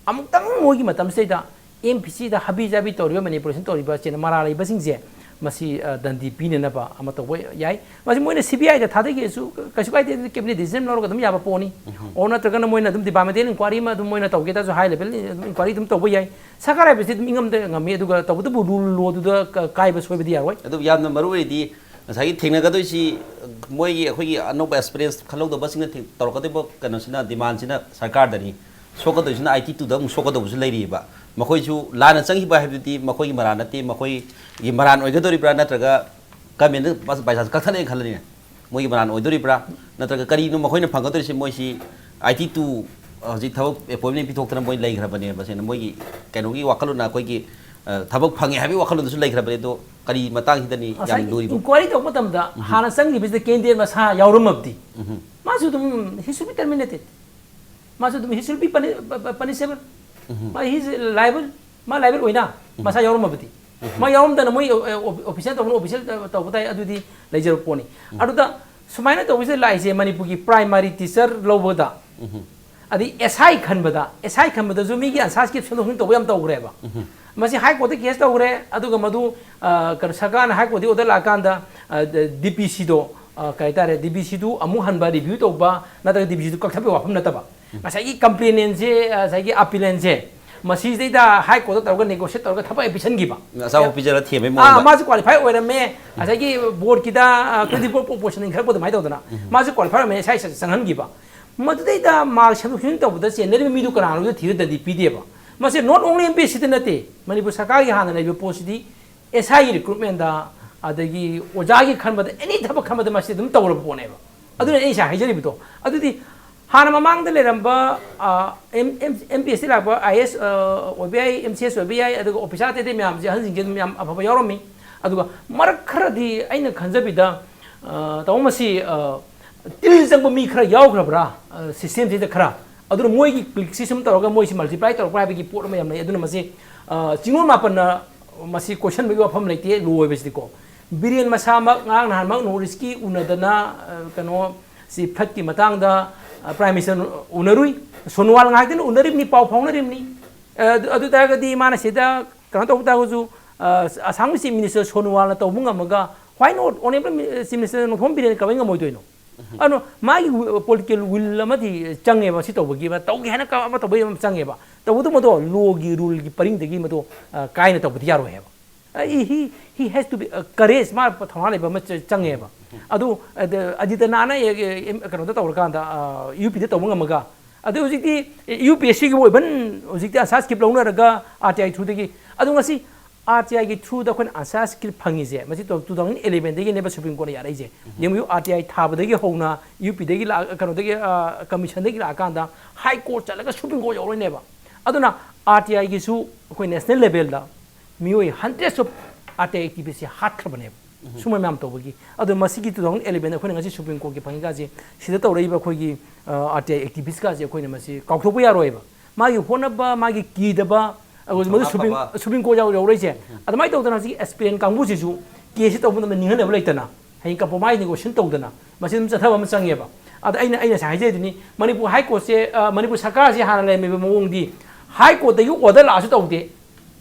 ꯑꯃꯨꯛꯇꯪ ꯃꯣꯏꯒꯤ ꯃꯇꯝꯁꯤꯗꯩꯗ M P S C ꯗ ꯍꯥꯕꯤ ꯖꯥꯕꯤ ꯇꯧꯔꯤꯕ, manipulation ꯇꯧꯔꯤꯕ, ꯆꯦꯟ ꯃꯔꯥ ꯂꯩꯕꯁꯤꯡꯁꯦ ꯃꯁꯤ ꯑ, ꯗꯟꯗꯤ ꯄꯤꯅꯅꯕ ꯑꯃ ꯇꯧꯕ ꯌꯥꯏ꯫ ꯃꯁꯤ ꯃꯣꯏꯅ ꯁꯤ ꯕꯤ ꯑꯥꯏꯗ ꯊꯥꯗꯒꯦꯁꯨ ꯀꯩꯁꯨ ꯀꯥꯏꯗꯦ, ꯀꯦꯕꯤꯅꯦꯠ ꯗꯤꯁꯤꯖꯟ ꯂꯧꯔꯒ ꯑꯗꯨꯝ ꯌꯥꯕ ꯄꯣꯠꯅꯤ꯫ ꯑꯣꯔ ꯅꯠꯇ꯭ꯔꯒꯅ ꯃꯣꯏꯅ ꯑꯗꯨꯝ ꯗꯤꯄꯥꯔꯠꯃꯦꯟꯇꯦꯜ ꯏꯟꯀ꯭ꯋꯥꯏꯔꯤ ꯑꯃ ꯑꯗꯨꯝ ꯃꯣꯏꯅ ꯇꯧꯒꯦ ꯇꯥꯁꯨ ꯍꯥꯏ ꯂꯦꯚꯦꯜ ꯑꯗꯨꯝ ꯏꯟꯀ꯭ꯋꯥꯏꯔꯤ ꯑꯗꯨꯝ ꯇꯧꯕ ꯌꯥꯏ꯫ ꯁꯔꯀꯥꯔ ꯍꯥꯏꯕꯁꯤ ꯑꯗꯨꯝ ꯏꯉꯝꯗ ꯉꯝꯃꯤ, ꯑꯗꯨꯒ ꯇꯧꯕꯇꯕꯨ ꯔꯨꯜ ꯂꯣꯗꯨꯗ ꯀ-, ꯀꯥꯏꯕ ꯁꯣꯏꯕꯗꯤ ꯌꯥꯔꯣꯏ꯫ ꯑꯗꯨ ꯌꯥꯝꯅ ꯃꯔꯨ ꯑꯣꯏꯔꯤꯗꯤ ꯉꯁꯥꯏꯒꯤ ꯊꯦꯡꯅꯒꯗꯣꯏꯁꯤ ꯃꯣꯏꯒꯤ ꯑꯩꯈꯣꯏꯒꯤ ꯑꯅꯧꯕ ꯑꯦꯛꯁꯄꯤꯔꯤꯌꯦꯟꯁ ꯈꯜꯍꯧꯗꯕꯁꯤꯡꯅ ꯊꯦꯡ-, ꯇꯧꯔꯛꯀꯗꯣꯏꯕ ꯀꯩꯅꯣꯁꯤꯅ, ꯗꯤꯃꯥꯟꯁꯤꯅ ꯁꯔꯀꯥꯔꯗꯅꯤ꯫ ꯁꯣꯛꯀꯗꯣꯏꯁꯤꯅ ꯑꯥꯏ ꯇꯤ ꯇꯨꯗ ꯑꯃꯨꯛ ꯁꯣꯛꯀꯗꯧꯕꯁꯨ ꯂꯩꯔꯤꯕ꯫ ꯃꯈꯣꯏꯁꯨ ꯂꯥꯟꯅ ꯆꯪꯈꯤꯕ ꯍꯥꯏꯕꯗꯨꯗꯤ ꯃꯈꯣꯏꯒꯤ ꯃꯔꯥꯟ ꯅꯠꯇꯦ, ꯃꯈꯣꯏꯒꯤ ꯃꯔꯥꯟ ꯑꯣꯏꯒꯗꯧꯔꯤꯕ꯭ꯔꯥ, ꯅꯠꯇ꯭ꯔꯒ ꯒꯃꯦꯟꯗ ꯕꯥꯏ ꯆꯥꯟꯁ ꯀꯛꯊꯠꯂꯦꯅ ꯈꯜꯂꯅꯤꯅꯦ, ꯃꯣꯏꯒꯤ ꯃꯔꯥꯟ ꯑꯣꯏꯗꯣꯔꯤꯕ꯭ꯔꯥ, ꯅꯠꯇ꯭ꯔꯒ ꯀꯔꯤꯅꯣ ꯃꯈꯣꯏꯅ ꯐꯪꯒꯗꯧꯔꯤꯁꯦ? ꯃꯣꯏꯁꯤ ꯑꯥꯏ ꯇꯤ ꯇꯨ ꯍꯧꯖꯤꯛ ꯊꯕꯛ ꯑꯦꯄꯣꯏꯟꯃꯦꯟ ꯄꯤꯊꯣꯛꯇꯅ ꯃꯣꯏ ꯂꯩꯈ꯭ꯔꯕꯅꯦꯕ꯫ ꯁꯦꯡꯅ ꯃꯣꯏꯒꯤ ꯀꯩꯅꯣꯒꯤ ꯋꯥꯈꯜꯂꯣꯟꯅ ꯑꯩꯈꯣꯏꯒꯤ, ꯑ, ꯊꯕꯛ ꯐꯪꯉꯦ ꯍꯥꯏꯕꯒꯤ ꯋꯥꯈꯜꯂꯣꯟꯗꯁꯨ ꯂꯩꯈ꯭ꯔꯕꯅꯦ꯫ ꯑꯗꯣ ꯀꯔꯤ ꯃꯇꯥꯡꯁꯤꯗꯅꯤ ꯌꯥꯝ ꯉꯁꯥꯏꯒꯤ ꯂꯨꯔꯤꯕ? ꯏꯟꯀ꯭ꯋꯥꯏꯔꯤ ꯇꯧꯕ ꯃꯇꯝꯗ ꯍꯥꯟꯅ ꯆꯪꯈꯤꯕꯁꯤꯗ ꯀꯦꯟꯗꯤꯗꯦꯠ ꯃꯁꯥ ꯌꯥꯎꯔꯝꯃꯕꯗꯤ, ꯎꯝ꯫ ꯃꯥꯁꯨ ꯑꯗꯨꯝ he should be terminated, ꯃꯥꯁꯨ ꯑꯗꯨꯝ he should be puni-, pu-, pu-, punishable, ꯎꯝ꯫ ꯃꯥ he is liable, ꯃꯥ ꯂꯥꯏꯕꯜ ꯑꯣꯏꯅ ꯃꯁꯥ ꯌꯥꯎꯔꯝꯃꯕꯗꯤ꯫ ꯃꯥ ꯌꯥꯎꯔꯝꯗꯅ ꯃꯣꯏ, ꯑ, ꯑꯣ-, ꯑꯣꯐꯤꯁꯤꯌꯦꯜ ꯇꯧꯕꯅ ꯑꯣꯐꯤꯁꯤꯌꯦꯜ ꯇꯧꯕ ꯇꯥꯏ, ꯑꯗꯨꯗꯤ ꯂꯩꯖꯕ ꯄꯣꯠꯅꯤ꯫ ꯑꯗꯨꯗ ꯁꯨꯃꯥꯏꯅ ꯇꯧꯕꯁꯦ ꯂꯥꯛꯏꯁꯦ ꯃꯅꯤꯄꯨꯔꯒꯤ ꯄ꯭ꯔꯥꯏꯃꯥꯔꯤ ꯇꯤꯆꯔ ꯂꯧꯕꯗ, ꯑꯗꯩ ꯑꯦꯁ ꯑꯥꯏ ꯈꯟꯕꯗ, ꯑꯦꯁ ꯑꯥꯏ ꯈꯟꯕꯗꯁꯨ ꯃꯤꯒꯤ ꯑꯟꯁꯥꯔ ꯁ꯭ꯀꯤꯞ ꯁꯦꯝꯗꯣꯛ ꯁꯦꯝꯖꯤꯟ ꯇꯧꯕ ꯌꯥꯝ ꯇꯧꯈ꯭ꯔꯦꯕ꯫ ꯃꯁꯤ ꯍꯥꯏ ꯀꯣꯔꯠꯇ ꯀꯦꯁ ꯇꯧꯈ꯭ꯔꯦ, ꯑꯗꯨꯒ ꯃꯗꯨ, ꯑ, ꯀꯩꯅꯣ, ꯁꯔꯀꯥꯔꯅ ꯍꯥꯏ ꯀꯣꯔꯠꯇꯒꯤ ꯑꯣꯔꯗꯔ ꯂꯥꯛꯑꯀꯥꯟꯗ, ꯑ, ꯗꯤ ꯄꯤ ꯁꯤꯗꯣ, ꯑ, ꯀꯩ ꯍꯥꯏꯇꯥꯔꯦ, ꯗꯤ ꯄꯤ ꯁꯤꯗꯨ ꯑꯃꯨꯛ ꯍꯟꯕ ꯔꯤꯚ꯭ꯌꯨ ꯇꯧꯕ ꯅꯠꯇ꯭ꯔꯒ ꯗꯤ ꯄꯤ ꯁꯤꯗꯨ ꯀꯛꯊꯠꯄꯒꯤ ꯋꯥꯐꯝ ꯅꯠꯇꯕ꯫ ꯉꯁꯥꯏꯒꯤ ꯀꯝꯄ꯭ꯂꯦꯅꯦꯟꯁꯦ, ꯉꯁꯥꯏꯒꯤ ꯑꯄꯤꯂꯦꯟꯁꯦ, ꯃꯁꯤꯗꯩꯗ ꯍꯥꯏ ꯀꯣꯔꯠꯇ ꯇꯧꯔꯒ ꯅꯦꯒꯣꯁꯤꯌꯦꯠ ꯇꯧꯔꯒ ꯊꯕꯛ ꯍꯦꯛ ꯄꯤꯁꯟꯈꯤꯕ꯫ ꯑꯆꯥꯄꯣꯠ ꯄꯤꯖꯔ ꯊꯦꯝꯕꯩ ꯑꯥ, ꯃꯑꯣꯡꯗ꯫ ꯃꯥꯁꯨ ꯀ꯭ꯋꯥꯂꯤꯐꯥꯏ ꯑꯣꯏꯔꯝꯃꯦ, ꯉꯁꯥꯏꯒꯤ ꯕꯣꯔꯗꯀꯤꯗ, ꯑ, ꯇ꯭ꯋꯦꯟꯇꯤ ꯐꯣꯔ ꯄ꯭ꯔꯣꯄꯣꯔꯁꯟ ꯏꯟꯈꯠꯂꯛꯄ ꯑꯗꯨꯃꯥꯏꯅ ꯇꯧꯗꯅ꯫ ꯃꯥꯁꯨ ꯀ꯭ꯋꯥꯂꯤꯐꯥꯏ ꯑꯣꯏꯔꯝꯃꯦ, ꯑꯦꯁ ꯑꯥꯏ ꯆꯪꯍꯟꯈꯤꯕ꯫ ꯃꯗꯨꯗꯩꯗ ꯃꯥꯔꯛ ꯁꯦꯝꯗꯣꯛ ꯁꯦꯝꯖꯤꯟ ꯇꯧꯕꯗ ꯆꯦꯟꯅꯔꯤꯕ ꯃꯤꯗꯨ ꯀꯅꯥꯅꯣꯗꯨ ꯊꯤꯔꯗꯗꯤ ꯄꯤꯗꯦꯕ꯫ ꯃꯁꯤ not only ꯑꯦꯝ ꯄꯤ ꯑꯦꯁ ꯁꯤꯗ ꯅꯠꯇꯦ, ꯃꯅꯤꯄꯨꯔ ꯁꯔꯀꯥꯔꯒꯤ ꯍꯥꯟꯅ ꯂꯩꯕ ꯄꯣꯠꯁꯤꯗꯤ ꯑꯦꯁ ꯑꯥꯏꯒꯤ ꯔꯤꯀ꯭ꯔꯨꯠꯃꯦꯟꯗ, ꯑꯗꯒꯤ ꯑꯣꯖꯥꯒꯤ ꯈꯟꯕꯗ, ꯑꯦꯅꯤ ꯊꯕꯛ ꯈꯟꯕꯗ ꯃꯁꯤ ꯑꯗꯨꯝ ꯇꯧꯔꯕ ꯄꯣꯠꯅꯦꯕ꯫ ꯑꯗꯨꯅ ꯑꯩ ꯉꯁꯥꯏ ꯍꯥꯏꯖꯔꯤꯕꯗꯣ꯫ ꯑꯗꯨꯗꯤ ꯍꯥꯟꯅ ꯃꯃꯥꯡꯗ ꯂꯩꯔꯝꯕ, ꯑ, M-, M-, M P S ꯁꯤ ꯂꯥꯛꯄ ꯑꯥꯏ ꯑꯦꯁ, ꯑ, ꯑꯣꯏꯕ ꯌꯥꯏ, ꯑꯦꯝ ꯁꯤ ꯑꯦꯁ ꯑꯣꯏꯕ ꯌꯥꯏ, ꯑꯗꯨꯒ ꯑꯣꯐꯤꯁꯥꯔ ꯑꯇꯩ ꯑꯇꯩ ꯃꯌꯥꯝꯁꯦ, ꯑꯍꯟꯁꯤꯡꯁꯦ ꯑꯗꯨꯝ ꯌꯥꯝ ꯑꯐꯕ ꯌꯥꯎꯔꯝꯃꯤ꯫ ꯑꯗꯨꯒ ꯃꯔꯛ ꯈꯔꯗꯤ ꯑꯩꯅ ꯈꯟꯖꯕꯤꯗ, ꯑ, ꯇꯥꯃꯣ, ꯃꯁꯤ, ꯑ, ꯇꯤꯜ ꯆꯪꯕ ꯃꯤ ꯈꯔ ꯌꯥꯎꯈ꯭ꯔꯕ꯭ꯔꯥ, ꯑ, ꯁꯤꯁꯇꯦꯝꯁꯤꯗ ꯈꯔ? ꯑꯗꯨꯅ ꯃꯣꯏꯒꯤ ꯀ꯭ꯂꯤꯛꯁꯤ ꯁꯨꯝ ꯇꯧꯔꯒ ꯃꯣꯏꯁꯤ ꯃꯜꯇꯤꯄ꯭ꯂꯥꯏ ꯇꯧꯔꯛꯄ꯭ꯔꯥ ꯍꯥꯏꯕꯒꯤ ꯄꯣꯠ ꯑꯃ ꯌꯥꯝ ꯂꯩ꯫ ꯑꯗꯨꯅ ꯃꯁꯤ, ꯑ, ꯆꯤꯡꯂꯣꯟ ꯃꯥꯄꯟꯅ ꯃꯁꯤ ꯀꯣꯏꯁꯟꯕꯒꯤ ꯋꯥꯐꯝ ꯂꯩꯇꯦ, ꯂꯣ ꯑꯣꯏꯕꯁꯤꯗꯤꯀꯣ꯫ ꯕꯤꯔꯦꯟ ꯃꯁꯥꯃꯛ ꯉꯔꯥꯡ ꯅꯍꯥꯟꯃꯛ ꯅꯣꯔꯠ ꯏꯁꯀꯤ ꯎꯅꯗꯅ, ꯑ, ꯀꯩꯅꯣ, ꯁꯤ ꯐ꯭ꯂꯠꯀꯤ ꯃꯇꯥꯡꯗ, ꯑ, ꯄ꯭ꯔꯥꯏꯝ ꯃꯤꯅꯤꯁꯇꯔ ꯎꯅꯔꯨꯏ꯫ ꯁꯣꯅꯣꯋꯥꯜ ꯉꯥꯏꯍꯥꯛꯇꯅ ꯎꯅꯔꯤꯕꯅꯤ, ꯄꯥꯎ ꯐꯥꯎꯅꯔꯤꯕꯅꯤ꯫ ꯑ, ꯑꯗꯨ, ꯑꯗꯨ ꯇꯥꯔꯒꯗꯤ ꯃꯥꯅ ꯁꯤꯗ ꯀꯩꯅꯣ ꯇꯧꯕ ꯇꯥꯔꯒꯁꯨ, ꯑ, ꯑꯁꯥꯝꯒꯤ ꯆꯤꯐ ꯃꯤꯅꯤꯁꯇꯔ ꯁꯣꯅꯣꯋꯥꯜꯅ ꯇꯧꯕ ꯉꯝꯃꯒ, why not? Honourable chief minister Nongthombam Biren ꯀꯃꯥꯏꯅ ꯉꯝꯃꯣꯏꯗꯣꯏꯅꯣ? ꯑꯗꯣ ꯃꯥꯒꯤ ꯄꯣꯂꯤꯇꯤꯀꯦꯜ ꯋꯤꯜ ꯑꯃꯗꯤ ꯆꯪꯉꯦꯕ ꯁꯤ ꯇꯧꯕꯒꯤ, ꯇꯧꯒꯦ ꯍꯥꯏꯅ ꯀ-, ꯑꯃ ꯇꯧꯕꯒꯤ ꯑꯃ ꯆꯪꯉꯦꯕ꯫ ꯇꯧꯕꯗꯣ ꯃꯗꯣ ꯂꯣꯒꯤ ꯔꯨꯜꯒꯤ ꯄꯔꯤꯡꯗꯒꯤ ꯃꯗꯣ, ꯑ, ꯀꯥꯏꯅ ꯇꯧꯕꯗꯤ ꯌꯥꯔꯣꯏ ꯍꯥꯏꯕ꯫ ꯑ, he, he has to be, ꯑ, courage, ꯃꯥ ꯊꯧꯅꯥ ꯂꯩꯕ ꯑꯃ ꯆ-, ꯆꯪꯉꯦꯕ꯫ ꯑꯗꯨ, ꯑꯗ, ꯑꯖꯤꯇꯅꯥꯅ, ꯑꯦ, ꯑꯦ, ꯑꯦꯝ, ꯀꯩꯅꯣꯗ ꯇꯧꯔꯀꯥꯟꯗ, ꯑ, ꯌꯨ ꯄꯤꯗ ꯇꯧꯕ ꯉꯝꯃꯒ, ꯑꯗꯨ ꯍꯧꯖꯤꯛꯇꯤ, ꯑꯦ, ꯌꯨ ꯄꯤ ꯑꯦꯁ ꯁꯤꯒꯤ ꯑꯣꯏꯕꯟ ꯍꯧꯖꯤꯛꯇꯤ ꯑꯟꯁꯥꯔ ꯁ꯭ꯀ꯭ꯔꯤꯞ ꯂꯧꯅꯔꯒ ꯑꯥꯔ ꯇꯤ ꯑꯥꯏ ꯊ꯭ꯔꯨꯗꯒꯤ, ꯑꯗꯨ ꯉꯁꯤ ꯑꯥꯔ ꯇꯤ ꯑꯥꯏꯒꯤ ꯊ꯭ꯔꯨꯗ ꯑꯩꯈꯣꯏꯅ ꯑꯟꯁꯥꯔ ꯁ꯭ꯀ꯭ꯔꯤꯞ ꯐꯪꯉꯤꯁꯦ, ꯃꯁꯤ ꯇꯨ ꯊꯥꯎꯖꯟ ꯑꯦꯂꯦꯚꯦꯟꯗꯒꯤꯅꯦꯕ ꯁꯨꯄ꯭ꯔꯤꯝ ꯀꯣꯔꯠꯅ ꯌꯥꯔꯛꯏꯁꯦ꯫ ꯌꯦꯡꯕꯤꯌꯨ, ꯑꯥꯔ ꯇꯤ ꯑꯥꯏ ꯊꯥꯕꯗꯒꯤ ꯍꯧꯅ, ꯌꯨ ꯄꯤꯗꯒꯤ ꯂꯥꯛ-, ꯀꯩꯅꯣꯗꯒꯤ, ꯑ, ꯀꯃꯤꯁꯟꯗꯒꯤ ꯂꯥꯛꯑꯀꯥꯟꯗ ꯍꯥꯏ ꯀꯣꯔꯠ ꯆꯠꯂꯒ ꯁꯨꯄ꯭ꯔꯤꯝ ꯀꯣꯔꯠ ꯌꯧꯔꯣꯏꯅꯦꯕ꯫ ꯑꯗꯨꯅ ꯑꯥꯔ ꯇꯤ ꯑꯥꯏꯒꯤꯁꯨ ꯑꯩꯈꯣꯏ ꯅꯦꯁꯅꯦꯜ ꯂꯦꯚꯦꯜꯗ ꯃꯤꯑꯣꯏ ꯍꯟꯗ꯭ꯔꯦꯠꯁ ꯑꯣꯐ ꯑꯥꯔ ꯇꯤ ꯑꯥꯏ ꯑꯦꯛꯇꯤꯚꯤꯁꯁꯦ ꯍꯥꯠꯈ꯭ꯔꯕꯅꯦꯕ, ꯁꯨꯝꯕ ꯃꯌꯥꯝ ꯇꯧꯕꯒꯤ꯫ ꯑꯗꯣ ꯃꯁꯤꯒꯤ ꯇꯨ ꯊꯥꯎꯖꯟ ꯑꯦꯂꯦꯚꯦꯟꯗ ꯑꯩꯈꯣꯏꯅ ꯉꯁꯤ ꯁꯨꯄ꯭ꯔꯤꯝ ꯀꯣꯔꯠꯀꯤ ꯐꯪꯉꯤꯀꯥꯁꯦ, ꯁꯤꯗ ꯇꯧꯔꯛꯏꯕ ꯑꯩꯈꯣꯏꯒꯤ, ꯑ, ꯑꯥꯔ ꯇꯤ ꯑꯥꯏ ꯑꯦꯛꯇꯤꯚꯤꯁ ꯀꯥꯁꯦ ꯑꯩꯈꯣꯏꯅ ꯃꯁꯤ ꯀꯥꯎꯊꯣꯛꯄ ꯌꯥꯔꯣꯏꯕ꯫ ꯃꯥꯒꯤ ꯍꯣꯠꯅꯕ, ꯃꯥꯒꯤ ꯀꯤꯗꯕ, ꯑꯗꯨꯒ ꯃꯗꯨ ꯊꯧꯅꯥ ꯁꯨꯄ꯭ꯔꯤꯝ, ꯐꯕ꯫ ꯁꯨꯄ꯭ꯔꯤꯝ ꯀꯣꯔꯠ ꯌꯥꯎ-, ꯌꯧꯔꯛꯏꯁꯦ꯫ ꯑꯗꯨꯃꯥꯏꯅ ꯇꯧꯗꯅ ꯍꯧꯖꯤꯛ ꯑꯦꯁꯄꯤꯔꯦꯟ ꯀꯥꯡꯕꯨꯁꯤꯁꯨ ꯀꯦꯁꯁꯤ ꯇꯧꯕ ꯃꯇꯝꯗ ꯅꯤꯡꯍꯟꯅꯕ ꯂꯩꯇꯅ, ꯍꯌꯦꯡ ꯀꯝꯄ꯭ꯔꯣꯃꯥꯏꯁ ꯅꯦꯒꯣꯁꯤꯌꯦꯁꯟ ꯇꯧꯗꯅ ꯃꯁꯤ ꯑꯗꯨꯝ ꯆꯠꯊꯕ ꯑꯃ ꯆꯪꯉꯦꯕ꯫ ꯑꯗ ꯑꯩꯅ, ꯑꯩꯅ ꯉꯁꯥꯏ ꯍꯥꯏꯖꯔꯤꯗꯨꯅꯤ, ꯃꯅꯤꯄꯨꯔ ꯍꯥꯏ ꯀꯣꯔꯠꯁꯦ, ꯑ, ꯃꯅꯤꯄꯨꯔ ꯁꯔꯀꯥꯔꯁꯤ ꯍꯥꯟꯅ ꯂꯩꯔꯝꯃꯤꯕ ꯃꯑꯣꯡꯗꯤ ꯍꯥꯏ ꯀꯣꯔꯠꯇꯒꯤ ꯑꯣꯔꯗꯔ ꯂꯥꯛꯑꯁꯨ ꯇꯧꯗꯦ,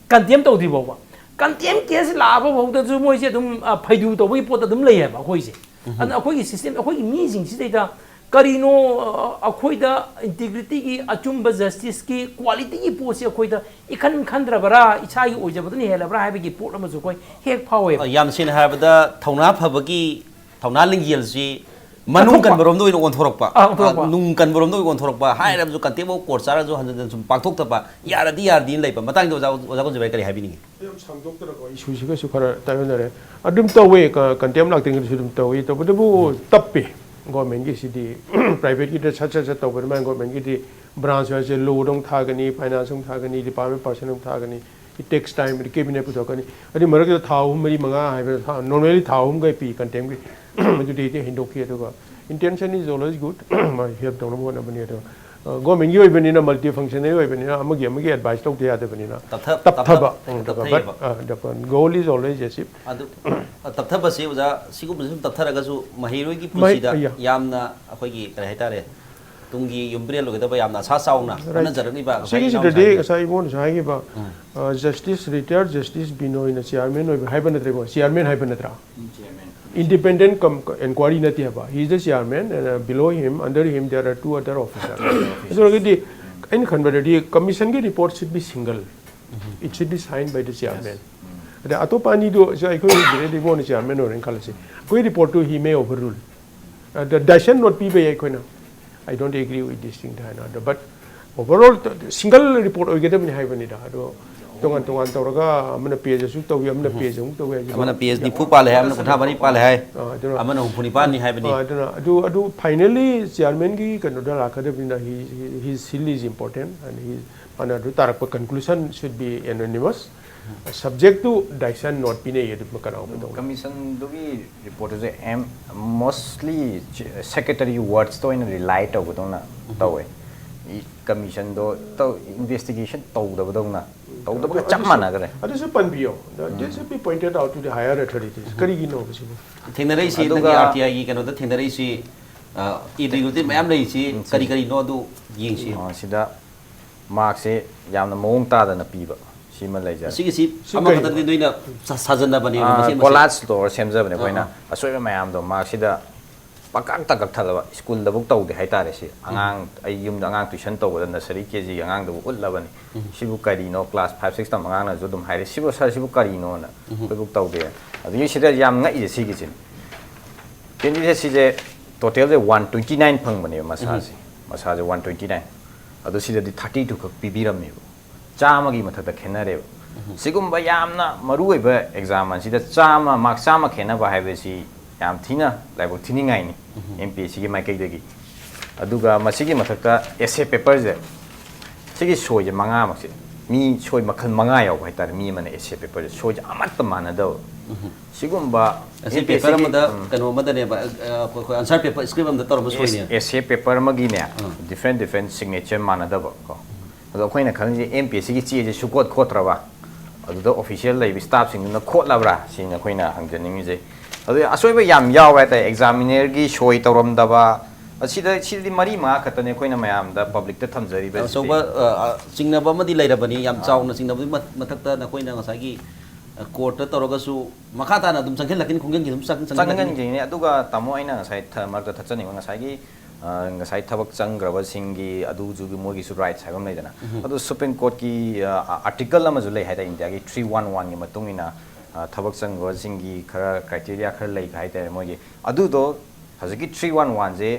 ꯀꯟꯇꯦꯝ ꯇꯧꯗ꯭ꯔꯤ ꯐꯥꯎꯕ, ꯀꯟꯇꯦꯝ ꯀꯦꯁ ꯂꯥꯛꯑꯕ ꯐꯥꯎꯗꯁꯨ ꯃꯣꯏꯁꯦ ꯑꯗꯨꯝ, ꯑ, ꯐꯩꯗꯨ ꯇꯧꯕꯒꯤ ꯄꯣꯠꯇ ꯑꯗꯨꯝ ꯂꯩꯌꯦꯕ ꯑꯩꯈꯣꯏꯁꯦ꯫ ꯑꯗꯨꯅ ꯑꯩꯈꯣꯏꯒꯤ ꯁꯤꯁꯇꯦꯝ, ꯑꯩꯈꯣꯏꯒꯤ ꯃꯤꯁꯤꯡꯁꯤꯗꯩꯗ ꯀꯔꯤꯅꯣ, ꯑ, ꯑꯩꯈꯣꯏꯗ ꯏꯟꯇꯤꯒ꯭ꯔꯤꯇꯤꯒꯤ, ꯑꯆꯨꯝꯕ ꯖꯁꯇꯤꯁꯀꯤ ꯀ꯭ꯋꯥꯂꯤꯇꯤꯒꯤ ꯄꯣꯠꯁꯦ ꯑꯩꯈꯣꯏꯗ ꯏꯈꯟ ꯈꯟꯗ꯭ꯔꯕꯔꯥ, ꯏꯁꯥꯒꯤ ꯑꯣꯏꯖꯕꯗꯨꯅ ꯍꯦꯜꯂꯕ꯭ꯔꯥ ꯍꯥꯏꯕꯒꯤ ꯄꯣꯠ ꯑꯃꯁꯨ ꯑꯩꯈꯣꯏ ꯍꯦꯛ ꯐꯥꯎꯋꯦꯕ꯫ ꯑ, ꯌꯥꯝ ꯁꯦꯡꯅ ꯍꯥꯏꯔꯕꯗ, ꯊꯧꯅꯥ ꯐꯕꯒꯤ ꯊꯧꯅꯥ ꯂꯤꯡꯖꯦꯜꯁꯤ ꯃꯅꯨꯡ ꯑꯣꯟꯊꯣꯛꯄ꯫ ꯀꯟꯕꯔꯣꯝꯗ ꯑꯣꯏꯅ ꯑꯣꯟꯊꯣꯔꯛꯄ꯫ ꯑꯥ, ꯑꯣꯟꯊꯣꯔꯛꯄ꯫ ꯑ, ꯅꯨꯡ ꯀꯟꯕꯔꯣꯝꯗ ꯑꯣꯏꯅ ꯑꯣꯟꯊꯣꯔꯛꯄ ꯍꯥꯏꯔꯕꯁꯨ, ꯀꯟꯇꯦꯝ ꯑꯣꯐ ꯀꯣꯔꯠ ꯆꯥꯔꯁꯨ ꯍꯟꯖꯤꯟ ꯍꯟꯖꯤꯟ ꯁꯨꯝ ꯄꯥꯡꯊꯣꯛꯇꯕ, ꯌꯥꯔꯗꯤ ꯌꯥꯔꯗꯤꯅ ꯂꯩꯕ ꯃꯇꯥꯡꯗ ꯑꯣꯖꯥ, ꯑꯣꯖꯥ ꯀꯨꯟꯖꯕꯩ ꯀꯔꯤ ꯍꯥꯏꯕꯤꯅꯤꯡꯉꯤ? ꯌꯥꯝ ꯁꯥꯡꯗꯣꯛꯇꯅꯀꯣ, ꯏꯁꯨꯁꯤꯒꯁꯨ ꯈꯔ ꯇꯥꯏꯑꯣꯟꯅꯔꯦ꯫ ꯑꯗꯨꯝ ꯇꯧꯋꯦ, ꯀ-, ꯀꯟꯇꯦꯝ ꯂꯥꯛꯇ꯭ꯔꯤꯉꯩꯗꯁꯨ ꯑꯗꯨꯝ ꯇꯧꯋꯤ꯫ ꯇꯧꯕꯇꯕꯨ ꯇꯞꯄꯦ꯫ ꯒꯣꯔꯃꯦꯟꯒꯤꯁꯤꯗꯤ ꯄ꯭ꯔꯥꯏꯚꯦꯠꯀꯤꯗ ꯁꯠ ꯁꯠ ꯁꯠ ꯇꯧꯕ ꯑꯗꯨꯃꯥꯏꯅ ꯒꯣꯔꯃꯦꯟꯒꯤꯗꯤ ꯕ꯭ꯔꯥꯟꯁ ꯋꯥꯏꯁꯁꯦ ꯂꯣꯗ ꯑꯃꯨꯛ ꯊꯥꯒꯅꯤ, ꯐꯥꯏꯅꯥꯟꯁ ꯑꯃꯨꯛ ꯊꯥꯒꯅꯤ, ꯗꯤꯄꯥꯔꯠꯃꯦꯟ ꯄꯥꯔꯁꯟ ꯑꯃꯨꯛ ꯊꯥꯒꯅꯤ, ꯏꯠ ꯇꯦꯛꯁ ꯇꯥꯏꯝ, ꯀꯦꯕꯤꯅꯦꯠ ꯄꯨꯊꯣꯛꯀꯅꯤ꯫ ꯑꯗꯨ ꯃꯔꯛꯇ ꯊꯥ ꯑꯍꯨꯝ, ꯃꯔꯤ, ꯃꯉꯥ ꯍꯥꯏꯕ ꯊꯥ, ꯅꯣꯔꯃꯦꯜꯂꯤ ꯊꯥ ꯑꯍꯨꯝꯒ ꯄꯤ ꯀꯟꯇꯦꯝꯒꯤ꯫ ꯃꯗꯨꯗꯤ ꯍꯦꯛꯇ ꯍꯦꯟꯗꯣꯛꯈꯤ꯫ ꯑꯗꯨꯒ intention is always good꯫ ꯃꯥ ꯍꯦꯜꯞ ꯇꯧꯅꯕ ꯍꯣꯠꯅꯕꯅꯤ꯫ ꯑꯗꯣ, ꯑ, ꯒꯣꯔꯃꯦꯟꯒꯤ ꯑꯣꯏꯕꯅꯤꯅ, ꯃꯜꯇꯤ ꯐꯪꯁꯅꯦꯜ ꯑꯣꯏꯕꯅꯤꯅ, ꯑꯃꯒꯤ ꯑꯃꯒꯤ ꯑꯦꯗꯚꯥꯏꯁ ꯂꯧꯗ ꯌꯥꯗꯕꯅꯤꯅ ꯇꯞꯊ-, ꯇꯞꯊꯕ꯫ ꯇꯞꯊ-, ꯎꯝ, ꯑꯗꯨꯒ, ꯇꯞꯊꯩꯌꯦꯕ꯫ But, ꯑ, the goal is always achieve꯫ ꯑꯗꯨ, ꯑ, ꯇꯞꯊꯕꯁꯤ ꯑꯣꯖꯥ, ꯁꯤꯒꯨꯝꯕꯁꯤ ꯁꯨꯝ ꯇꯞꯊꯔꯒꯁꯨ ꯃꯍꯩꯔꯣꯏꯒꯤ ꯃꯍꯩ-, ꯄꯨꯟꯁꯤꯗ ꯑ, ꯌꯥ꯫ ꯌꯥꯝꯅ ꯑꯩꯈꯣꯏꯒꯤ ꯀꯔꯤ ꯍꯥꯏꯇꯥꯔꯦ, ꯇꯨꯡꯒꯤ ꯌꯨꯝ ꯕ꯭ꯔꯦꯜ ꯑꯣꯏꯒꯗꯕ ꯌꯥꯝꯅ ꯑꯁꯥ ꯆꯥꯎꯅ Right. ꯍꯣꯠꯅꯖꯔꯛꯂꯤꯕ ꯉꯁꯥꯏ ꯁꯤꯒꯤꯁꯤꯗꯗꯤ ꯏꯅꯥꯎꯁꯥꯒꯤ ꯉꯁꯥꯏ ꯏꯕꯣꯅꯁꯨ ꯍꯥꯏꯈꯤꯕ ꯖꯁꯇꯤꯁ ꯔꯤꯇꯥꯌꯔ ꯖꯁꯇꯤꯁ ꯕꯤꯅꯣꯏꯅ ꯆꯤꯌꯥꯔꯃꯦꯟ ꯑꯣꯏꯕ ꯍꯥꯏꯕ ꯅꯠꯇ꯭ꯔꯦꯀꯣ? ꯆꯤꯌꯥꯔꯃꯦꯟ ꯍꯥꯏꯕ ꯅꯠꯇ꯭ꯔꯥ? Independent cum- inquiry ꯅꯠꯇꯦ ꯍꯥꯏꯕ. He is the chairman and uh, below him, under him there are two other officers. ꯑꯗꯨ ꯑꯣꯏꯔꯒꯗꯤ ꯑꯩꯅ ꯈꯟꯕꯗꯗꯤ commission ꯒꯤ report should be single. It should be signed by the chairman. ꯑꯗ ꯑꯇꯣꯞꯄ ꯑꯅꯤꯗꯨ ꯑꯩꯈꯣꯏ ꯒꯤꯔꯦꯗꯤ ꯏꯕꯣꯅ ꯆꯤꯌꯥꯔꯃꯦꯟ ꯑꯣꯏꯔꯦꯅ ꯈꯜꯂꯁꯤ, ꯑꯩꯈꯣꯏ ꯔꯤꯄꯣꯔꯠꯇꯨ he may overrule. ꯑꯗ ꯗꯥꯏꯁꯟ ꯅꯣꯠ ꯄꯤꯕ ꯌꯥꯏ ꯑꯩꯈꯣꯏꯅ. I don't agree with this thing ꯍꯥꯏꯅ. ꯑꯗꯣ but overall single report ꯑꯣꯏꯒꯗꯕꯅꯤ ꯍꯥꯏꯕꯅꯤꯗ. ꯑꯗꯣ ꯇꯣꯉꯥꯟ ꯇꯣꯉꯥꯟ ꯇꯧꯔꯒ ꯑꯃꯅ ꯄꯦꯖ ꯑꯁꯨꯛ ꯇꯧꯏ, ꯑꯃꯅ ꯄꯦꯖ ꯑꯃꯨꯛ ꯇꯧꯏ ꯍꯥꯏꯁꯦ. ꯑꯃꯅ ꯄꯦꯖ ꯅꯤꯐꯨ ꯄꯥꯜꯂꯦ ꯍꯥꯏ, ꯑꯃꯅ ꯀꯨꯟꯊ꯭ꯔꯥ ꯃꯔꯤ ꯄꯥꯜꯂꯦ ꯍꯥꯏ, ꯑꯥ, ꯑꯗꯨꯅ ꯑꯃꯅ ꯍꯨꯝꯐꯨ ꯅꯤꯄꯥꯜꯅꯤ ꯍꯥꯏꯕꯅꯤ. ꯑꯥ, ꯑꯗꯨꯅ ꯑꯗꯨ ꯑꯗꯨ finally ꯆꯤꯌꯥꯔꯃꯦꯟꯒꯤ ꯀꯩꯅꯣꯗ ꯂꯥꯛꯀꯗꯕꯅꯤꯅ he, he, his seal is important and he, ꯃꯥꯅ ꯑꯗꯨ ꯇꯥꯔꯛꯄ conclusion should be unanimous. Subject to dissent note ꯄꯤꯅꯩ ꯑꯗꯨ ꯀꯅꯥꯒꯨꯝꯕ ꯇꯧꯕ. ꯀꯃꯤꯁꯟꯗꯨꯒꯤ ꯔꯤꯄꯣꯔꯠꯇꯨꯁꯦ ꯑꯦꯝ ꯃꯣꯁꯂꯤ ꯁꯦꯀ꯭ꯔꯦꯇꯔꯤꯒꯤ ꯋꯥꯔꯗꯁꯇ ꯑꯣꯏꯅ ꯔꯤꯂꯥꯏ ꯇꯧꯕꯗꯧꯅ ꯇꯧꯋꯦ꯫ ꯀꯃꯤꯁꯟꯗꯣ ꯏꯟꯚꯦꯁꯇꯤꯒꯦꯁꯟ ꯇꯧꯗꯕꯗꯧꯅ, ꯇꯧꯗꯕꯒ ꯆꯞ ꯃꯥꯟꯅꯈ꯭ꯔꯦ꯫ ꯑꯗꯨꯁꯨ ꯄꯟꯕꯤꯌꯣ. This should be pointed out to the higher authorities. ꯀꯔꯤꯒꯤꯅꯣ ꯃꯁꯤꯕꯨ? ꯊꯦꯡꯅꯔꯛꯏꯁꯤ, ꯑꯗꯨꯒ ꯅꯪꯒꯤ ꯑꯥꯔ ꯇꯤ ꯑꯥꯏꯒꯤ ꯀꯩꯅꯣꯗ ꯊꯦꯡꯅꯔꯛꯏꯁꯤ, ꯏꯔꯤꯒꯨꯂꯔ ꯃꯌꯥꯝ ꯂꯩꯔꯤꯁꯤ ꯀꯔꯤ ꯀꯔꯤꯅꯣ ꯑꯗꯨ ꯌꯦꯡꯁꯤ. ꯑ, ꯁꯤꯗ ꯃꯥꯔꯛꯁꯦ ꯌꯥꯝꯅ ꯃꯑꯣꯡ ꯇꯥꯗꯅ ꯄꯤꯕ ꯁꯤꯃ ꯂꯩꯖꯔꯦ꯫ ꯑꯁꯤꯒꯤꯁꯤ ꯑꯃꯈꯛꯇꯗꯤ ꯅꯣꯏꯅ ꯁꯥ- ꯁꯥꯖꯟꯅꯕꯅꯦꯕ, ꯃꯁꯤ ꯃꯁꯤ. ꯀꯣꯂꯥꯖ ꯇꯧꯔ ꯁꯦꯝꯖꯕꯅꯦ ꯑꯥ, ꯑꯩꯈꯣꯏꯅ꯫ ꯑꯥ. ꯑꯁꯣꯏꯕ ꯃꯌꯥꯝꯗꯣ ꯃꯥꯔꯛꯁꯤꯗ ꯄꯪꯀꯛꯇ ꯀꯛꯊꯠꯂꯕ, ꯁ꯭ꯀꯨꯜꯗꯕꯨꯛ ꯇꯧꯗꯦ ꯍꯥꯏꯇꯥꯔꯦ꯫ ꯁꯤ ꯑꯉꯥꯡ, ꯑꯩ ꯌꯨꯝꯗ ꯑꯉꯥꯡ ꯇꯨꯏꯁꯟ ꯇꯧꯕꯗ ꯅꯁꯔꯤ ꯀꯦ ꯖꯤꯒꯤ ꯑꯉꯥꯡꯗꯕꯨ ꯎꯠꯂꯕꯅꯤ꯫ ꯁꯤꯕꯨ ꯀꯔꯤꯅꯣ, ꯀ꯭ꯂꯥꯁ ꯐꯥꯏꯚ ꯁꯤꯛꯁ ꯇꯝꯕ ꯑꯉꯥꯡꯅꯁꯨ ꯑꯗꯨꯝ ꯍꯥꯏꯔꯦ, "ꯁꯤꯕꯨ ꯁꯥꯔ, ꯁꯤꯕꯨ ꯀꯔꯤꯅꯣꯅ?" ꯑꯩꯈꯣꯏꯕꯨꯛ ꯇꯧꯗꯦ꯫ ꯑꯗꯒꯤ ꯁꯤꯗ ꯌꯥꯝ ꯉꯛꯏꯁꯦ ꯁꯤꯒꯤꯁꯤꯅꯤ꯫ ꯀꯦꯟꯗꯤꯗꯦꯠ ꯁꯤꯁꯦ ꯇꯣꯇꯦꯜꯁꯦ ꯋꯥꯟ ꯇ꯭ꯋꯦꯟꯇꯤ ꯅꯥꯏꯟ ꯐꯪꯕꯅꯦꯕ ꯃꯁꯥꯁꯦ꯫ ꯃꯁꯥꯁꯦ ꯋꯥꯟ ꯇ꯭ꯋꯦꯟꯇꯤ ꯅꯥꯏꯟ꯫ ꯑꯗꯣ ꯁꯤꯗꯗꯤ ꯊꯥꯔꯇꯤ ꯇꯨ ꯈꯛ ꯄꯤꯕꯤꯔꯝꯃꯦꯕ꯫ ꯆꯥꯝꯃꯒꯤ ꯃꯊꯛꯇ ꯈꯦꯠꯅꯔꯦꯕ꯫ ꯁꯤꯒꯨꯝꯕ ꯌꯥꯝꯅ ꯃꯔꯨꯑꯣꯏꯕ ꯑꯦꯛꯖꯥꯝ ꯑꯁꯤꯗ ꯆꯥꯝꯃ, ꯃꯥꯔꯛ ꯆꯥꯝꯃ ꯈꯦꯠꯅꯕ ꯍꯥꯏꯕꯁꯤ ꯌꯥꯝ ꯊꯤꯅ ꯂꯥꯏꯕꯛ ꯊꯤꯅꯤꯡꯉꯥꯏꯅꯤ, ꯑꯦꯝ ꯄꯤ ꯑꯦꯁ ꯁꯤꯒꯤ ꯃꯥꯏꯀꯩꯗꯒꯤ꯫ ꯑꯗꯨꯒ ꯃꯁꯤꯒꯤ ꯃꯊꯛꯇ ꯑꯦꯁꯦ ꯄꯦꯄꯔꯁꯦ, ꯁꯤꯒꯤ ꯁꯣꯏꯁꯦ ꯃꯉꯥꯃꯛꯁꯦ, ꯃꯤ ꯁꯣꯏ ꯃꯈꯜ ꯃꯉꯥ ꯌꯥꯎꯕ ꯍꯥꯏꯇꯥꯔꯦ, ꯃꯤ ꯑꯃꯅ ꯑꯦꯁꯦ ꯄꯦꯄꯔꯁꯦ ꯁꯣꯏꯁꯦ ꯑꯃꯠꯇ ꯃꯥꯟꯅꯗꯕ꯫ ꯁꯤꯒꯨꯝꯕ ꯑꯁꯤ ꯑꯦꯝ ꯄꯤ ꯑꯦꯁ ꯄꯦꯄꯔ ꯁꯤꯒꯤ, ꯑꯃꯗ ꯎꯝ꯫ ꯀꯩꯅꯣ ꯑꯃꯗꯅꯦꯕ, ꯑ, ꯑ, ꯑꯩꯈꯣꯏ ꯑꯟꯁꯔ ꯄꯦꯄꯔ, ꯁ꯭ꯀ꯭ꯔꯤꯞ ꯑꯃꯗ ꯇꯧꯔꯝꯕ ꯁꯣꯏꯅꯦ. ꯑꯦꯁ ꯑꯦ ꯄꯦꯄꯔ ꯑꯃꯒꯤꯅꯦ, ꯗꯤꯐ꯭ꯔꯦꯟ ꯗꯤꯐ꯭ꯔꯦꯟ ꯁꯤꯒꯅꯦꯆꯔ ꯃꯥꯟꯅꯗꯕ ꯀꯣ꯫ ꯑꯗꯣ ꯑꯩꯈꯣꯏꯅ ꯈꯜꯂꯤꯁꯦ ꯑꯦꯝ ꯄꯤ ꯑꯦꯁ ꯁꯤꯒꯤ ꯆꯦꯁꯦ ꯁꯨꯀꯣꯠ ꯈꯣꯠꯇ꯭ꯔꯕ, ꯑꯗꯨꯗ ꯑꯣꯐꯤꯁꯤꯌꯦꯜ ꯂꯩꯕ ꯁ꯭ꯇꯥꯐꯁꯤꯡꯗꯨꯅ ꯈꯣꯠꯂꯕ꯭ꯔꯥ ꯁꯤꯅꯤ ꯑꯩꯈꯣꯏꯅ ꯍꯪꯖꯅꯤꯡꯉꯤꯁꯦ꯫ ꯑꯗꯨ ꯑꯁꯣꯏꯕ ꯌꯥꯝ ꯌꯥꯎꯋꯦ ꯍꯥꯏꯇꯥꯔꯦ, ꯑꯦꯛꯖꯥꯃꯤꯅꯔꯒꯤ ꯁꯣꯏ ꯇꯧꯔꯝꯗꯕ, ꯑꯁꯤꯗ ꯁꯤꯗꯗꯤ ꯃꯔꯤ ꯃꯉꯥ ꯈꯛꯇꯅꯦ ꯑꯩꯈꯣꯏꯅ ꯃꯌꯥꯝꯗ ꯄꯕ꯭ꯂꯤꯛꯇ ꯊꯝꯖꯔꯤꯕꯁꯤꯗꯤ꯫ ꯑꯆꯧꯕ ꯑ, ꯑ, ꯆꯤꯡꯅꯕ ꯑꯃꯗꯤ ꯂꯩꯔꯕꯅꯤ, ꯌꯥꯝ ꯆꯥꯎꯅ ꯆꯤꯡꯅꯕꯒꯤ ꯃ- ꯃꯊꯛꯇ ꯅꯈꯣꯏꯅ ꯉꯁꯥꯏꯒꯤ ꯀꯣꯔꯠꯇ ꯇꯧꯔꯒꯁꯨ ꯃꯈꯥ ꯇꯥꯅ ꯑꯗꯨꯝ ꯆꯪꯁꯤꯜꯂꯛꯀꯅꯤ, ꯈꯣꯡꯖꯪꯒꯤ ꯑꯗꯨꯝ ꯆꯪ- ꯆꯪꯁꯤꯜꯂꯛꯀꯅꯤ꯫ ꯆꯪꯍꯟꯈꯤꯅꯤ꯫ ꯑꯗꯨꯒ ꯇꯥꯃꯣ, ꯑꯩꯅ ꯉꯁꯥꯏ ꯊ- ꯃꯔꯛꯇ ꯊꯠꯆꯅꯤꯡꯕ, ꯉꯁꯥꯏꯒꯤ ꯑ, ꯉꯁꯥꯏ ꯊꯕꯛ ꯆꯪꯈ꯭ꯔꯕꯁꯤꯡꯒꯤ ꯑꯗꯨꯁꯨ ꯃꯣꯏꯒꯤꯁꯨ ꯔꯥꯏꯠꯁ ꯍꯥꯏꯕ ꯑꯃ ꯂꯩꯗꯅ, ꯑꯗꯨ ꯁꯨꯄ꯭ꯔꯤꯝ ꯀꯣꯔꯠꯀꯤ ꯑꯥꯔꯇꯤꯀꯜ ꯑꯃꯁꯨ ꯂꯩ ꯍꯥꯏꯇꯥꯔꯦ, ꯏꯟꯗꯤꯌꯥꯒꯤ ꯊ꯭ꯔꯤ ꯋꯥꯟ ꯋꯥꯟꯒꯤ ꯃꯇꯨꯡ ꯏꯟꯅ ꯑ, ꯊꯕꯛ ꯆꯪꯈ꯭ꯔꯕꯁꯤꯡꯒꯤ ꯈꯔ ꯀ꯭ꯔꯥꯏꯇꯦꯔꯤꯌꯥ ꯈꯔ ꯂꯩ ꯍꯥꯏꯇꯥꯔꯦ ꯃꯣꯏꯒꯤ꯫ ꯑꯗꯨꯗꯣ ꯍꯧꯖꯤꯛꯀꯤ ꯊ꯭ꯔꯤ ꯋꯥꯟ ꯋꯥꯟꯁꯦ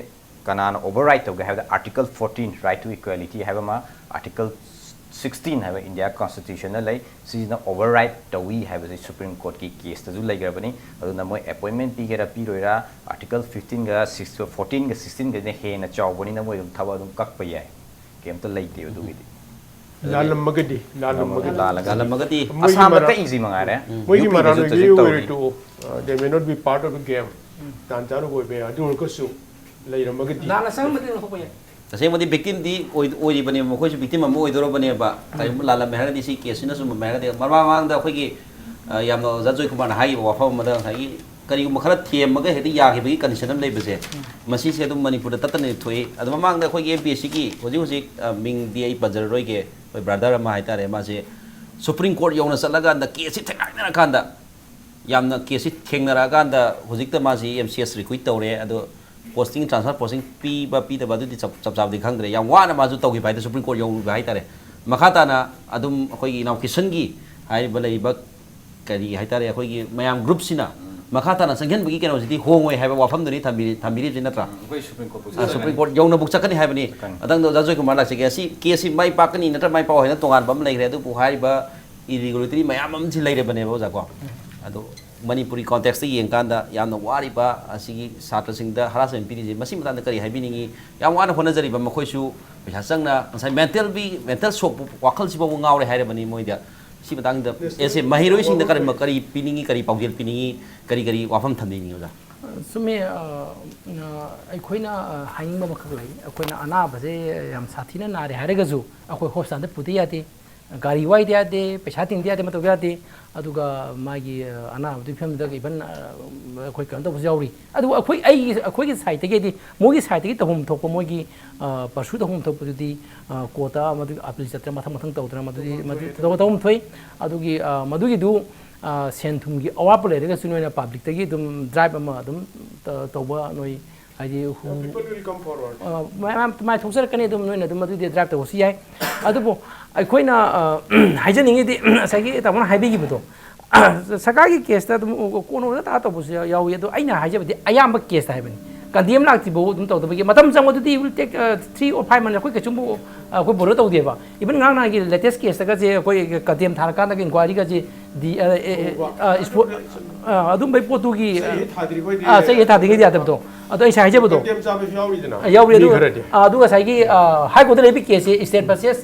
ꯀꯅꯥꯅ ꯑꯣꯚꯔ ꯔꯥꯏꯠ ꯇꯧꯒꯦ ꯍꯥꯏꯕꯗ, article fourteen, right to equality ꯍꯥꯏꯕ ꯑꯃ, ꯑꯥꯔꯇꯤꯀꯜ ꯁꯤꯛꯁꯇꯤꯟ ꯍꯥꯏꯕ ꯏꯟꯗꯤꯌꯥ ꯀꯣꯟꯁꯇꯤꯇ꯭ꯌꯨꯁꯟꯗ ꯂꯩ, ꯁꯤꯁꯤꯅ ꯑꯣꯚꯔ ꯔꯥꯏꯠ ꯇꯧꯏ ꯍꯥꯏꯕꯁꯤ ꯁꯨꯄ꯭ꯔꯤꯝ ꯀꯣꯔꯠꯀꯤ ꯀꯦꯁꯇꯁꯨ ꯂꯩꯈ꯭ꯔꯕꯅꯤ꯫ ꯑꯗꯨꯅ ꯃꯣꯏ ꯑꯦꯄꯣꯏꯟꯃꯦꯟ ꯄꯤꯒꯦꯔꯥ ꯄꯤꯔꯣꯏꯔꯥ, ꯑꯥꯔꯇꯤꯀꯜ ꯐꯤꯐꯇꯤꯟꯒ ꯁꯤꯛꯁ, ꯐꯣꯔꯇꯤꯟꯒ ꯁꯤꯛꯁꯇꯤꯟꯒꯁꯤꯅ ꯍꯦꯟꯅ ꯆꯥꯎꯕꯅꯤꯅ ꯃꯣꯏ ꯑꯗꯨꯝ ꯊꯕꯛ ꯑꯗꯨꯝ ꯀꯛꯄ ꯌꯥꯏ, ꯀꯩꯝꯇ ꯂꯩꯇꯦꯕ ꯑꯗꯨꯒꯤꯗꯤ꯫ ꯂꯥꯜꯂꯝꯃꯒꯗꯤ, ꯂꯥꯜꯂꯝꯃꯒꯗꯤ꯫ ꯂꯥꯜꯂꯒꯗꯤ꯫ ꯂꯥꯜꯂꯝꯃꯒꯗꯤ ꯑꯁꯥꯝꯗ ꯃꯔꯥ- ꯀꯛꯏꯁꯤ ꯃꯉꯥꯏꯔꯦ꯫ ꯃꯣꯏꯒꯤ ꯌꯨ ꯄꯤꯗꯁꯨ ꯃꯔꯥꯜ ꯍꯧꯖꯤꯛ ꯑꯣꯏꯒꯦꯔꯥ ꯇꯧꯔꯤ꯫ ꯑꯣꯏꯔꯣꯏꯗꯣ, they may not be part of the game, ꯇꯥꯟ ꯆꯥꯔꯨꯕ ꯑꯣꯏꯕ ꯌꯥꯏ꯫ ꯑꯗꯨ ꯑꯣꯏꯔꯒꯁꯨ ꯂꯩꯔꯝꯃꯒꯗꯤ꯫ ꯂꯥꯟꯅ ꯆꯪꯕꯗꯤ ꯂꯧꯊꯣꯛꯄ ꯌꯥꯏ꯫ ꯑꯁꯦꯡꯕꯗꯤ ꯕꯤꯛꯇꯤꯝꯗꯤ ꯑꯣꯏ- ꯑꯣꯏꯔꯤꯕꯅꯦꯕ, ꯃꯈꯣꯏꯁꯨ ꯕꯤꯛꯇꯤꯝ ꯑꯃ ꯑꯣꯏꯗꯣꯔꯕꯅꯦꯕ꯫ ꯀꯔꯤꯒꯨꯝꯕ ꯂꯥꯜꯂꯝꯃꯦ ꯍꯥꯏꯔꯒꯗꯤ, ꯁꯤ ꯀꯦꯁꯁꯤꯅ ꯆꯨꯝꯃꯝꯃꯦ ꯍꯥꯏꯔꯒꯗꯤ, ꯃꯃꯥꯡ ꯃꯃꯥꯡꯗ ꯑꯩꯈꯣꯏꯒꯤ ꯑ, ꯌꯥꯝꯅ ꯑꯣꯖꯥ ꯖꯣꯏꯀꯨꯃꯥꯔꯅ ꯍꯥꯏꯈꯤꯕ ꯋꯥꯐꯝ ꯑꯃꯗ ꯉꯁꯥꯏꯒꯤ ꯀꯔꯤꯒꯨꯝꯕ ꯈꯔ ꯊꯦꯝꯃꯒ ꯍꯦꯛꯇ ꯌꯥꯈꯤꯕꯒꯤ ꯀꯟꯗꯤꯁꯟ ꯑꯃ ꯂꯩꯕꯁꯦ, ꯃꯁꯤꯁꯦ ꯑꯗꯨꯝ ꯃꯅꯤꯄꯨꯔꯗ ꯇꯠꯇꯅ ꯊꯣꯛꯏ꯫ ꯑꯗꯨ ꯃꯃꯥꯡꯗ ꯑꯩꯈꯣꯏꯒꯤ ꯑꯦꯝ ꯄꯤ ꯑꯦꯁ ꯁꯤꯒꯤ ꯍꯧꯖꯤꯛ ꯍꯧꯖꯤꯛ ꯑ, ꯃꯤꯡꯗꯤ ꯑꯩ ꯄꯟꯖꯔꯔꯣꯏꯒꯦ, ꯑꯩꯈꯣꯏ ꯕ꯭ꯔꯥꯗꯔ ꯑꯃ ꯍꯥꯏꯇꯥꯔꯦ, ꯃꯥꯁꯦ ꯁꯨꯄ꯭ꯔꯤꯝ ꯀꯣꯔꯠ ꯌꯧꯅ ꯆꯠꯂꯀꯥꯟꯗ ꯀꯦꯁꯁꯤ ꯊꯦꯡꯒꯥꯏꯅꯔꯀꯥꯟꯗ, ꯌꯥꯝꯅ ꯀꯦꯁꯁꯤ ꯊꯦꯡꯅꯔꯛꯑꯀꯥꯟꯗ ꯍꯧꯖꯤꯛꯇ ꯃꯥꯁꯤ ꯑꯦꯝ ꯁꯤ ꯑꯦꯁ ꯔꯤꯀ꯭ꯋꯤꯠ ꯇꯧꯔꯦ꯫ ꯑꯗꯣ ꯄꯣꯁꯇꯤꯡ, ꯇ꯭ꯔꯥꯟꯁꯐꯔ ꯄꯣꯁꯇꯤꯡ ꯄꯤꯕ ꯄꯤꯗꯕ ꯑꯗꯨꯗꯤ ꯆꯞ ꯆꯞ ꯆꯥꯕꯗꯤ ꯈꯪꯗ꯭ꯔꯦ꯫ ꯌꯥꯝ ꯋꯥꯅ ꯃꯥꯁꯨ ꯇꯧꯈꯤꯕ ꯍꯥꯏꯇꯥꯔꯦ, ꯁꯨꯄ꯭ꯔꯤꯝ ꯀꯣꯔꯠ ꯌꯧꯔꯤꯕ ꯍꯥꯏꯇꯥꯔꯦ꯫ ꯃꯈꯥ ꯇꯥꯅ ꯑꯗꯨꯝ ꯑꯩꯈꯣꯏꯒꯤ ꯏꯅꯥꯎ ꯀꯤꯁꯟꯒꯤ ꯍꯥꯏꯔꯤꯕ ꯂꯩꯔꯤꯕ ꯀꯔꯤ ꯍꯥꯏꯇꯥꯔꯦ, ꯑꯩꯈꯣꯏꯒꯤ ꯃꯌꯥꯝ ꯒ꯭ꯔꯨꯞꯁꯤꯅ ꯃꯈꯥ ꯇꯥꯅ ꯆꯪꯁꯤꯟꯕꯒꯤ ꯀꯩꯅꯣꯁꯤꯗꯤ ꯍꯣꯡꯉꯣꯏ ꯍꯥꯏꯕ ꯋꯥꯐꯝꯗꯨꯅꯤ ꯊꯝꯕꯤꯔꯤ-, ꯊꯝꯕꯤꯔꯤꯕꯁꯤ ꯅꯠꯇ꯭ꯔꯥ? ꯑꯩꯈꯣꯏ ꯁꯨꯄ꯭ꯔꯤꯝ ꯀꯣꯔꯠꯄꯨ ꯑ, ꯁꯨꯄ꯭ꯔꯤꯝ ꯀꯣꯔꯠ ꯌꯧꯅꯕꯨꯛ ꯆꯠꯀꯅꯤ ꯍꯥꯏꯕꯅꯤ꯫ ꯆꯠꯀꯅꯤ꯫ ꯃꯊꯪꯗ ꯑꯣꯖꯥ ꯖꯣꯏꯀꯨꯃꯥꯔ ꯂꯥꯛꯆꯒꯦ꯫ ꯑꯁꯤ ꯀꯦꯁꯁꯤ ꯃꯥꯏ ꯄꯥꯛꯀꯅꯤ ꯅꯠꯇ꯭ꯔ ꯃꯥꯏ ꯄꯥꯛꯑꯣꯏ ꯍꯥꯏꯅ ꯇꯣꯉꯥꯟꯕ ꯑꯃ ꯂꯩꯈ꯭ꯔꯦ꯫ ꯑꯗꯨꯕꯨ ꯍꯥꯏꯔꯤꯕ ꯏꯔꯤꯒꯨꯂꯔꯤꯇꯤ ꯃꯌꯥꯝ ꯑꯃꯁꯤ ꯂꯩꯔꯕꯅꯦꯕ, ꯑꯣꯖꯥ ꯀꯣ꯫ ꯑꯗꯣ ꯃꯅꯤꯄꯨꯔꯤ ꯀꯣꯟꯇꯦꯛꯁꯇ ꯌꯦꯡꯀꯥꯟꯗ ꯌꯥꯝꯅ ꯋꯥꯔꯤꯕ ꯑꯁꯤꯒꯤ ꯁꯥꯇ꯭ꯔꯁꯤꯡꯗ ꯍꯔꯥꯁꯃꯦꯟ ꯄꯤꯔꯤꯁꯦ, ꯃꯁꯤ ꯃꯇꯥꯡꯗ ꯀꯔꯤ ꯍꯥꯏꯕꯤꯅꯤꯡꯉꯤ? ꯌꯥꯝ ꯋꯥꯅ ꯍꯣꯠꯅꯖꯔꯤꯕ ꯃꯈꯣꯏꯁꯨ ꯄꯩꯁꯥ ꯆꯪꯅ ꯉꯁꯥꯏ ꯃꯦꯟꯇꯦꯜꯒꯤ, ꯃꯦꯟꯇꯦꯜ ꯁꯣꯛꯄ ꯋꯥꯈꯜꯁꯤꯐꯥꯎꯕ ꯉꯥꯎꯔꯦ ꯍꯥꯏꯔꯕꯅꯤ ꯃꯣꯏꯗ꯫ ꯁꯤ ꯃꯇꯥꯡꯗ ꯑꯦꯁꯦ ꯃꯍꯩꯔꯣꯏꯁꯤꯡꯗ ꯀꯔꯤ, ꯀꯔꯤ ꯄꯤꯅꯤꯡꯉꯤ, ꯀꯔꯤ ꯄꯥꯎꯖꯦꯜ ꯄꯤꯅꯤꯡꯉꯤ, ꯀꯔꯤ ꯀꯔꯤ ꯋꯥꯐꯝ ꯊꯝꯕꯤꯅꯤꯡꯉꯤ, ꯑꯣꯖꯥ? ꯆꯨꯝꯃꯦ꯫ ꯑ, ꯑ, ꯑꯩꯈꯣꯏꯅ, ꯑ, ꯍꯥꯏꯅꯤꯡꯕ ꯑꯃꯈꯛ ꯂꯩ꯫ ꯑꯩꯈꯣꯏꯅ ꯑꯅꯥꯕꯁꯦ ꯌꯥꯝ ꯁꯥꯊꯤꯅ ꯅꯥꯔꯦ ꯍꯥꯏꯔꯒꯁꯨ ꯑꯩꯈꯣꯏ ꯍꯣꯁꯄꯤꯇꯥꯜꯗ ꯄꯨꯗ ꯌꯥꯗꯦ꯫ ꯒꯥꯔꯤ ꯋꯥꯏꯗ ꯌꯥꯗꯦ, ꯄꯩꯁꯥ ꯇꯤꯡꯗ ꯌꯥꯗꯦ, ꯑꯃ ꯇꯧꯗ ꯌꯥꯗꯦ꯫ ꯑꯗꯨꯒ ꯃꯥꯒꯤ ꯑ, ꯑꯅꯥꯕꯗꯨꯒꯤ ꯐꯤꯕꯝꯗꯨꯗ even ꯑ, ꯑꯩꯈꯣꯏ ꯀꯩꯅꯣ ꯇꯧꯕꯁꯨ ꯌꯥꯎꯔꯤ꯫ ꯑꯗꯨꯕꯨ ꯑꯩꯈꯣꯏ ꯑꯩꯒꯤ ꯑꯩꯈꯣꯏꯒꯤ ꯁꯥꯏꯠꯇꯒꯤꯗꯤ, ꯃꯣꯏꯒꯤ ꯁꯥꯏꯠꯇꯒꯤ ꯇꯧꯐꯝ ꯊꯣꯛꯄ, ꯃꯣꯏꯒꯤ ꯄꯔꯁꯨ ꯇꯧꯐꯝ ꯊꯣꯛꯄꯗꯨꯗꯤ ꯀꯣꯇꯥ ꯃꯗꯨ ꯑꯥꯄꯤꯜ ꯆꯠꯇ꯭ꯔꯥ ꯃꯊꯪ ꯃꯊꯪ ꯇꯧꯗꯅ ꯃꯗꯨꯗꯤ ꯃꯗꯨ ꯇꯧꯐꯝ ꯊꯣꯛꯏ꯫ ꯑꯗꯨꯒꯤ ꯑ, ꯃꯗꯨꯒꯤꯗꯨ ꯑ, ꯁꯦꯟ ꯊꯨꯝꯒꯤ ꯑꯋꯥꯠꯄ ꯂꯩꯔꯒꯁꯨ ꯅꯣꯏꯅ ꯄꯥꯕ꯭ꯂꯤꯛꯇꯒꯤ ꯑꯗꯨꯝ ꯗ꯭ꯔꯥꯏꯕ ꯑꯃ ꯑꯗꯨꯝ ꯇ- ꯇꯧꯕ ꯅꯣꯏ ꯍꯥꯏꯗꯤ ꯍꯨ- People will come forward. ꯑ, ꯃꯌꯥꯝ ꯃꯌꯥꯝ ꯃꯥꯏ ꯊꯣꯛꯆꯔꯛꯀꯅꯤ꯫ ꯑꯗꯨꯝ ꯅꯣꯏꯅ ꯑꯗꯨꯝ ꯑꯗꯨꯗꯤ ꯗ꯭ꯔꯥꯏꯕ ꯇꯧꯕꯁꯨ ꯌꯥꯏ꯫ ꯑꯗꯨꯕꯨ ꯑꯩꯈꯣꯏꯅ ꯑ, ꯍꯥꯏꯖꯅꯤꯡꯉꯤꯗꯤ ꯉꯁꯥꯏꯒꯤ ꯇꯥꯃꯣꯅ ꯍꯥꯏꯕꯤꯈꯤꯕꯗꯣ, ꯁꯔꯀꯥꯔꯒꯤ ꯀꯦꯁꯇ ꯑꯗꯨꯝ ꯀꯣꯟꯅ ꯑꯣꯏꯅ ꯇꯥ ꯇꯧꯕꯁꯨ ꯌꯥꯎ- ꯌꯥꯎꯏ꯫ ꯑꯗꯣ ꯑꯩꯅ ꯍꯥꯏꯖꯕꯗꯤ ꯑꯌꯥꯝꯕ ꯀꯦꯁꯇ ꯍꯥꯏꯕꯅꯤ꯫ ꯀꯟꯗꯦꯝ ꯂꯥꯛꯇ꯭ꯔꯤꯐꯥꯎ ꯑꯗꯨꯝ ꯇꯧꯗꯕꯒꯤ ꯃꯇꯝ ꯆꯪꯕꯗꯨꯗꯤ will take three or five months꯫ ꯑꯩꯈꯣꯏ ꯀꯩꯁꯨꯝꯕꯨ ꯑ, ꯑꯩꯈꯣꯏ ꯕꯣꯗꯔ ꯇꯧꯗꯦꯕ꯫ ꯏꯚꯟ ꯉꯔꯥꯡ ꯅꯍꯥꯟꯒꯤ ꯂꯦꯇꯦꯁ ꯀꯦꯁꯇꯒꯁꯦ ꯑꯩꯈꯣꯏ ꯀꯟꯗꯦꯝ ꯊꯥꯔꯀꯥꯟꯗꯒ ꯏꯟꯀ꯭ꯋꯥꯏꯔꯤꯒꯁꯦ ꯗꯤ ꯑ, ꯑꯦ, ꯑꯦ, ꯑ, ꯏꯁꯄꯣꯔꯠ ꯑ, ꯑꯗꯨꯝꯕꯩ ꯄꯣꯠꯇꯨꯒꯤ ꯆꯍꯤ ꯊꯥꯗ꯭ꯔꯤꯕꯣꯏꯗꯤ ꯑ, ꯆꯍꯤ ꯊꯥꯗ꯭ꯔꯤꯉꯩꯗꯤ ꯌꯥꯗꯕꯗꯣ꯫ ꯑꯗꯣ ꯑꯩ ꯉꯁꯥꯏ ꯍꯥꯏꯖꯕꯗꯣ ꯀꯟꯗꯦꯝ ꯆꯥꯕꯁꯨ ꯌꯥꯎꯔꯤꯗꯅ꯫ ꯑ, ꯌꯥꯎꯔꯤ꯫ ꯃꯤ ꯑꯗꯨꯒ ꯈꯔꯗꯤ꯫ ꯑ, ꯑꯗꯨꯒ ꯉꯁꯥꯏꯒꯤ ꯍꯥꯏ ꯀꯣꯔꯠꯇ ꯂꯩꯕ ꯀꯦꯁꯁꯦ ꯏꯁꯇꯦꯠ ꯚꯔꯁꯦꯁ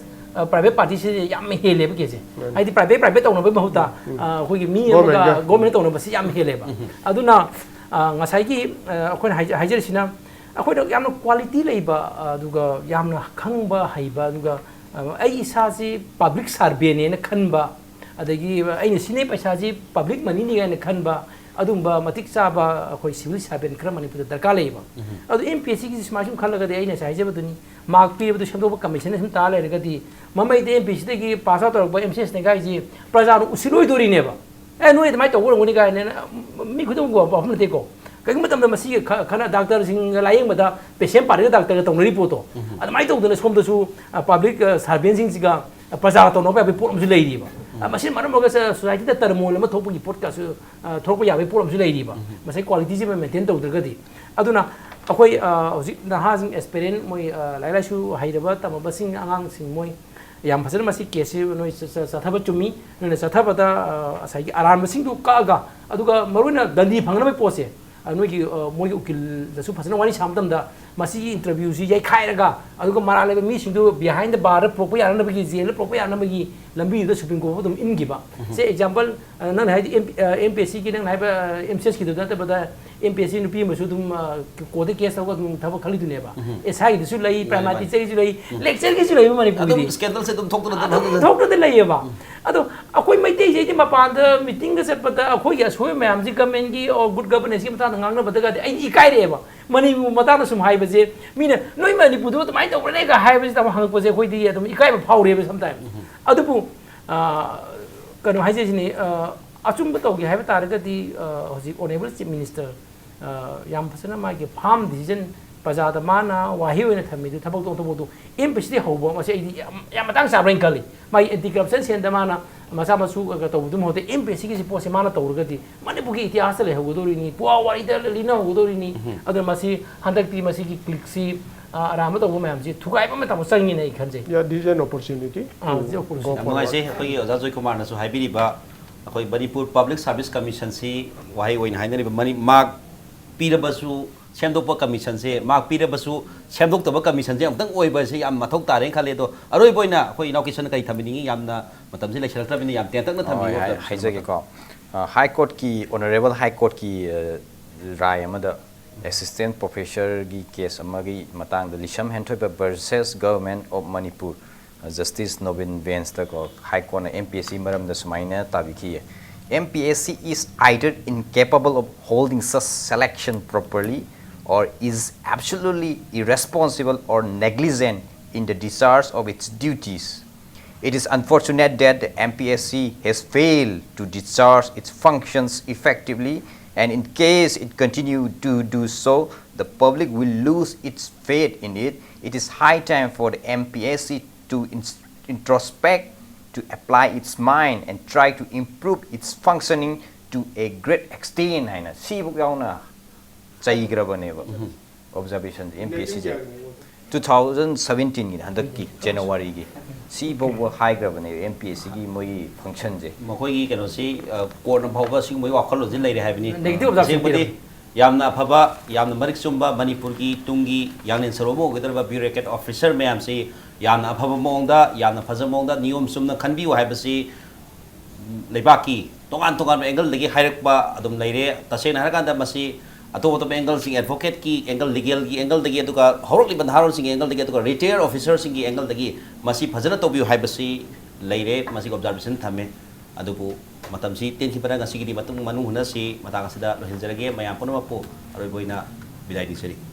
ꯄ꯭ꯔꯥꯏꯚꯦꯠ ꯄꯥꯔꯇꯤꯁꯤ ꯌꯥꯝ ꯍꯦꯜꯂꯦꯕ ꯀꯦꯁꯁꯦ꯫ ꯃꯥꯅꯤ꯫ ꯍꯥꯏꯗꯤ ꯄ꯭ꯔꯥꯏꯚꯦꯠ ꯄ꯭ꯔꯥꯏꯚꯦꯠ ꯇꯧꯅꯕꯒꯤ ꯃꯍꯨꯠꯇ ꯎꯝ꯫ ꯑ, ꯑꯩꯈꯣꯏꯒꯤ ꯃꯤ ꯑꯃꯒ ꯒꯣꯔꯃꯦꯟꯒ꯫ ꯒꯣꯔꯃꯦꯟ ꯇꯧꯅꯕꯁꯤ ꯌꯥꯝ ꯍꯦꯜꯂꯦꯕ꯫ ꯎꯝ꯫ ꯑꯗꯨꯅ ꯑ, ꯉꯁꯥꯏꯒꯤ ꯑ, ꯑꯩꯈꯣꯏꯅ ꯍꯥꯏꯖ- ꯍꯥꯏꯖꯔꯤꯁꯤꯅ ꯑꯩꯈꯣꯏꯅ ꯌꯥꯝꯅ ꯀ꯭ꯋꯥꯂꯤꯇꯤ ꯂꯩꯕ, ꯑ, ꯑꯗꯨꯒ ꯌꯥꯝꯅ ꯈꯪꯕ ꯍꯩꯕ, ꯑꯗꯨꯒ ꯑ, ꯑꯩ ꯏꯁꯥꯁꯤ ꯄꯕ꯭ꯂꯤꯛ ꯁꯥꯔꯚꯦꯅꯦꯅ ꯈꯟꯕ, ꯑꯗꯒꯤ ꯑꯩꯅ ꯁꯤꯖꯤꯟꯅꯩ ꯄꯩꯁꯥꯁꯤ ꯄꯕ꯭ꯂꯤꯛ ꯃꯅꯤꯅꯤ ꯍꯥꯏꯅ ꯈꯟꯕ, ꯑꯗꯨꯒꯨꯝꯕ ꯃꯇꯤꯛ ꯆꯥꯕ ꯑꯩꯈꯣꯏ ꯁꯤꯚꯤꯜ ꯁꯥꯔꯚꯦꯟ ꯈꯔ ꯃꯅꯤꯄꯨꯔꯗ ꯗꯔꯀꯥꯔ ꯂꯩꯌꯦꯕ꯫ ꯎꯝ꯫ ꯑꯗꯣ ꯑꯦꯝ ꯄꯤ ꯑꯦꯁ ꯁꯤꯒꯤ ꯁꯨꯃꯥꯏꯅ ꯁꯨꯝ ꯈꯜꯂꯒꯗꯤ ꯑꯩꯅ ꯉꯁꯥꯏ ꯍꯥꯏꯖꯕꯗꯨꯅꯤ, ꯃꯥꯔꯛ ꯄꯤꯕꯗꯨ ꯁꯦꯝꯗꯣꯛꯄ ꯀꯃꯤꯁꯟꯅ ꯁꯨꯝ ꯇꯥ ꯂꯩꯔꯒꯗꯤ ꯃꯃꯩꯗ ꯑꯦꯝ ꯄꯤ ꯑꯦꯁ ꯁꯤꯗꯒꯤ ꯄꯥꯁ ꯑꯥꯎꯠ ꯇꯧꯔꯛꯄ ꯑꯦꯝ ꯁꯤ ꯑꯦꯁ ꯅꯦꯒꯥꯏꯁꯤ ꯄ꯭ꯔꯖꯥꯅ ꯎꯁꯤꯠꯂꯣꯏꯗꯣꯔꯤꯅꯦꯕ꯫ ꯑꯦ, ꯅꯣꯏ ꯑꯗꯨꯃꯥꯏꯅ ꯇꯧꯕ ꯑꯣꯏꯔꯝꯒꯅꯤ ꯀꯥꯏꯅ ꯃꯤ ꯈꯨꯗꯤꯡꯃꯛ ꯋꯥꯐꯝ ꯅꯠꯇꯦꯀꯣ꯫ ꯀꯔꯤꯒꯨꯝꯕ ꯃꯇꯝꯗ ꯃꯁꯤꯒꯤ ꯈ- ꯈꯔ ꯗꯥꯛꯇꯔꯁꯤꯡꯒ ꯂꯥꯌꯦꯡꯕꯗ ꯄꯦꯁꯦꯟ ꯄꯥꯔꯇꯤꯒ ꯗꯥꯛꯇꯔꯒ ꯇꯧꯅꯔꯤ ꯄꯣꯠꯇꯣ, ꯎꯝ꯫ ꯑꯗꯨꯃꯥꯏꯅ ꯇꯧꯗꯅ ꯁꯣꯝꯗꯁꯨ ꯄꯕ꯭ꯂꯤꯛ ꯁꯥꯔꯚꯦꯟꯁꯤꯡꯁꯤꯒ ꯄ꯭ꯔꯖꯥꯒ ꯇꯧꯅꯕ ꯌꯥꯕꯒꯤ ꯄꯣꯠ ꯑꯃꯁꯨ ꯂꯩꯔꯤꯕ꯫ ꯎꯝ꯫ ꯃꯁꯤꯅ ꯃꯔꯝ ꯑꯣꯏꯔꯒ ꯁꯣꯁꯥꯏꯇꯤꯗ ꯇꯔꯃꯣꯜ ꯑꯃ ꯊꯣꯛꯄꯒꯤ ꯄꯣꯠꯀꯁꯨ ꯑ, ꯊꯣꯛꯂꯛꯄ ꯌꯥꯕꯒꯤ ꯄꯣꯠ ꯑꯃꯁꯨ ꯂꯩꯔꯤꯕ꯫ ꯎꯝ꯫ ꯃꯁꯤ ꯀ꯭ꯋꯥꯂꯤꯇꯤꯁꯤ ꯑꯃ ꯃꯦꯟꯇꯦꯟ ꯇꯧꯗ꯭ꯔꯒꯗꯤ꯫ ꯑꯗꯨꯅ ꯑꯩꯈꯣꯏ ꯑ, ꯍꯧꯖꯤꯛ ꯅꯍꯥꯁꯤꯡ ꯑꯦꯁꯄꯤꯔꯦꯟ ꯃꯣꯏ ꯑ, ꯂꯥꯏꯔꯤꯛ ꯂꯥꯏꯁꯨ ꯍꯩꯔꯕ ꯇꯝꯃꯕꯁꯤꯡ ꯑꯉꯥꯡꯁꯤꯡ ꯃꯣꯏ ꯌꯥꯝ ꯐꯖꯅ ꯃꯁꯤ ꯀꯦꯁꯁꯤ ꯅꯣꯏ ꯆ- ꯆ- ꯆꯠꯊꯕ ꯆꯨꯝꯃꯤ꯫ ꯅꯣꯏꯅ ꯆꯠꯊꯕꯗ ꯑ, ꯉꯁꯥꯏꯒꯤ ꯑꯔꯥꯟꯕꯁꯤꯡꯗꯨ ꯀꯛꯑꯒ, ꯑꯗꯨꯒ ꯃꯔꯨꯑꯣꯏꯅ ꯗꯟꯗꯤ ꯐꯪꯅꯕꯒꯤ ꯄꯣꯠꯁꯦ ꯑ, ꯅꯣꯏꯒꯤ ꯑ, ꯃꯣꯏꯒꯤ ꯎꯀꯤꯜꯗꯁꯨ ꯐꯖꯅ ꯋꯥꯔꯤ ꯁꯥꯕ ꯃꯇꯝꯗ ꯃꯁꯤꯒꯤ ꯏꯟꯇꯔꯚ꯭ꯌꯨꯁꯤ ꯌꯩꯈꯥꯏꯔꯒ, ꯑꯗꯨꯒ ꯃꯔꯥꯜ ꯂꯩꯕ ꯃꯤꯁꯤꯡꯗꯨ ꯕꯤꯍꯥꯏꯟ ꯗ ꯕꯥꯔꯗ ꯄꯨꯔꯛꯄ ꯌꯥꯅꯅꯕꯒꯤ, ꯖꯦꯜꯗ ꯄꯨꯔꯛꯄ ꯌꯥꯅꯕꯒꯤ ꯂꯝꯕꯤꯗꯨꯗ ꯁꯨꯄ꯭ꯔꯤꯝ ꯀꯣꯔꯠ ꯑꯗꯨꯝ ꯏꯟꯈꯤꯕ꯫ ꯁꯦ ꯑꯦꯛꯖꯥꯝꯄꯜ, ꯅꯪꯅ ꯍꯥꯏꯗꯤ ꯑꯦꯝ ꯄꯤ ꯑꯦꯁ ꯁꯤꯒꯤ, ꯅꯪꯅ ꯍꯥꯏꯕ ꯑꯦꯝ ꯁꯤ ꯑꯦꯁꯀꯤꯗꯨ ꯅꯠꯇꯕꯗ, ꯑꯦꯝ ꯄꯤ ꯑꯦꯁ ꯁꯤ ꯅꯨꯄꯤ ꯑꯃꯁꯨ ꯑꯗꯨꯝ ꯀꯣꯔꯠꯇ ꯀꯦꯁ ꯇꯧꯔꯒ ꯑꯗꯨꯝ ꯊꯕꯛ ꯈꯜꯂꯤꯗꯨꯅꯦꯕ꯫ ꯑꯦꯁ ꯑꯥꯏꯒꯤꯗꯨꯁꯨ ꯂꯩ, ꯄ꯭ꯔꯥꯏꯃꯥꯔꯤ ꯇꯤꯆꯔꯒꯤꯁꯨ ꯂꯩ, ꯂꯦꯛꯆꯔꯒꯤꯁꯨ ꯂꯩꯕ ꯑꯗꯨꯝ ꯃꯅꯤꯄꯨꯔꯒꯤꯗꯤ꯫ Scandalꯁꯦ ꯑꯗꯨꯝ ꯊꯣꯛꯇꯅ ꯑꯗꯨꯝ ꯑꯗꯨꯝ ꯊꯣꯛꯇꯅ ꯂꯩꯌꯦꯕ꯫ ꯑꯗꯣ ꯑꯩꯈꯣꯏ ꯃꯩꯇꯩꯁꯤꯗꯤ ꯃꯄꯥꯟꯗ ꯃꯤꯇꯤꯡꯒ ꯆꯠꯄꯗ ꯑꯩꯈꯣꯏꯒꯤ ꯑꯁꯣꯏꯕ ꯃꯌꯥꯝꯁꯤ ꯒꯃꯦꯟꯒꯤ ꯑꯣꯔ ꯒꯨꯗ ꯒꯕꯔꯅꯦꯟꯁꯀꯤ ꯃꯇꯥꯡꯗ ꯉꯥꯡꯅꯕꯗꯒꯗꯤ ꯑꯩꯗꯤ ꯏꯀꯥꯏꯔꯛꯑꯦꯕ꯫ ꯃꯅꯤꯄꯨꯔ ꯃꯇꯥꯡꯗ ꯁꯨꯝ ꯍꯥꯏꯕꯁꯦ, ꯃꯤꯅ "ꯅꯣꯏ ꯃꯅꯤꯄꯨꯔꯗꯨ ꯑꯗꯨꯃꯥꯏꯅ ꯇꯧꯕ꯭ꯔꯅꯦꯒ" ꯍꯥꯏꯕꯁꯤ ꯇꯥꯃꯣ ꯍꯪꯉꯛꯄꯁꯦ ꯑꯩꯈꯣꯏꯗꯤ ꯑꯗꯨꯝ ꯏꯀꯥꯏꯕ ꯐꯥꯎꯔꯦꯕ ꯁꯝꯇꯥꯏꯝ꯫ ꯑꯗꯨꯕꯨ, ꯑ, ꯀꯩꯅꯣ ꯍꯥꯏꯖꯩꯁꯤꯅꯤ, ꯑ, ꯑꯆꯨꯝꯕ ꯇꯧꯒꯦ ꯍꯥꯏꯕ ꯇꯥꯔꯒꯗꯤ, ꯑ, ꯍꯧꯖꯤꯛ ꯑꯣꯅꯔꯦꯕꯜ ꯆꯤꯐ ꯃꯤꯅꯤꯁꯇꯔ, ꯑ, ꯌꯥꯝ ꯐꯖꯅ ꯃꯥꯒꯤ ꯐꯥꯔꯝ ꯗꯤꯁꯤꯖꯟ ꯄ꯭ꯔꯖꯥꯗ ꯃꯥꯅ ꯋꯥꯍꯩ ꯑꯣꯏꯅ ꯊꯝꯃꯤꯗꯨ, ꯊꯕꯛ ꯊꯧꯗꯣꯛ ꯊꯧꯗꯣꯛꯇꯨ ꯑꯦꯝ ꯄꯤ ꯑꯦꯁ ꯁꯤꯗꯒꯤ ꯍꯧꯕ, ꯃꯁꯤ ꯑꯩꯗꯤ ꯌꯥꯝ, ꯌꯥꯝ ꯃꯇꯥꯡ ꯆꯥꯕ꯭ꯔꯥ ꯍꯥꯏꯅ ꯈꯜꯂꯤ꯫ ꯃꯥꯒꯤ ꯑꯦꯟꯇꯤ ꯀꯔꯞꯁꯟ ꯁꯦꯜꯗ ꯃꯥꯅ ꯃꯆꯥ ꯃꯁꯨ ꯇꯧꯕꯗꯨ ꯃꯍꯨꯠꯇ ꯑꯦꯝ ꯄꯤ ꯑꯦꯁ ꯁꯤꯒꯤ ꯄꯣꯠꯁꯦ ꯃꯥꯅ ꯇꯧꯔꯒꯗꯤ ꯃꯅꯤꯄꯨꯔꯒꯤ ꯏꯇꯤꯍꯥꯁꯇ ꯂꯩꯍꯧꯒꯗꯧꯔꯤꯅꯤ, ꯄꯨꯋꯥ ꯋꯥꯔꯤꯗ ꯂꯤꯅꯍꯧꯒꯗꯧꯔꯤꯅꯤ꯫ ꯑꯗꯨꯅ ꯃꯁꯤ ꯍꯟꯗꯛꯇꯤ ꯃꯁꯤꯒꯤ ꯀ꯭ꯂꯤꯛꯁꯤ, ꯑ, ꯑꯔꯥꯟꯕ ꯇꯧꯕ ꯃꯌꯥꯝꯁꯤ ꯊꯨꯒꯥꯏꯕ ꯑꯃ ꯇꯥꯃꯣ ꯆꯪꯉꯤꯅ ꯑꯩ ꯈꯟꯖꯩ꯫ Yeah, this is an opportunity ah, to this opportunity꯫ Go ꯌꯥꯝ forward꯫ ꯅꯨꯡꯉꯥꯏꯖꯩ꯫ ꯑꯩꯈꯣꯏꯒꯤ ꯑꯣꯖꯥ ꯖꯣꯏꯀꯨꯃꯥꯔꯅꯁꯨ ꯍꯥꯏꯕꯤꯔꯤꯕ, ꯑꯩꯈꯣꯏ ꯃꯅꯤꯄꯨꯔ ꯄꯕ꯭ꯂꯤꯛ ꯁꯥꯔꯚꯤꯁ ꯀꯃꯤꯁꯟꯁꯤ ꯋꯥꯍꯩ ꯑꯣꯏꯅ ꯍꯥꯏꯅꯔꯤꯕ ꯃꯅꯤ-, ꯃꯥꯔꯛ ꯄꯤꯔꯕꯁꯨ ꯁꯦꯝꯗꯣꯛꯄ ꯀꯃꯤꯁꯟꯁꯦ, ꯃꯥꯔꯛ ꯄꯤꯔꯕꯁꯨ ꯁꯦꯝꯗꯣꯛꯇꯕ ꯀꯃꯤꯁꯟꯁꯦ ꯑꯃꯨꯛꯇꯪ ꯑꯣꯏꯕꯁꯦ ꯌꯥꯝ ꯃꯊꯧ ꯇꯥꯔꯦꯅ ꯈꯜꯂꯦ꯫ ꯑꯗꯣ ꯑꯔꯣꯏꯕ ꯑꯣꯏꯅ ꯑꯩꯈꯣꯏ ꯏꯅꯥꯎ ꯀꯤꯁꯟꯅ ꯀꯔꯤ ꯊꯝꯕꯤꯅꯤꯡꯉꯤ? ꯌꯥꯝꯅ ꯃꯇꯝꯁꯤ ꯂꯩꯁꯤꯜꯂꯛꯇ꯭ꯔꯕꯅꯤꯅ ꯌꯥꯝ ꯇꯦꯟꯇꯛꯅ ꯊꯝꯕꯤꯌꯨ꯫ ꯍꯣꯏ, ꯍꯥꯏ-, ꯃꯇꯝꯁꯤ ꯍꯥꯏꯖꯒꯦꯀꯣ꯫ ꯑ, ꯍꯥꯏ ꯀꯣꯔꯠꯀꯤ, ꯑꯣꯅꯔꯦꯕꯜ ꯍꯥꯏ ꯀꯣꯔꯠꯀꯤ, ꯑ, ꯔꯥꯏ ꯑꯃꯗ ꯑꯦꯁꯤꯁꯇꯦꯟꯠ ꯄ꯭ꯔꯣꯐꯦꯁꯔꯒꯤ ꯀꯦꯁ ꯑꯃꯒꯤ ꯃꯇꯥꯡꯗ, Laishram Henthoiba versus Government of Manipur, justice Nobin ꯕꯦꯟꯁꯇꯀꯣ, ꯍꯥꯏ ꯀꯣꯔꯠꯅ ꯑꯦꯝ ꯄꯤ ꯑꯦꯁ ꯁꯤ ꯃꯔꯝꯗ ꯁꯨꯃꯥꯏꯅ ꯇꯥꯕꯤꯈꯤꯌꯦ: "M P S C is either incapable of holding such selection properly or is absolutely irresponsible or negligent in the discharge of its duties. It is unfortunate that the M P S C has failed to discharge its functions effectively, and in case it continue to do so, the public will lose its faith in it. It is high time for the M P S C to ins-, introspect, to apply its mind and try to improve its functioning to a great extent" ꯍꯥꯏꯅ ꯁꯤꯕꯨꯛ ꯌꯥꯎꯅ ꯆꯩꯈ꯭ꯔꯕꯅꯦꯕ꯫ Observation M P ꯑꯦꯁ ꯁꯤꯁꯦ two thousand ꯁꯕꯦꯟꯇꯤꯟꯒꯤꯅꯤ, ꯍꯟꯗꯛꯀꯤ ꯖꯅꯋꯥꯔꯤꯒꯤ꯫ ꯁꯤꯐꯥꯎꯕ ꯍꯥꯏꯈ꯭ꯔꯕꯅꯦꯕ M P ꯑꯦꯁ ꯁꯤꯒꯤ ꯃꯣꯏꯒꯤ ꯐꯪꯁꯟꯁꯦ꯫ ꯃꯈꯣꯏꯒꯤ ꯀꯩꯅꯣꯁꯤ, ꯑ, ꯀꯣꯔꯠꯅ ꯐꯥꯎꯕ ꯁꯤꯒꯨꯝꯕꯒꯤ ꯋꯥꯈꯜꯂꯣꯟꯁꯤ ꯂꯩꯔꯦ ꯍꯥꯏꯕꯅꯤ꯫ Negative observation ꯑꯁꯦꯡꯕꯗꯤ ꯄꯤꯔꯝꯃꯤ꯫ ꯌꯥꯝꯅ ꯑꯐꯕ, ꯌꯥꯝꯅ ꯃꯔꯤꯛ ꯆꯨꯝꯕ, ꯃꯅꯤꯄꯨꯔꯒꯤ ꯇꯨꯡꯒꯤ ꯌꯥꯡꯂꯦꯟ ꯁꯔꯨ ꯑꯃ ꯑꯣꯏꯒꯗꯧꯔꯤꯕ bureaucrat officer ꯃꯌꯥꯝꯁꯤ ꯌꯥꯝꯅ ꯑꯐꯕ ꯃꯑꯣꯡꯗ, ꯌꯥꯝꯅ ꯐꯖꯕ ꯃꯑꯣꯡꯗ, ꯅꯤꯌꯣꯝ ꯆꯨꯝꯅ ꯈꯟꯕꯤꯌꯨ ꯍꯥꯏꯕꯁꯤ ꯂꯩꯕꯥꯛꯀꯤ ꯇꯣꯉꯥꯟ ꯇꯣꯉꯥꯟꯕ angle ꯗꯒꯤ ꯍꯥꯏꯔꯛꯄ ꯑꯗꯨꯝ ꯂꯩꯔꯦ꯫ ꯇꯁꯦꯡꯅ ꯍꯥꯏꯔꯀꯥꯟꯗ ꯃꯁꯤ ꯑꯇꯣꯞ ꯑꯇꯣꯞꯄ angle ꯁꯤꯡ, advocate ꯀꯤ angle, legal ꯒꯤ angle ꯗꯒꯤ, ꯑꯗꯨꯒ ꯍꯧꯔꯛꯂꯤꯕ ꯅꯍꯥꯔꯣꯜꯁꯤꯡꯒꯤ angle ꯗꯒꯤ, ꯑꯗꯨꯒ retired officer ꯁꯤꯡꯒꯤ angle ꯗꯒꯤ ꯃꯁꯤ ꯐꯖꯅ ꯇꯧꯕꯤꯌꯨ ꯍꯥꯏꯕꯁꯤ ꯂꯩꯔꯦ꯫ ꯃꯁꯤꯒꯤ observation ꯊꯝꯃꯦ꯫ ꯑꯗꯨꯕꯨ ꯃꯇꯝꯁꯤ ꯇꯦꯟꯈꯤꯕꯅ ꯉꯁꯤꯒꯤꯗꯤ ꯃꯇꯨꯡ ꯃꯅꯨꯡ ꯍꯨꯟꯅꯁꯤ꯫ ꯃꯇꯥꯡ ꯑꯁꯤꯗ ꯂꯣꯏꯁꯤꯟꯖꯔꯒꯦ꯫ ꯃꯌꯥꯝ ꯄꯨꯝꯅꯃꯛꯄꯨ ꯑꯔꯣꯏꯕ ꯑꯣꯏꯅ ꯕꯤꯗꯥꯏ ꯅꯤꯖꯔꯤ꯫